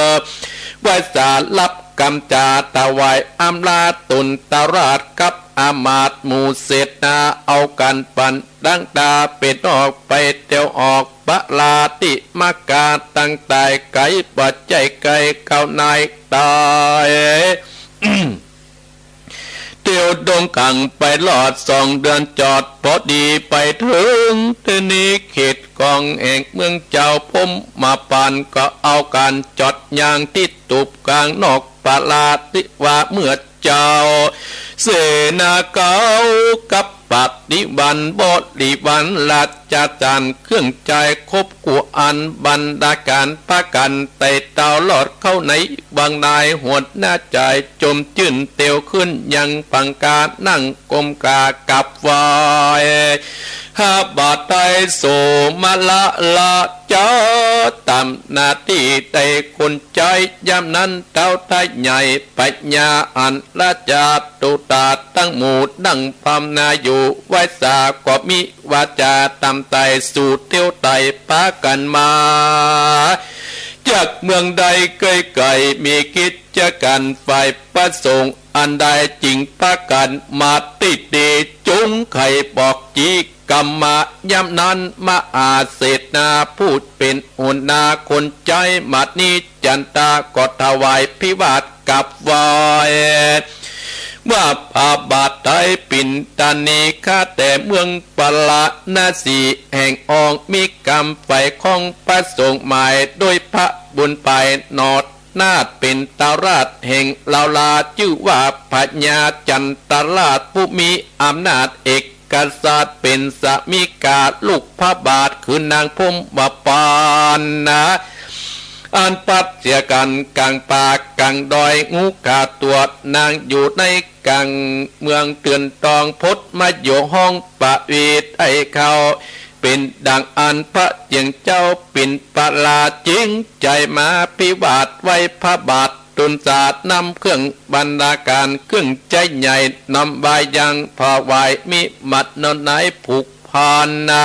ไหว้สารับกำจ๋า ถวายอำลาตุนตราชกับอามาตย์หมู่เสนา เอากั๋นปั๋นดังตาเป๋นออกไป เตียวออกปาลาติมากา ตั้งต๋ายไก๋ บ่ใจ้ไก๋ เข้าในต๋าย เตียวดงกังไปรอดสองเดือนจอด พอดีไปเถิงเตนิเขตของแห่งเมืองเจ้าพรหมปาน ก็เอากั๋นจอดยางตี้ตูบก๋างนอกปาลาติว่าเมื่อเจ้า เสนาเก่ากับปาฏิวันบริวารราชจักรเครื่องใจ๊ครบกู้อัน บรรณาการประก๋าน ไต่เต้ารอดเข้าในวังใน หัวหน้าใจ๋จมจื้นเตียวขึ้นยังปังกา นั่งก้มกราบไหว้ หาบาทไต้โสมละละเจ้า ต๋ามหน้าตี้ไต้คนใจ๊ ยามนั้นเต้าไต้ใหญ่ปัญญาอันราชาตุตาตั้งหมู่นั่งภาวนาอยู่ ไหว้สาก็มีวาจาต๋ามไต้สู่เตียวไต้ปากั๋นมา จากเมืองใดไก๋ๆ มีกิจก๋านฝ่ายประสงค์อันใด จึงปากั๋นมาตี้เต จงใค่บอกจี๋ กำมายามนั้นมหาเสนาผู้เป๋นหัวหน้าคนใจ๊มณีจันตาก็ถวายพิวาทกราบไหว้ ว่าพระบาทไต้ปิณฑานี ข้าแต่เมืองปาราณสีแห่งองค์ มีกำฝ่ายของประสงค์หมาย โดยพระบุญไปหนอด นาถเป๋นตราชแห่งลาวลา จื้อว่าพญาจันตราชผู้มีอำนาจเอกราช เป๋นสามิกาลูกพระบาท คือนางพรหมปานนา อันพัดเสียกั๋นก๋างป่าก๋างดอย งูขาวตั๋วนางอยู่ในก๋างเมืองเตื้อนตอง พดมาโยห้องประเวทไอ้เขา เป๋นดังอันพระเจียงเจ้าปิณฑราชจึงใจ๋มาพิวาทไหว้พระบาท ตุนสาดนำเครื่องบรรณาการ เครื่องใจ๊ใหญ่นำวายังถวาย มีหมัดนอนไหนผูกพันนา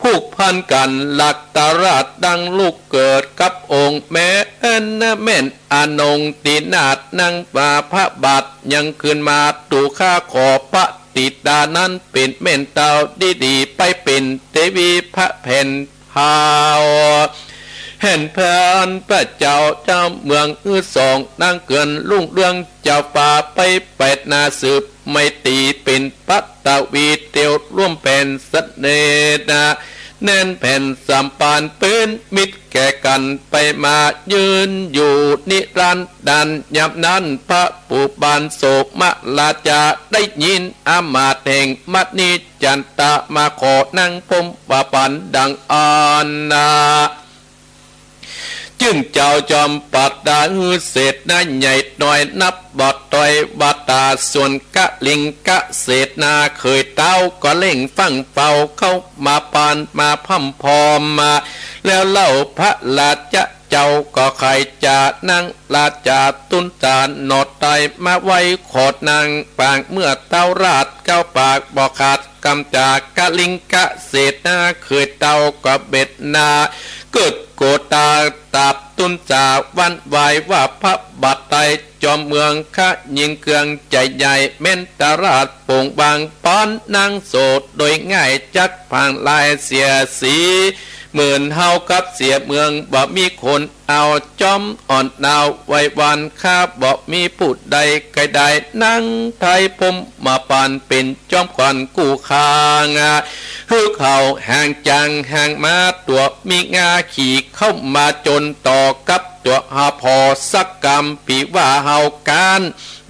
ผูกพันกั๋นหลักตราชดังลูกเกิดกับองค์แม่ แม่นอนงค์ตีนาถนางว่าพระบาทยังคืนมา ตั๋วข้าขอพระ ติดานั้นเป๋นแม่นเต้าดีๆ ไปเป๋นเตวีพระแผ่นพาว แห่นแผ่นพระเจ้า เจ้าเมืองอื้อสอง นางเกื้อนรุ่งเรืองเจ้าฟ้า ไปแปดหน้าสืบไมตรี เป๋นปฐวีเตียวร่วมแผ่นเสน่ห์นา แน่นแผ่นสัมพันธ์เป๋นมิตรแก่กั๋น ไปมายืนอยู่นิรันดร์นาน ยามนั้นพระผู้บานโสมราชา ได้ยินอามาตย์แห่งมณีจันตา มาขอนางพรหมปานดังอั้นนา จึงเจ้าจอมปาดาหื้อเสนาใหญ่น้อย นับบ่ถ้วนว่าต๋า ส่วนกลิงกะเสนาเขยเต้า ก็เร่งฟั่งเฝ้าเข้ามาปานมาพร่ำพร้อมมา แล้วเล่าพระราชเจ้าก็ใค่จะนางราชาตุนตาหนอดไต้มาไหว้ขอนางปาง เมื่อเต้าราชเก้าปากบ่ขาดกำจ๋า กลิงกะเสนาเขยเต้าก็เบตนา เกิดโกรธาตราบตุนสาหวั่นไหวว่าพระบาทไต้จอมเมืองข้ายิ่งเคืองใจ๋ใหญ่ แม่นตราชปงบางปอนนางโสดโดยง่าย จักผลาญเสียสี เหมือนเฮากับเสียเมือง บ่มีคนเอา จอมอ่อนหนาวไหวหวั่น ข้าบ่มีผู้ใดใค่ได้ นางไต้พรหมปานเป๋นจอมขวัญกู้ข้างา หื้อเขาหางจางหางม้าตั๋วมีงา ขี่เข้ามาจนต่อกับ จั่วหาผ่อสักกำ ปี้ว่าเฮาก๋าน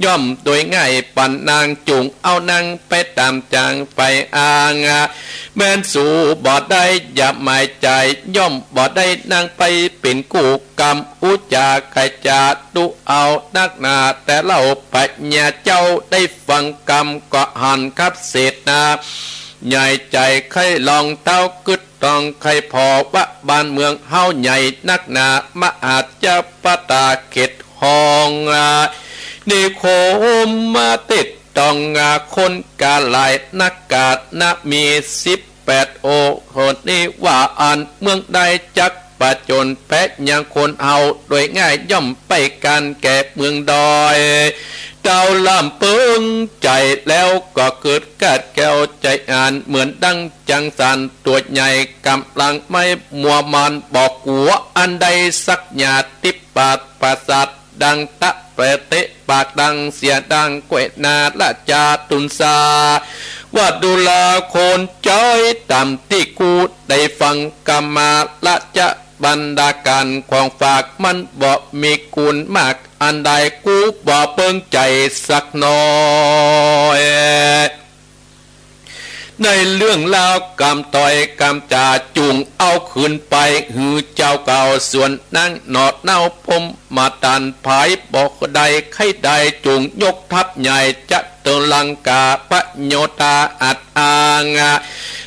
ย่อมโดยง่ายปันนาง จุ่งเอานางไปต๋ามจ๋างไปอ้าง แม้นสูบ่ได้อย่าหมายใจ๋ ย่อมบ่ได้นางไปเป๋นกู้ กำอู้จ๋าใค่จะดุเอานักหนา แต่เล่าปัญญาเจ้าได้ฟังกำ ก็หันคับเสนา ใหญ่ใจ๋ใค่ลองเต้ากึ๊ด ต้องใค่ผ่อว่าบ้านเมืองเฮาใหญ่นักหนา มหาจปตาเขตห้อง นิคมมาติดต้อง คนกาหลายนักกาดนะ มีสิบแปดองค์ คนนี้ว่าอันเมืองใดจักประจ๋น แพ้ยังคนเฮาโดยง่าย ย่อมไปก๋านแก่เมืองดอย เต้าลำเปิงใจ๋แล้วก็เกิดกาดแก้วใจ๋อัน เหมือนดังจังสันตั๋วใหญ่ ก๋ำลังไม้มัวมัน บ่กั๋วอันใดสักอย่าง ติดปาดประสาทดังตะแปะเตะปากดังเสียดังแกว่นนาราชาตุนสา ว่าดูราคนใจ๋ ต๋ามตี้กูได้ฟังกำมา ราชบัณฑาก๋านของฝาก มันบ่มีกู๋นมากอันใด กูบ่เปิงใจ๋สักหน้อย ในเรื่องราวกำต้อยกำจ๋า จุ่งเอาคืนไปหื้อเจ้าเก่า ส่วนนางหน่อเน่าพรหมมาตัน ผายบ่ได้ใค่ได้ จุ่งยกทัพใหญ่จะเติงลังกา ประโยชน์ตาอัดอ้าง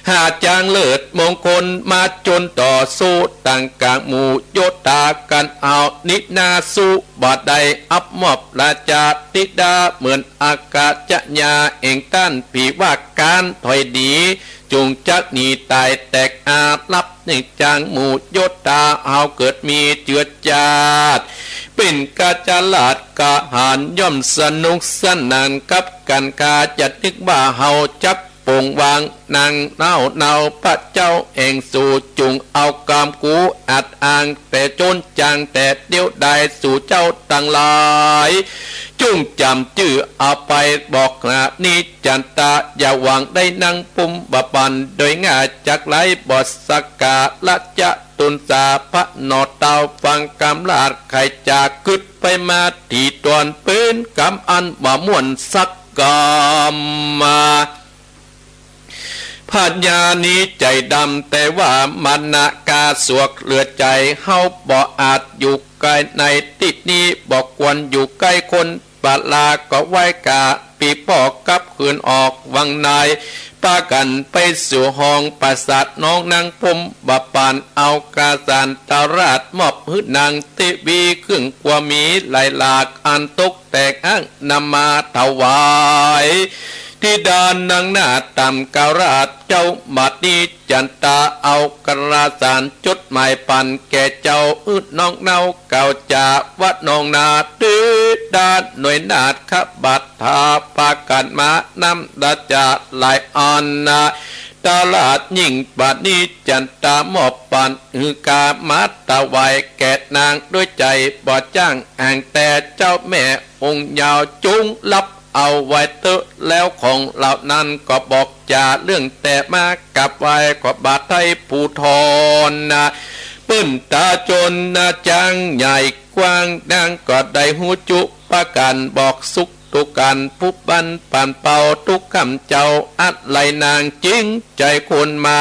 หาจ๋างเลิศมงคลมาจ๋นต่อสู้ ตั้งก๋างหมู่โยธากั๋นเอา นินาสู้บ่ได้ อับมอบราชธิดาเหมือน อากาศจะยาเองต้าน ปี้ว่าก๋านถอยดี จุ่งจักหนีต๋ายแตกอาลับ ในจ๋างหมู่โยธาเฮาเกิดมีเจือจาติ เป๋นกาจาราชกาหาร ย่อมสนุกสนานกับก๋านฆ่า จะนึกว่าเฮาจักปงวาง นางเน่าเน่าพระเจ้าแห่งสู จุ่งเอากำกูอัดอ้าง แต่โจ้นจ๋างแต่เดียวดาย สูเจ้าตังหลาย จุ่งจ๋ำจื้อเอาไปบอกหนานี้ จันตาอย่าหวังได้นางพรหมมาปัน โดยง่ายจักไหล บ่สักก๋าราชตุนสา พระหน่อเต้าฟังกำราชใค่จะกึ๊ดไปมา ตี้ตวนเป๋นกำอันบ่ม่วนสักกำ พญานี้ใจ๋ดำ แต่ว่ามนกาสวกเหลือใจ๋ เฮาบ่อาจอยู่ใก้ในตี้นี้ บ่ควรอยู่ใก้คนปาลา ก็ไหว้กาปี้ป้อกลับคืนออกวังใน ปากั๋นไปสู่ห้องปราสาทน้องนางพรหมมาปัน เอากาสารตราชมอบหื้อนางเตวี เครื่องครัวมีหลายหลาก อันตกแต่งอ้างนำมาถวาย ธิดานางนาฏต๋ามการาชเจ้า บัดนี้จันตาเอากาสารจดหมายปันแก่เจ้า อื้อน้องเน่าเก่าจ๋า ว่าน้องนาธิดาหน่วยนาฏขบัตถา ปากั๋นมานำราชาหลายอันนา ตราชยิ่ง บัดนี้จันตามอบปัน หื้อกามาถวายแก่นางด้วยใจ๋บ่จ้างแอ่ง แต่เจ้าแม่องค์ยาวจุ่งฮับเอาไว้เต๊อะ แล้วของเหล่านั้นก็บอกจ๋าเรื่องแต่มากราบไหว้ขอบาทไถ่ภูทรนา เปิ้นต๋าจนนาจ๋างใหญ่กว้าง นางก็ได้ฮู้จุปากั๋น บอกสุขทุกข์กั๋นผู้บันปันเป่าทุกค่ำเจ้า อัดไหลนางจิ๋งใจ๋คนมา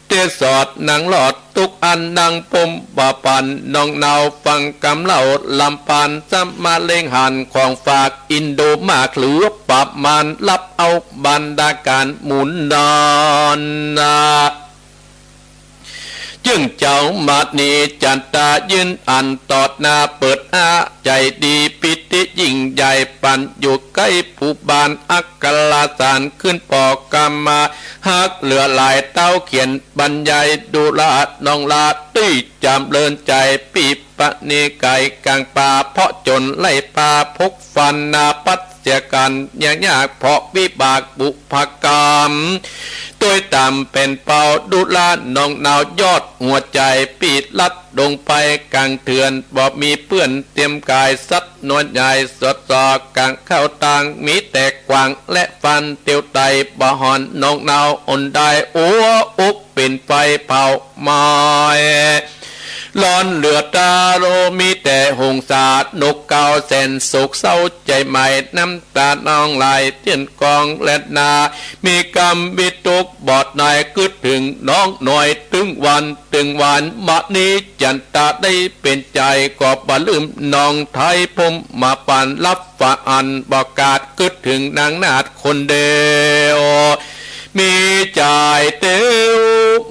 เตียสอดนางรอดทุกอัน นางพรหมมาปัน น้องเน่าฟังกำเล่าลำพัน สำมาเล็งหันของฝากอินโดมาเหลือประมาณ ฮับเอาบรรณาก๋านหมุนนอนนา จึงเจ้ามาดนี้จันตายืนอันตอดหน้า เปิดอาใจ๋ดีปิติยิ่งใหญ่ ปันอยู่ใก้ผู้บานอักขระสาร ขึ้นปอกกำมาฮักเหลือหลาย เต้าเขียนบรรยายดูราน้องลา ตี้จ๋ำเริญใจ๋ ปี้ปะนิไก๋ก๋างป่า เพราะจนไล่ปาพกฟันนาปัดเสียกั๋น ยากยากเพราะวิบากบุพกรรม ตวยต๋ามเป๋นเป่าดูราน้องเน่ายอดหัวใจ๋ ปี้ลัดลงไปก๋างเถื่อน บ่มีเปื้อนเตียมก๋าย สัตว์น้อยใหญ่สอดส่อก๋างเข้าตาง มีแต่กวางและฟันเตียวไต่ บ่หอนน้องเน่าอดได้ อัวอกเป๋นไฟเผาไหม้ ร้อนเหลือต๋าโล มีแต่หงสา นกเก๊าแสนโศกเศร้า ใจ๋ไหม้น้ำต๋านองไหลเจื้อนกองแลนา มีกำวิตกบ่หน่าย กึ๊ดเถิงน้องหน่อย ตึงวันตึงวัน มะนิจันตะได้เป๋นใจ๋ ก็บ่ลืมน้องไท้ ผมมาปานรับฝากอันบ่ขาด กึ๊ดเถิงนางนาฏคนเดียว มีใจ๋เตียว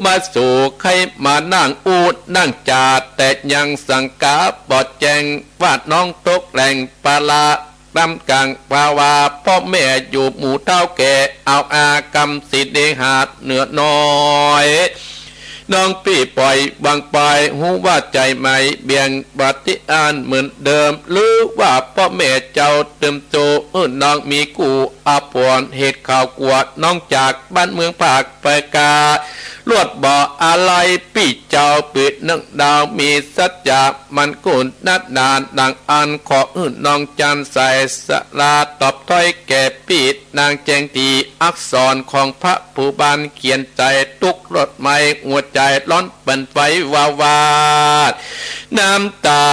มาสู่ ใค่มานั่งอู้นั่งจ๋า แต่ยังสังกาบ่แจ้ง ว่าน้องตกแหล่งปาลา ต๋ามก๋างปาวา ป้อแม่อยู่หมู่เฒ่าแก่ เอาอากำสิเดหาเหนือน้อย น้องปี้ปล่อยวางไป ฮู้ว่าใจ๋ไหม้เบี่ยง บ่ติอ้านเหมือนเดิม หรือว่าป้อแม่เจ้าเติมโจ เออ น้องมีกู้อาภรณ์ เหตุข่าวกั๋ว น้องจากบ้านเมืองภาคไปกา ลวดบ่อาลัยปี้เจ้า เป๋นนึ่งดาวมีสัจจะมั่นคงนักหนา ดังอั้นขอเอิ้นน้องจันทร์ใสสลา ตอบถ้อยแก่ปี้นางแจ้งตี้ อักษรของพระผู้บานเขียนใจ๋ ตุ๊กข์ลดไหม้หัวใจ๋ ร้อนเป๋นไฟวาวาด น้ำต๋า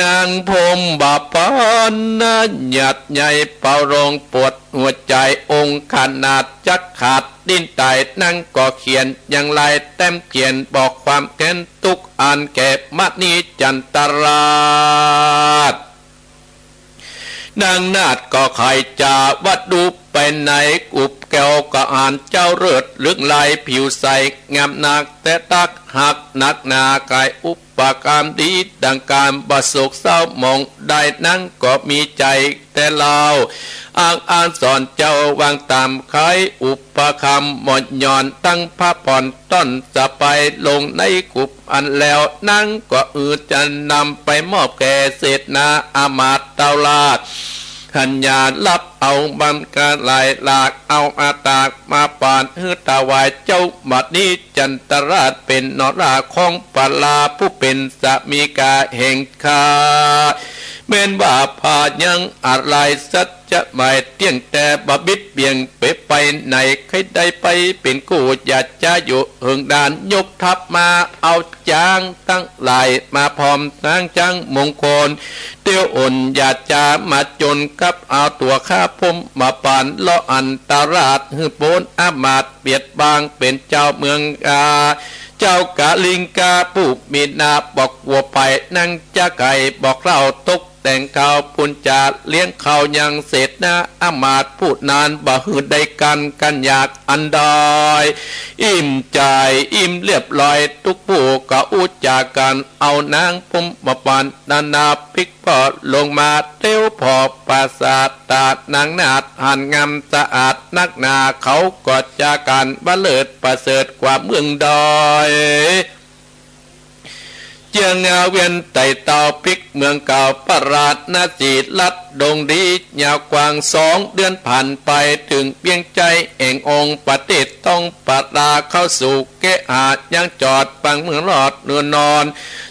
นางผมบ่ปานนะ หยาดใหญ่เป่าลงปวดหัวใจ๋ องค์ขนาดจักขาด ดิ้นต๋ายนางก็เขียน ยังลายแต้มเขียน บอกความแค้นตุ๊กข์อันแก่มะนิจันตราช นางนาฏก็ไขจ๋าว่าดูไปไหน กุบแก้วก็อ่านเจ้าเลิศลึกลายผิวใสงามนัก แต่ตักหักหนักหนา กายอุปกรรมดีดังก๋าน บ่โศกเศร้าหมองได้ นางก็มีใจ๋แต่เล่า อ้างอักษรเจ้าวางต๋ามไข อุปกรรมหมดหย่อน ตั้งพระผ่อนต้อนสะไป ลงในกุบอันแล้ว นางก็อือจะนำไปมอบแก่เสนาอามาตย์เต้าราช หันยารับเอาบำกาหลายหลาก เอาอาตากมาปานหื้อถวายเจ้ามะนิจันตราช เป๋นนราของปาลา ผู้เป๋นสามีกาแห่งข้า แม้นว่าพายังอาลัยสัจจะหมายเตี้ยง แต่บ่บิดเบี่ยงเป๋ไปไหน ใค่ได้ไปเป๋นกู้ อย่าจะอยู่เหิงดาน ยกทัพมาเอา จ๊างตังหลายมาพร้อมทั้งจ๊างมงคล เตียวอ่อนอย่าจะมาจ๋นกับเอาตั๋วข้าผมมาปาน เลาะอันตราชหื้อป๊นอามาตย์เปียดบาง เป๋นเจ้าเมืองกา เจ้ากาลิงกาผู้มีนา บ่กั๋วภัย นางจะไขบอกเล่าตกแต่งข่าว ปุญจาเลี้ยงข้าวยังเสนาอามาตย์ผู้นั้น บ่หื้อได้กั๋นกั๋นอยากอันใด อิ่มใจ๋อิ่มเรียบร้อย ตุ๊กผู้ก็อู้จ๋ากั๋น เอานางผมมาปานนานา ปิ๊กป้อลงมาเตียวผ่อปราสาท ต๋านางนาฏหันงามสะอาดนักหนา เขาก็จ๋ากั๋นว่าเลิศประเสริฐกว่าเมืองใด เจียงอาเวียนไต่เต้าปิ๊กเมืองเก่า พระราชนาสีลัดดงดี ยาวกว้างสองเดือนผ่านไป เถิงเวียงใจ๋แห่งองค์ประเทศต้องปราเข้าสู่เกหา ยังจอดปังเมืองรอดเนือนอน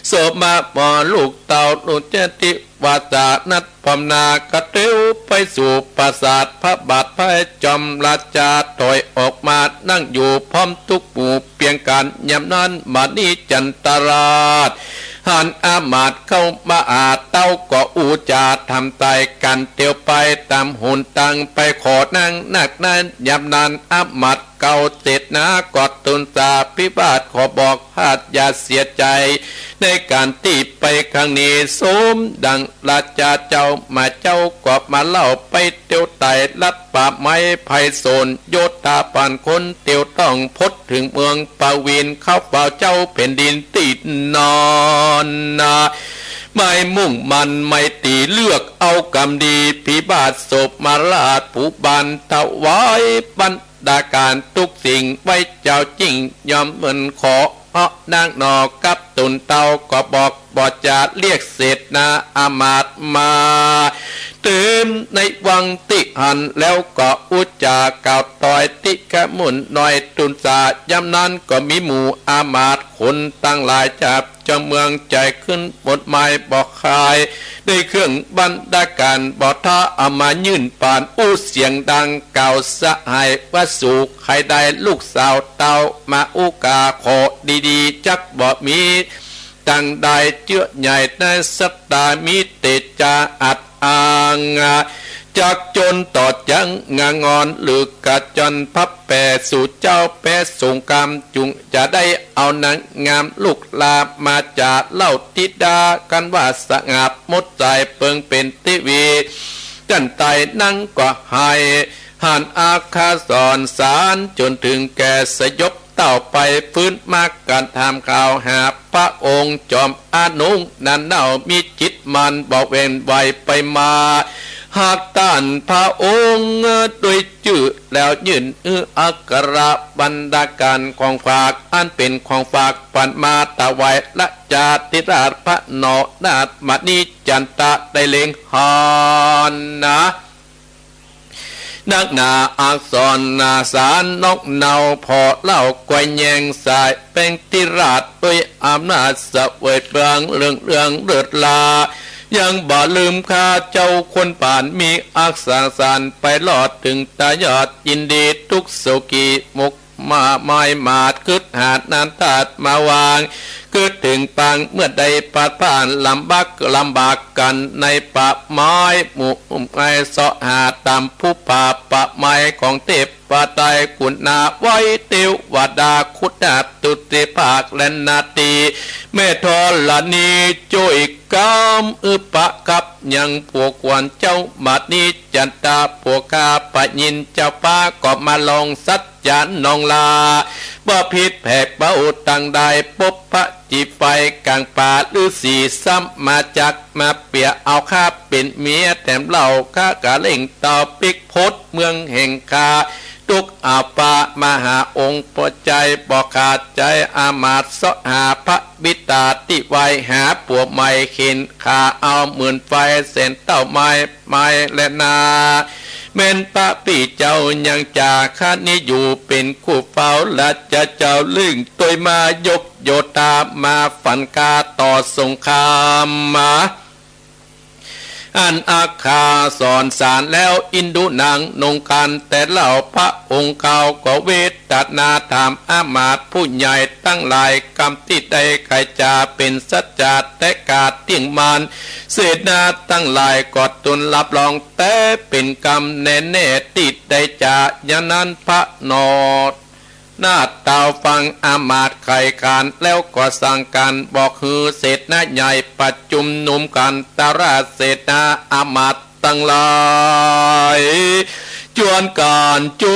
โสมะหมอลูกเต้าลูกเจติ วาสานัดพร้อมหน้ากระเตียวไปสู่ปราสาทพระบาทพระจอมราชา ถอยออกมานั่งอยู่พร้อมตุ๊กหมู่เปียงกั๋น ยามนั้นมะนิจันตราช หันอามาตย์เข้ามาหา เต้าก็อู้จ๋าถามไต่กั๋นเตียวไปต๋ามหนตางไป ขอนั่งนักนั้น ยามนั้นอามาตย์ เก่าเสนาก็ทูลสาภิวาท ขอบอกพระราชาอย่าเสียใจ๋ ในก๋านตี้ไปครั้งนี้ สมดังราชาเจ้ามา เจ้าก็มาเล่าไปเตียวไต่ ลัดป่าไม้ไพศาล โยธาผ่านคนเตียวต้องพดเถิงเมืองปวิน เข้าเฝ้าเจ้าแผ่นดินตี้นอนนา หมายมุ่งมั่นไมตรี เลือกเอากรรมดี ภิบาทโสมราชผู้บานถวายบรร ดาก๋านตุ๊กสิ่งไว้เจ้าจริง ยอมเมินขอ เอานางหน่อกับตุนเต้า ก็บอกบ่จ๋าเรียกเสนาอามาตย์มา เติมในวังตี้หั้น แล้วก็อู้จ๋ากล่าวตอยติกะหมุนหน่อยทูลสา ยามนั้นก็มีหมู่อามาตย์คนตังหลายจับ เจ้าเมืองใจ๋ขึ้นหมดหมายบ่คาย ได้เครื่องบรรณาก๋านบ่ท้าเอามายื่นปาน อู้เสียงดังกล่าวสหายว่า สูใค่ได้ลูกสาวเต้ามาอู้ก๋า ขอดีๆ จักบ่มี ตังได้ เจื้อใหญ่ในศรัทธา มีเตจาอัด อัง จักจนต่อจัง งางอน หรือกระจรพับแผ่สู่เจ้าแป๊สงคราม จุ่งจะได้เอานางงามลูกหลามาจ๋าเล่าธิดา กันว่าสงับหมดสายเปิงเป๋นเตวี จั้นใต้นั้นก็ไห้ หันอักษรสาร จ๋นเถิงแก่สยบ เต้าไป ฟื้นมากราบถามข่าวหาพระองค์ จอมอนุงนั้นเน่า มีจิตหมั่นบ่แหว่นไหวไปมา หากต้านพระองค์โดยจื้อ แล้วยื่นอื้ออัคระบรรณาการของฝาก อันเป๋นของฝากปันมาถวายราชาธิราชพระนอนาถมณีจันตะ ได้เล็งหันนา นักหนาอักษรหนาสารนอกเนา ผ่อเล่าก๋วยแยงสายแป้งธิราช ด้วยอำนาจเสวยเปลืองเรืองเรืองเลิศลา ยังบ่ลืมข้าเจ้าคนผ่าน มีอักษรสารไปรอดเถิงตายอด ยินดีทุกข์สุขีมุก มาไม้มาด กึ๊ดหาน้ำธาตุมาวาง กึ๊ดเถิงปางเมื่อใด พลาดพลาดลำบากลำบากกั๋น ในป่าไม้หมู่ไม้เสาะหาต๋ามภูผาป่าไม้ของเทพไตรกุณา ไหว้เตวดาคุณาตุติภาคและนาฏี แม่ธรณีจ้วยกำอื้อประคับยัง ผัวขวัญเจ้ามณีจันตา ผัวข้าพระอินทร์เจ้าฟ้า ก็มาลองสัจ จ๋าน้องลา บ่ผิดแผกเบาตังได้ ปบพระจีไฟกลางป่า ฤๅษีซ้ำมาจัก มาเปียเอาข้าเป๋นเมียแถมเล่า ข้ากะเร่งเต้าปิ๊กพดเมืองแห่งข้า ทุกข์อาภามหาองค์ ปวดใจ๋บ่ขาดใจ๋ อามาตย์เสาะหาพระบิดาตี้ไหว้ หาผัวใหม่เข็นข้าเอา หมื่นไฟแสนเต้าไม้ ไม้และนา แม่นพระปี้เจ้ายังจ๋า ข้านี้อยู่เป๋นคู่เฝ้า ราชเจ้าเร่งตวยมา ยกโยธามาฝันข้าต่อสงครามมา อันอักษรสารแล้ว อินดูนางนงครรภ์แต่เล่า พระองค์เขาก็เวทนาถาม อามาตย์ผู้ใหญ่ตังหลาย กำตี้ใดใค่จะเป๋นสัจจะแต๊กาเตี้ยงมั่น เสนาตังหลายก็ตูลรับรอง แต๊เป๋นกำแน่แน่ ตี้ใดจะ ยามนั้นพระนอ นาฏเต้าฟังอามาตย์ไขขัน แล้วก็สั่งก๋านบอกหื้อเสนาใหญ่ ประจุมนุมกั๋น ตราเสนาอามาตย์ตังหลาย จวนก๋านจุ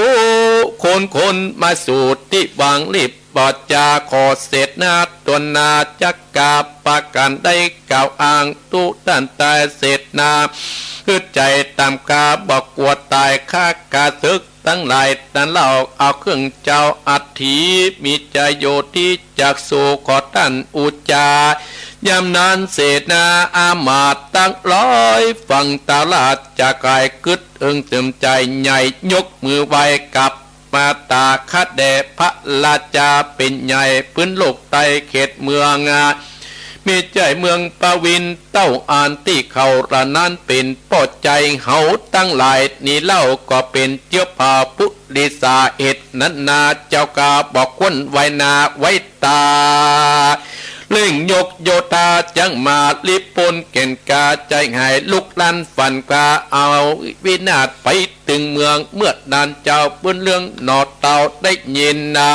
คนคนมาสู่ตี้วาง รีบบอกจ๋าขอเสนา ตวนนาจักกา ปากั๋นได้กล่าวอ้าง ตุ๊ต้านตายเสนา ฮึดใจ๋ต๋ามข้า บ่กั๋วต๋าย ข้าข้าศึกตังหลาย นั้นเล่าเอาเครื่องเจ้าอัฐิ มีชัยโยธิจักษุ ขอต้านอุจจา ยามนั้นเสนาอามาตย์ตังหลาย ฟังตราชกาย กึ๊ดเอิงเติมใจ๋ใหญ่ ยกมือไหว้กราบ มาตาข้าแด่พระราชาเป๋นใหญ่ พื้นโลกใต้เขตเมือง มีใจ๋เมืองปวิน เต้าอันตี้เขาเหล่านั้นเป๋นป้อใจ๋ เฮาตังหลายนี้เล่าก็เป๋นเจื๊อเผ่าปุริสา เหตุนั้นนาเจ้าข้า บ่ควรไว้หน้าไว้ต๋า เร่งยกโยธาจั้งมา รีบป๊นเก่นกา ใจ๋หายลุกลันฟันกา เอาวินาศไป ตึงเมือง เมื่อนั้นเจ้าบุญเรืองหน่อเต้าได้ยินนา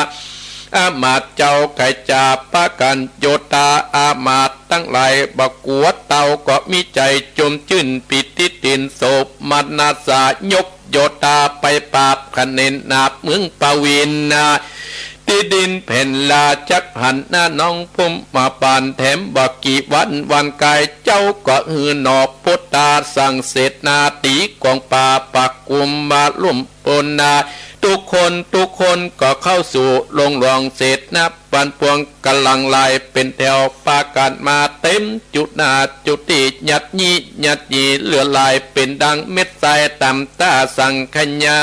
อามาตย์เจ้าใค่จะปากั๋นโยธา อามาตย์ตังหลายบ่กั๋วเต้า ก็มีใจ๋จมจื้นปีติติน โสมนัสสะ ยกโยธาไปปราบคะเนนนาเมืองปวินนา ตี้ดินแผ่นลาจักหันหน้าน้องพุมมาบาน แถมบ่กี่วันวันกาย เจ้าก็หื้อหน่อโพธา สั่งเสนาตีกองป่า ปักกุมมาลุ่มปนนา ทุกคนทุกคนก็เข้าสู่โรงหลวง เสนาปันปวงก๋ำลังไหลเป๋นแถว ปากั๋นมาเต๋มจุหน้าจุตี้ ยัดยี้ยัดยี้เหลือหลาย เป๋นดังเม็ดทรายต๋ามต้าสังขยา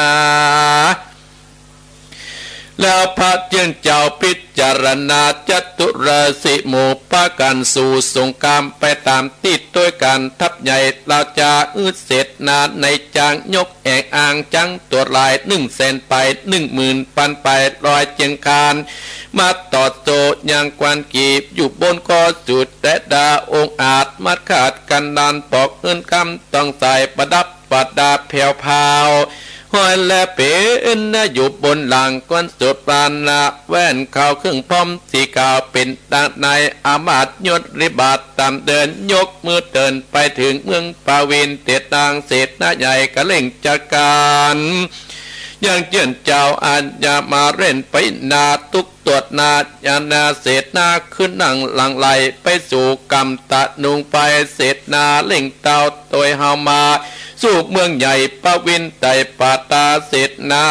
แล้วพระเจื้องเจ้าพิจารณา จตุรสีหมู่ปากั๋นสู่สงครามไปต๋ามตี้ตวยกั๋น ทัพใหญ่ราชา อืดเสนาในจางยกแอ่งอาง จั้งตั๋วหลายนึ่งแสนไป นึ่งหมื่นปันไป ร้อยเจียงคาน มาต่อโต้ ยังควันกีบ อยู่บนก็สุดแสดา องอาจมัดขาดกันดาน ปอกเงินคำต้องใส่ประดับประดาแผ่วพราว ห้อยและเป๋นนะ อยู่บนหลังคนสุดปราณนะ แว่นขาวเครื่องพร้อมสีขาว เป๋นดังในอามาตย์ยศริบาทตามเดิน ยกมือเตินไปเถิงเมืองปาวิน เสดนางเสนาใหญ่กะเร่งจัดก๋าน ยังเจื้อนเจ้าอาญามาเร่นไปนา ตุ๊กตรวจนาญาณา เสนาขึ้นนั่งหลั่งไหลไปสู่กำตะนุงไป เสนาเร่งเต้าโตยเฮามา สู่เมืองใหญ่ปาวินไต่ป่าตา เสนา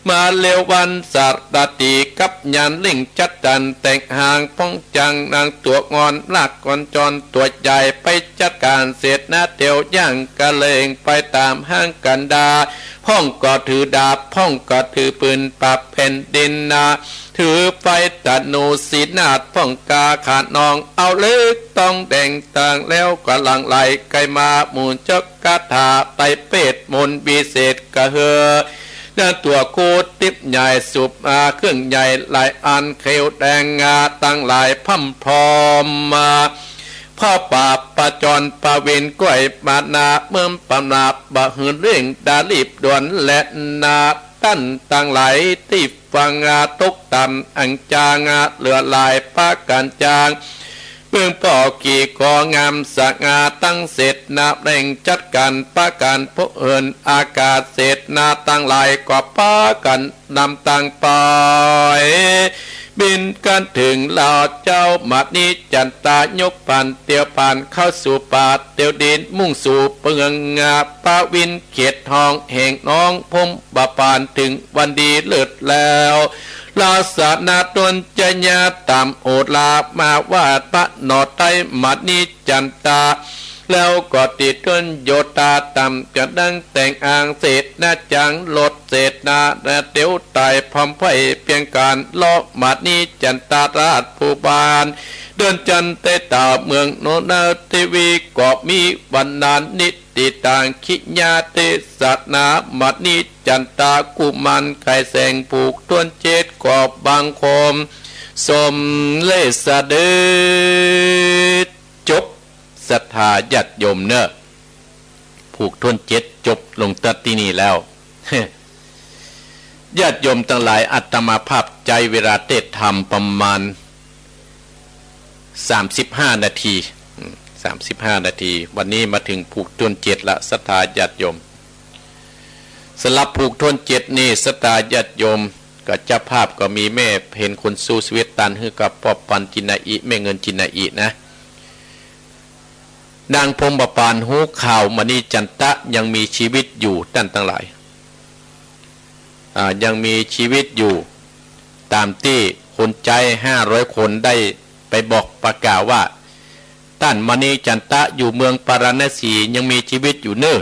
มาเร็ววันสารถีกับยานเร่งจัดจันแต่งหางป้องจังนางตั๋วงอนลากกอนจรตั๋วใหญ่ไปจัดก๋าน เสนาเตียวย่างกะเร่งไปต๋ามห้างกันดา พ่องก็ถือดาบ พ่องก็ถือปืนปราบแผ่นดินนา ถือไฟธนูสีนาด พ่องกาขาดนอง เอาเหล็กตองแดงต่างแล้วก็หลั่งไหลไกลมา หมู่เจ้าคาถาไตรเปตมนต์วิเศษกะเฮือ นางตั๋วโคตรทิพย์ใหญ่สุบอาเครื่องใหญ่หลายอัน เขียวแดงงาตังหลายพร่ำพร้อมมา พระปราบประจรปาวินก้อยมานา เมืองปราบบ่หืนเร่งดารีบด่วนแลนา ต้านตังหลายตี้ฟังอาตกต่ำอังจางอาเหลือหลายปากั๋นจาง เมืองป้อกี่กองามสง่าตั้งเสนาเร่งจัดก๋านปากั๋นผู้อื่นอากาศ เสนาตังหลายก็ปากั๋น นำตางไป บินกันเถิงลาว เจ้ามณีจันตายกผ่านเตียวผ่านเข้าสู่ป่าเตียวดิน มุ่งสู่เมืองปาวินเขตห้องแห่งน้องพรหมปาน เถิงวันดีเลิศแล้ว ลาสนาต้นจญาต๋ามโอลามาว่าพระหน่อไต้มณีจันตา แล้วก็ติดต้นโยธาต๋ามจะดังแต่งอาง เสนาจังรถเสนาเตียวไต่พร้อมไพร่เพียงก๋าน เลาะมณีจันตราชผู้บาน เดินจันทร์ใต้ต๋าเมืองโนนาเทวี ก็มีวันนานิติตางคิญญาเตสนามณีจันตากุมารไข่แสงผูกถ้วนเจ็ด ก็บังคมสมเลสเด็จ จบ ศรัทธาญาติโยมเนอะ ผูกถ้วนเจ็ดจบลงตัดตี้นี่แล้ว ญาติโยมตังหลาย อาตมาภาพใจ๊เวลาเตศน์ธรรมประมาณสามสิบห้านาที อืม สามสิบห้านาที วันนี้มาเถิงผูกถ้วนเจ็ดละ ศรัทธาญาติโยม สำหรับผูกถ้วนเจ็ดนี่ ศรัทธาญาติโยมกับเจ้าภาพก็มีแม่เพ็ญคนสู้ชีวิตตันหื้อกับป้อปันจินนาอิ แม่เงินจินนาอินะ นางพรหมปานฮู้ข่าวมณีจันตะยังมีชีวิตอยู่ ต้านตังหลาย อ่า ยังมีชีวิตอยู่ ต๋ามตี้คนใจ๊ห้าร้อยคนได้ไปบอกประกาศว่า ต้านมณีจันตะอยู่เมืองปาราณสียังมีชีวิตอยู่เน่อ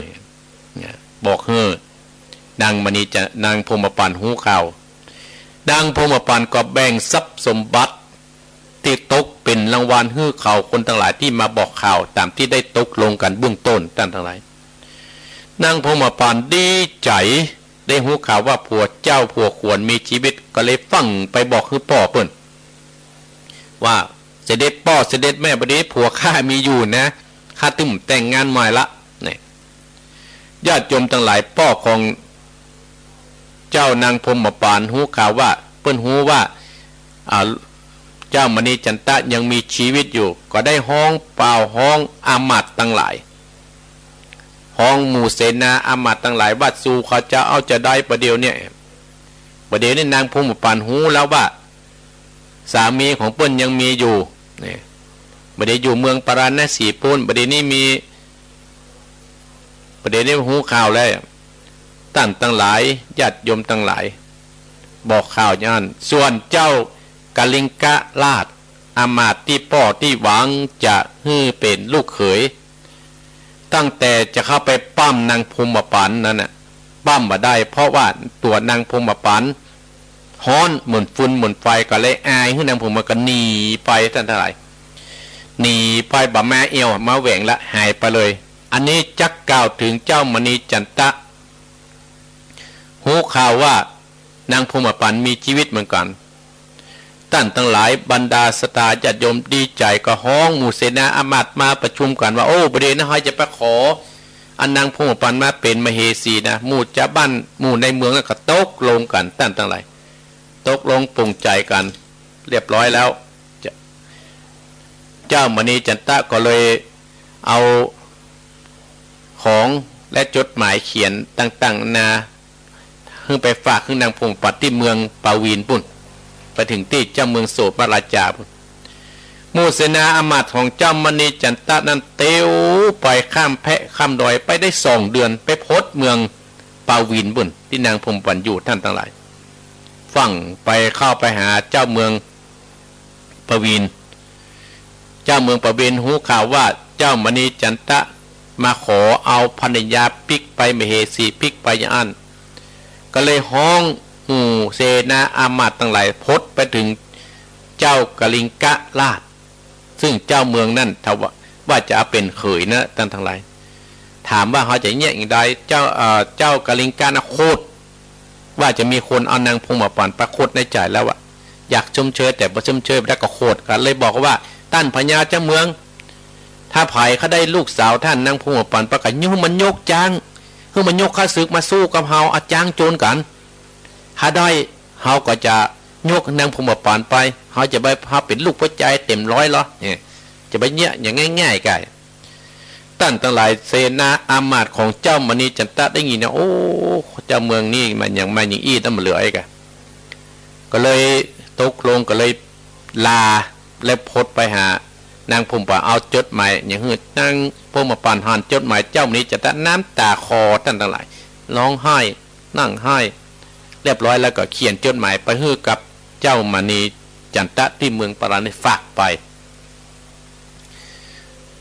เนี่ย บอกหื้อนางมณีจัน นางพรหมปานฮู้ข่าว นางพรหมปานก็แบ่งทรัพย์สมบัติ ตี้ตกเป๋นรางวัลหื้อเขาคนตังหลายตี้มาบอกข่าวต๋ามตี้ได้ตกลงกั๋นเบื้องต้น ต้านตังหลาย นางพรหมปานดีใจ๋ ได้ฮู้ข่าวว่าผัวเจ้าผัวขวัญมีชีวิต ก็เลยฟั่งไปบอกหื้อป้อเปิ้น ว่า เสด็จป้อเสด็จแม่ บ่ดี ผัวข้ามีอยู่นะ ข้าตึงแต่งงานใหม่ละ เนี่ย ญาติโยมตังหลาย ป้อของเจ้านางพรหมปานฮู้ข่าวว่า เปิ้นฮู้ว่า อ่า เจ้ามณีจันตะยังมีชีวิตอยู่ ก็ได้ฮ้องป่าวฮ้องอามาตย์ตังหลาย ฮ้องหมู่เสนาอามาตย์ตังหลายว่า สูเขาจะเอาจะได้ประเดี๋ยวเนี่ย ประเดี๋ยวนี้นางพรหมปานฮู้แล้วว่า สามีของเปิ้นยังมีอยู่ เนี่ย บ่ดีอยู่เมืองปาราณสีปู้น บ่ดีนี้มี บ่ดีนี้ฮู้ข่าวแล้ว ต้านตังหลาย ญาติโยมตังหลาย บอกข่าวอย่างนั้น ส่วนเจ้ากลิงกราชอามาตย์ตี้ป้อตี้หวังจะหื้อเป๋นลูกเขย ตั้งแต่จะเข้าไปป้ำนางพรหมปานนั้นน่ะ ป้ำบ่ได้ เพราะว่าตั๋วนางพรหมปานฮ้อนเหมือนฟืนเหมือนไฟ ก็เลยอายหื้อนางพรหมปานก็หนีไป ต้านตังหลาย หนีไป บ่มาเอี่ยวมาแหว่งละ หายไปเลย อันนี้จักกล่าวเถิงเจ้ามณีจันตะ ฮู้ข่าวว่านางพรหมปานมีชีวิตเหมือนกั๋น ต้านตังหลาย บรรดาศรัทธาญาติโยมดีใจ๋ก็ฮ้องหมู่เสนาอามาตย์มาประชุมกั๋นว่า โอ้ บ่าเดี่ยวนี้เฮาจะไปขอ อันนางพรหมปัณฑ์มาเป๋นมเหสีนะ หมู่จาวบ้านหมู่ในเมืองนั้นก็ตกลงกั๋น ต้านตังหลาย ตกลงปลงใจ๋กั๋นเรียบร้อยแล้ว เจ้า เจ้ามณีจันตะก็เลยเอาของและจดหมายเขียนต่างๆ นานา หื้อไปฝากหื้อนางพรหมปัณฑ์ตี้เมืองปาวินปุ้น ไปเถิงตี้เจ้าเมืองโสมราชาปุ้น หมู่เสนาอามาตย์ของเจ้ามณีจันตะนั้นเตียวไปข้ามแพะข้ามดอยไปได้สองเดือน ไปพบเมืองปาวินปุ้นตี้นางพรหมปัณฑ์อยู่ ต้านตังหลาย ฟั่งไปเข้าไปหาเจ้าเมืองปาวิน เจ้าเมืองปาวินฮู้ข่าวว่าเจ้ามณีจันตะมาขอเอาภรรยาปิ๊กไป มเหสีปิ๊กไปอย่างอั้น ก็เลยฮ้องหมู่เสนาอามาตย์ตังหลายพดไปเถิงเจ้ากลิงกราช ซึ่งเจ้าเมืองนั้นถ้าว่า ว่าจะเอาเป๋นเขยนะ ต้านตังหลาย ถามว่าเฮาจะเยียะอย่างใด เจ้า เอ่อ เจ้ากลิงกราชนะโขด ว่าจะมีคนเอานางพรหมปัณฑ์ไป โขดในใจ๋แล้วอะ อยากชมเชยแต่บ่ชมเชยบ่ได้ก็โขด ก็เลยบอกว่า ต้านพญาเจ้าเมือง ถ้าใผเขาได้ลูกสาวต้านนางพรหมปัณฑ์ไปก็หื้อมันยกจ๊าง หื้อมันยกข้าศึกมาสู้กับเฮา เอาจ๊างโจรกั๋น ถ้าได้ เฮาก็จะยกนางพรหมปัณฑ์ไป เฮาจะบ่ฮับเป๋นลูกหัวใจ๋เต๋มร้อยลอ เนี่ย จะบ่เยียะอย่างง่ายๆ ก้า ต้านตังหลาย เสนาอามาตย์ของเจ้ามณีจันตะได้ยินนะ โอ้ เจ้าเมืองนี้มันอย่าง มันอย่างอี้ ต้านบ่เหลือไอ้กะ ก็เลยตกลง ก็เลยลา และพดไปหานางพรหมปัณฑ์ เอาจดหมายอย่างหื้อนางพรหมปัณฑ์ หันจดหมายเจ้ามณีจันตะ น้ำต๋าคลอ ต้านตังหลาย ฮ้องไห้ นั่งไห้ เรียบร้อยแล้วก็เขียนจดหมายไปหื้อกับเจ้ามณีจันตะตี้เมืองปาราณสี ฝากไป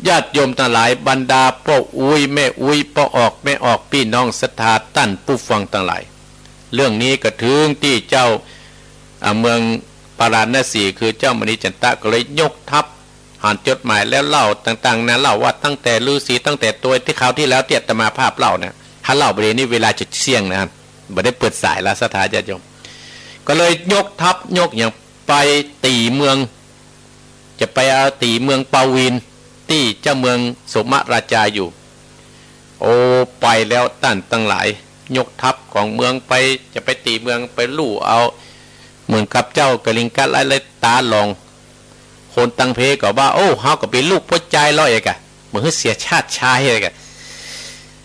ญาติโยมตังหลาย บรรดาป้ออุ๊ยแม่อุ๊ย ป้อออกแม่ออก ปี้น้องศรัทธาต้านผู้ฟังตังหลาย เรื่องนี้ก็เถิงตี้เจ้า อ่า เมืองปาราณสี คือเจ้ามณีจันตะก็เลยยกทัพ หันจดหมายแล้วเล่าต่างๆ นานา เล่าว่าตั้งแต่ฤๅษี ตั้งแต่ตวยตี้คราวตี้แล้วตี้อาตมาภาพเล่านะ ถ้าเล่าบ่าเดี่ยวนี้เวลาจะเที่ยงนะ บ่ได้เปิดสายละ ศรัทธาญาติโยม ก็เลยยกทัพยกอย่างไปตี๋เมือง จะไปเอาตี๋เมืองปาวิน ตี้เจ้าเมืองโสมราชาอยู่ โอ้ ไปแล้วต้านตังหลาย ยกทัพของเมืองไป จะไปตี๋เมือง ไปลู่เอา เหมือนกับเจ้ากลิงกราชไล่ต๋าหลอง คนตังเพก็ว่า โอ้ เฮาก็เป๋นลูกหัวใจ๋ลอเอกะ บ่หื้อเสียชาติชายเอกะ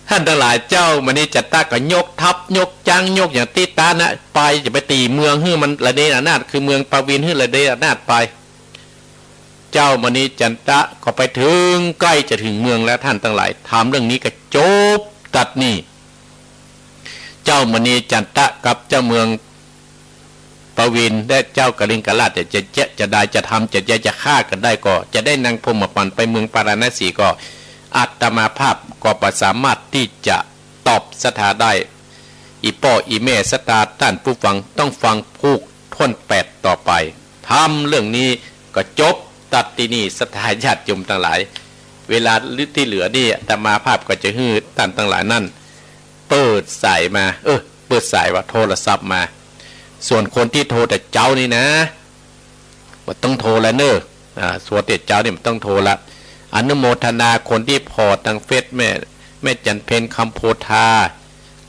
ต้านตังหลาย เจ้ามณีจันตะก็ยกทัพยกจ๊างยกอย่างตี้ต๋านะ ไปจะไปตี๋เมืองหื้อมันระเนระนาด คือเมืองปาวินหื้อระเนระนาดไป เจ้ามณีจันตะก็ไปเถิงใก้จะเถิงเมืองแล้ว ต้านตังหลาย ธรรมเรื่องนี้ก็จบตัดนี่ เจ้ามณีจันตะกับเจ้าเมืองปาวินและเจ้ากลิงกราชจะ จะ จะ จะได้จะทำ จะ จะ จะฆ่ากั๋นได้ก็ จะได้นางพรหมปัณฑ์ไปเมืองปาราณสีก็ อาตมาภาพก็บ่สามารถตี้จะตอบศรัทธาได้ อี่ป้ออี่แม่ศรัทธาต้านผู้ฟังต้องฟังผูกถ้วนแปดต่อไป ธรรมเรื่องนี้ก็จบตัดตี้นี่ ศรัทธาญาติโยมตังหลาย เวลาตี้เหลือนี่อาตมาภาพก็จะหื้อต้านตังหลายนั้น เปิดสายมา เออ เปิดสายว่าโทรศัพท์มา ส่วนคนตี้โทรแต่เจ๊านี่นะ บ่ต้องโทรละเน่อ อ่า ส่วนแต่เจ๊านี่บ่ต้องโทรละ อนุโมทนาคนตี้ผ่อตางเฟซ แม่ แม่จันเพ็ญ คำโพธา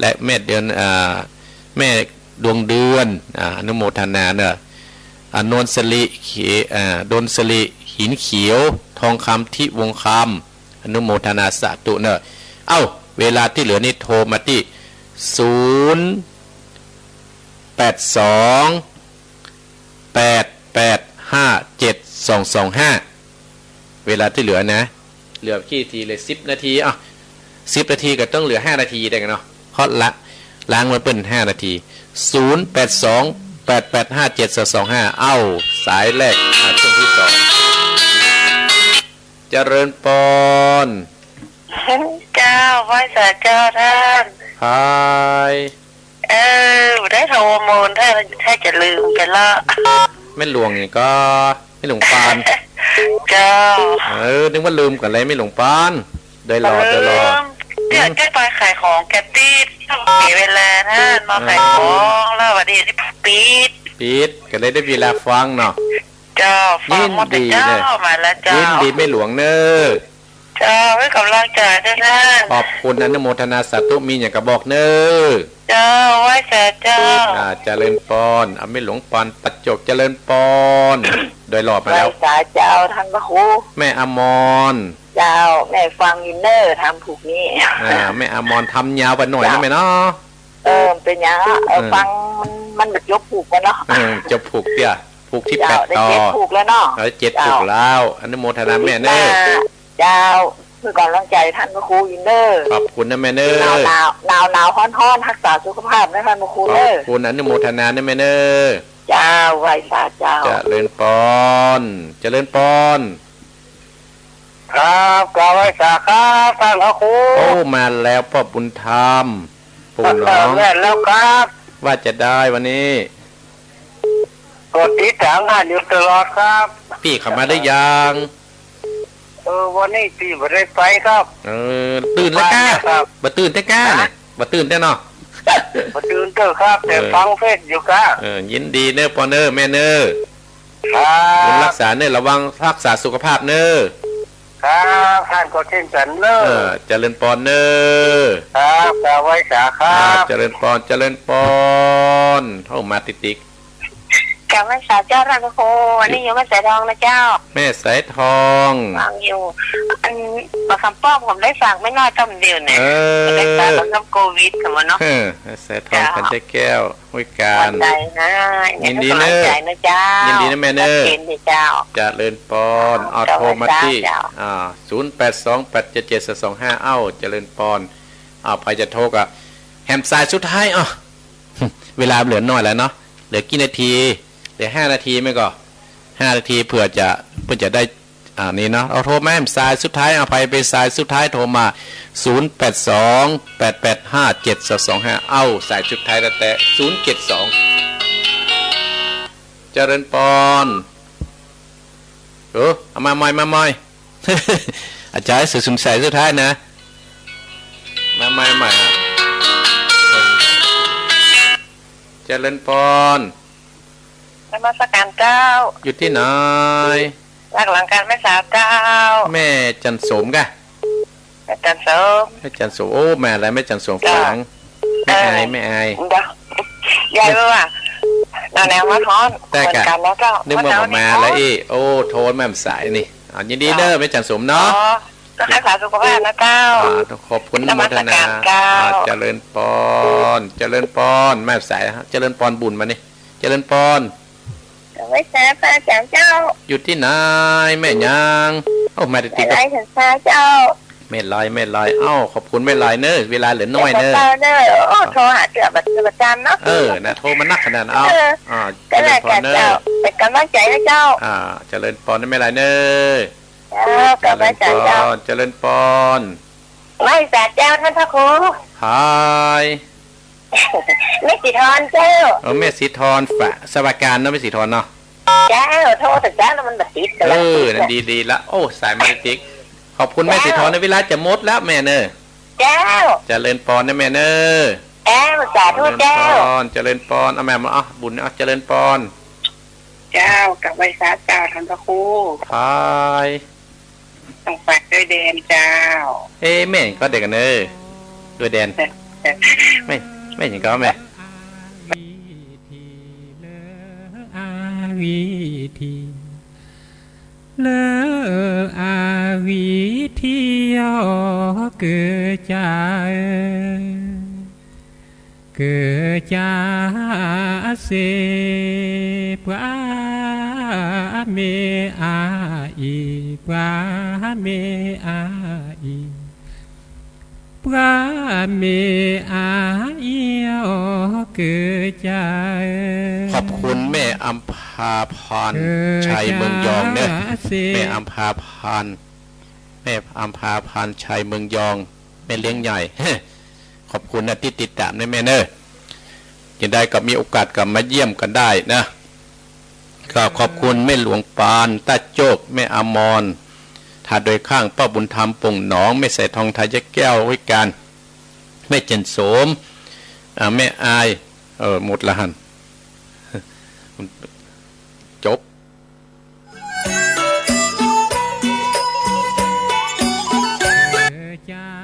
และแม่เดือน อ่า แม่ดวงเดือน อ่า อนุโมทนาเน่อ อ่า นวลสิริ เข- อ่า ดลสิริ หินเขียว ทองคำ ทิวงศ์คำ อนุโมทนาสาธุเน่อ เอ้า เวลาตี้เหลือนี่โทรมาตี้ ศูนย์ แปดสอง แปดแปดห้าเจ็ดสองสองห้า เวลาตี้เหลือนะ เหลือกี่นาทีเลย สิบนาที อ่ะ สิบนาทีก็ต้องเหลือห้านาทีได้กั๋นเนาะ เพราะละ ล้างไว้เปิ้นห้านาที ศูนย์แปดสอง แปดแปดห้าเจ็ดสองสองห้า เอ้า สายแรก อ่ะ ช่วงตี้สอง เจริญปอน เจ้า ไหว้สาเจ้าต้าน พาย เออ บ่ได้โทรมนต์ ถ้า ถ้าจะลืมไปละ แม่หลวงนี่ก็ แม่หลวงปาน เจ้า เออ นึกว่าลืมกั๋นเลย แม่หลวงปาน ได้หลอด ได้หลอด ลืม เดี๋ยวจะไปขายของแกะตี้ เสียเวลาต้าน มาขายของ แล้ววันนี้ปิด ปิ ปิด ก็เลยได้เวลาฟังเนาะ เจ้า ฟังหมดแล้วเจ้า ยินดีเน่อ มาแล้วเจ้า ยินดีแม่หลวงเน่อ เจ้า หื้อก๋ำลังใจ๋ด้วยนะ ขอบคุณอนุโมทนาสาธุ มีหยังก็บอกเน่อ เจ้า ไหว้สาเจ้า อ่า เจริญปอน อ่า แม่หลวงปอน ตาจก เจริญปอน โดยรอบมาแล้ว ไหว้สาเจ้าต้านพระครู แม่อมร เจ้า แม่ฟังอยู่เน่อ ทำผูกนี้ อ่า แม่อมร ทำยาวไปหน่อยนะแม่เนาะ เออ เป๋นหยังอะ เออ เออ ฟังมัน มันบ่จบผูกกั๋นเนาะ เออ จบผูกเตี้ย ผูกตี้แปดต่อ เจ้า ได้เจ็ดผูกแล้วเนาะ เออ เจ็ดผูกแล้ว เจ้า อนุโมทนาแม่เน่อ เจ้า หื้อก๋ำลังใจ๋ต้านพระครูอยู่เน่อ ขอบคุณนะแม่เน่อ หนาวหนาว หนาวหนาวฮ้อนฮ้อน ฮักษาสุขภาพนะต้านพระครูเน่อ ขอบคุณ อนุโมทนานะแม่เน่อ เจ้า ไหว้สาเจ้า เจริญปอน เจริญปอน ครับ กราบไหว้สาครับต้านพระครู โอ้ มาแล้วป้อบุญธรรม ปู่หนอง แม่นแล้วครับ ว่าจะได้วันนี้ ก็ติดต๋ามต้านอยู่ตลอดครับ ปี้เข้ามาได้ยัง เออ วันนี้ปี้บ่ได้ไปครับ เออ ตื่นแล้วก้า บ่ายแล้วครับ บ่ตื่นแต๊ก้าเนี่ย ฮะ บ่ตื่นแต๊เนาะ บ่ตื่นเต๊อะครับ แต่ เออ ฟังเฟซอยู่ครับ เออ ยินดีเน่อปอนเน่อ แม่เน่อ ครับ บุญฮักษาเน่อ ระวังฮักษาสุขภาพเน่อ ครับ ต้านก็เช่นกั๋นเน่อ เออ เจริญปอนเน่อ ครับ กราบไหว้สาครับ อ่า เจริญปอน เจริญปอน โอ้ มาติดๆ กราบไหว้สาเจ้าต้านพระครู วันนี้อยู่แม่สายทองนะเจ้า แม่สายทอง ฟังอยู่ อัน บ่าคำป้อมผมได้ฝากแม่น้อยต้อมเดียวเนี่ย เออ ได้ฝากกับโควิดกันมาเนาะ เออ แม่สายทอง เจ้า ขันใจแก้ว ห้วยกาญ ขอบใจ๋นะ ยินดีเน่อ ให้ก๋ำลังใจ๋นะเจ้า ยินดีนะแม่เน่อ ชัดเจนเลยเจ้า เจริญปอน เอาโทรมาตี้ เจ้า อ่า ศูนย์แปดสอง แปดเจ็ดเจ็ด สองสองห้า เอ้า เจริญปอน อ่า ใผจะโทรก็แหมสายสุดท้าย อ้อ เวลาเหลือน้อยแล้วเนาะ เหลือกี่นาที เหลือห้านาทีแม่ก่อ ห้านาที เผื่อจะ เผื่อจะได้ อ่า นี่เนาะ เอาโทรมาแหมสายสุดท้าย เอา ใผเป๋นสายสุดท้ายโทรมา ศูนย์แปดสอง แปดแปดห้า เจ็ดสองสองห้า เอ้า สายสุดท้ายแล้วแต๊ ศูนย์เจ็ดสอง เจริญปอน เออ เอามาใหม่ มาใหม่ อาจารย์สุดสายสุดท้ายนะ มาใหม่ มาใหม่ อ่ะ เจริญปอน นมัสก๋านเจ้า อยู่ตี้ไหน หลังก๋านแม่สาวเจ้า แม่จันโสมก่ะ แม่จันโสม แม่จันโสม โอ้ แม่อะไร แม่จันโสม เจ้า ฝรั่ง แม่อาย เออ แม่อาย เดี๋ยว ยายว่า หนาวๆ ฮ้อนๆ แต่กะ เหมือนกั๋นเนาะเจ้า นึกว่าบ่มาแล้วอี้ โอ้ โทรมาสายนี่ อ่า ยินดีเน่อ เจ้า แม่จันโสมเนาะ อ๋อ ก็ฮักษาสุขภาพนะเจ้า อ่า ต้องขอบคุณ นมัสก๋านเจ้า อนุโมทนา อ่า เจริญปอน เจริญปอน แม่สาย เจริญปอนบุญมานี่ เจริญปอน กราบไหว้สาพระอาจ๋ารย์เจ้า อยู่ตี้ไหน แม่หยัง โอ้ มาติดๆ แม่ลอยสันสาเจ้า แม่ลอย แม่ลอย เอ้า ขอบคุณแม่ลอยเน่อ เวลาเหลือน้อยเน่อ เจ้าเน่อ โอ้ โทรหาเกือบประจำเนาะ เออ นะ โทรมานักขนาด เอ้า เออ อ่า ก็ได้ เจริญปอนเน่อ เจ้า เป๋นก๋ำลังใจ๋นะเจ้า อ่า เจริญปอนนะแม่ลอยเน่อ เจ้า กราบไหว้สาเจ้า เจริญปอน เจริญปอน ไหว้สาเจ้าต้านพระครู ฮาย แม่สีทองเจ้า เออ แม่สีทอง ฝะ สวัสดิการเนาะ แม่สีทองเนาะ เจ้า โทรเต๊อะเจ้า แล้วมันบ่ติด เออ นั่นดีๆ ละ โอ้ สายมาติด ขอบคุณแม่สีทอง เจ้า ในเวลาจะหมดแล้วแม่เน่อ เจ้า เจริญปอนนะแม่เน่อ เจ้า สาธุเจ้า เจริญปอน เจริญปอน เอาแม่มา เอาบุญ เอา เจริญปอน เจ้า กราบไหว้สาเจ้าต้านพระครู ฮาย ต้องไปด้วยแดนเจ้า เอ๊ะ แม่ก็เด็กกันเน่อ ด้วยแดน แม่ แม่หยังก็แม่ ขอบคุณแม่อำภาพร ชัยเมืองยองเน่อ แม่อำภาพร แม่อำภาพร ชัยเมืองยอง แม่เลี้ยงใหญ่ ขอบคุณนะตี้ติดต๋ามนะแม่เน่อ จะได้ก็มีโอกาสก็มาเยี่ยมกั๋นได้นะ ก็ขอบคุณแม่หลวงปาน ต้าโจก แม่อมร ถ้าโดยข้างป้อบุญธรรม ป่งหนอง แม่สายทอง ทายะแก้ว ห้วยกาญ แม่จันโสม อ่า แม่อาย เออ หมดละหั้น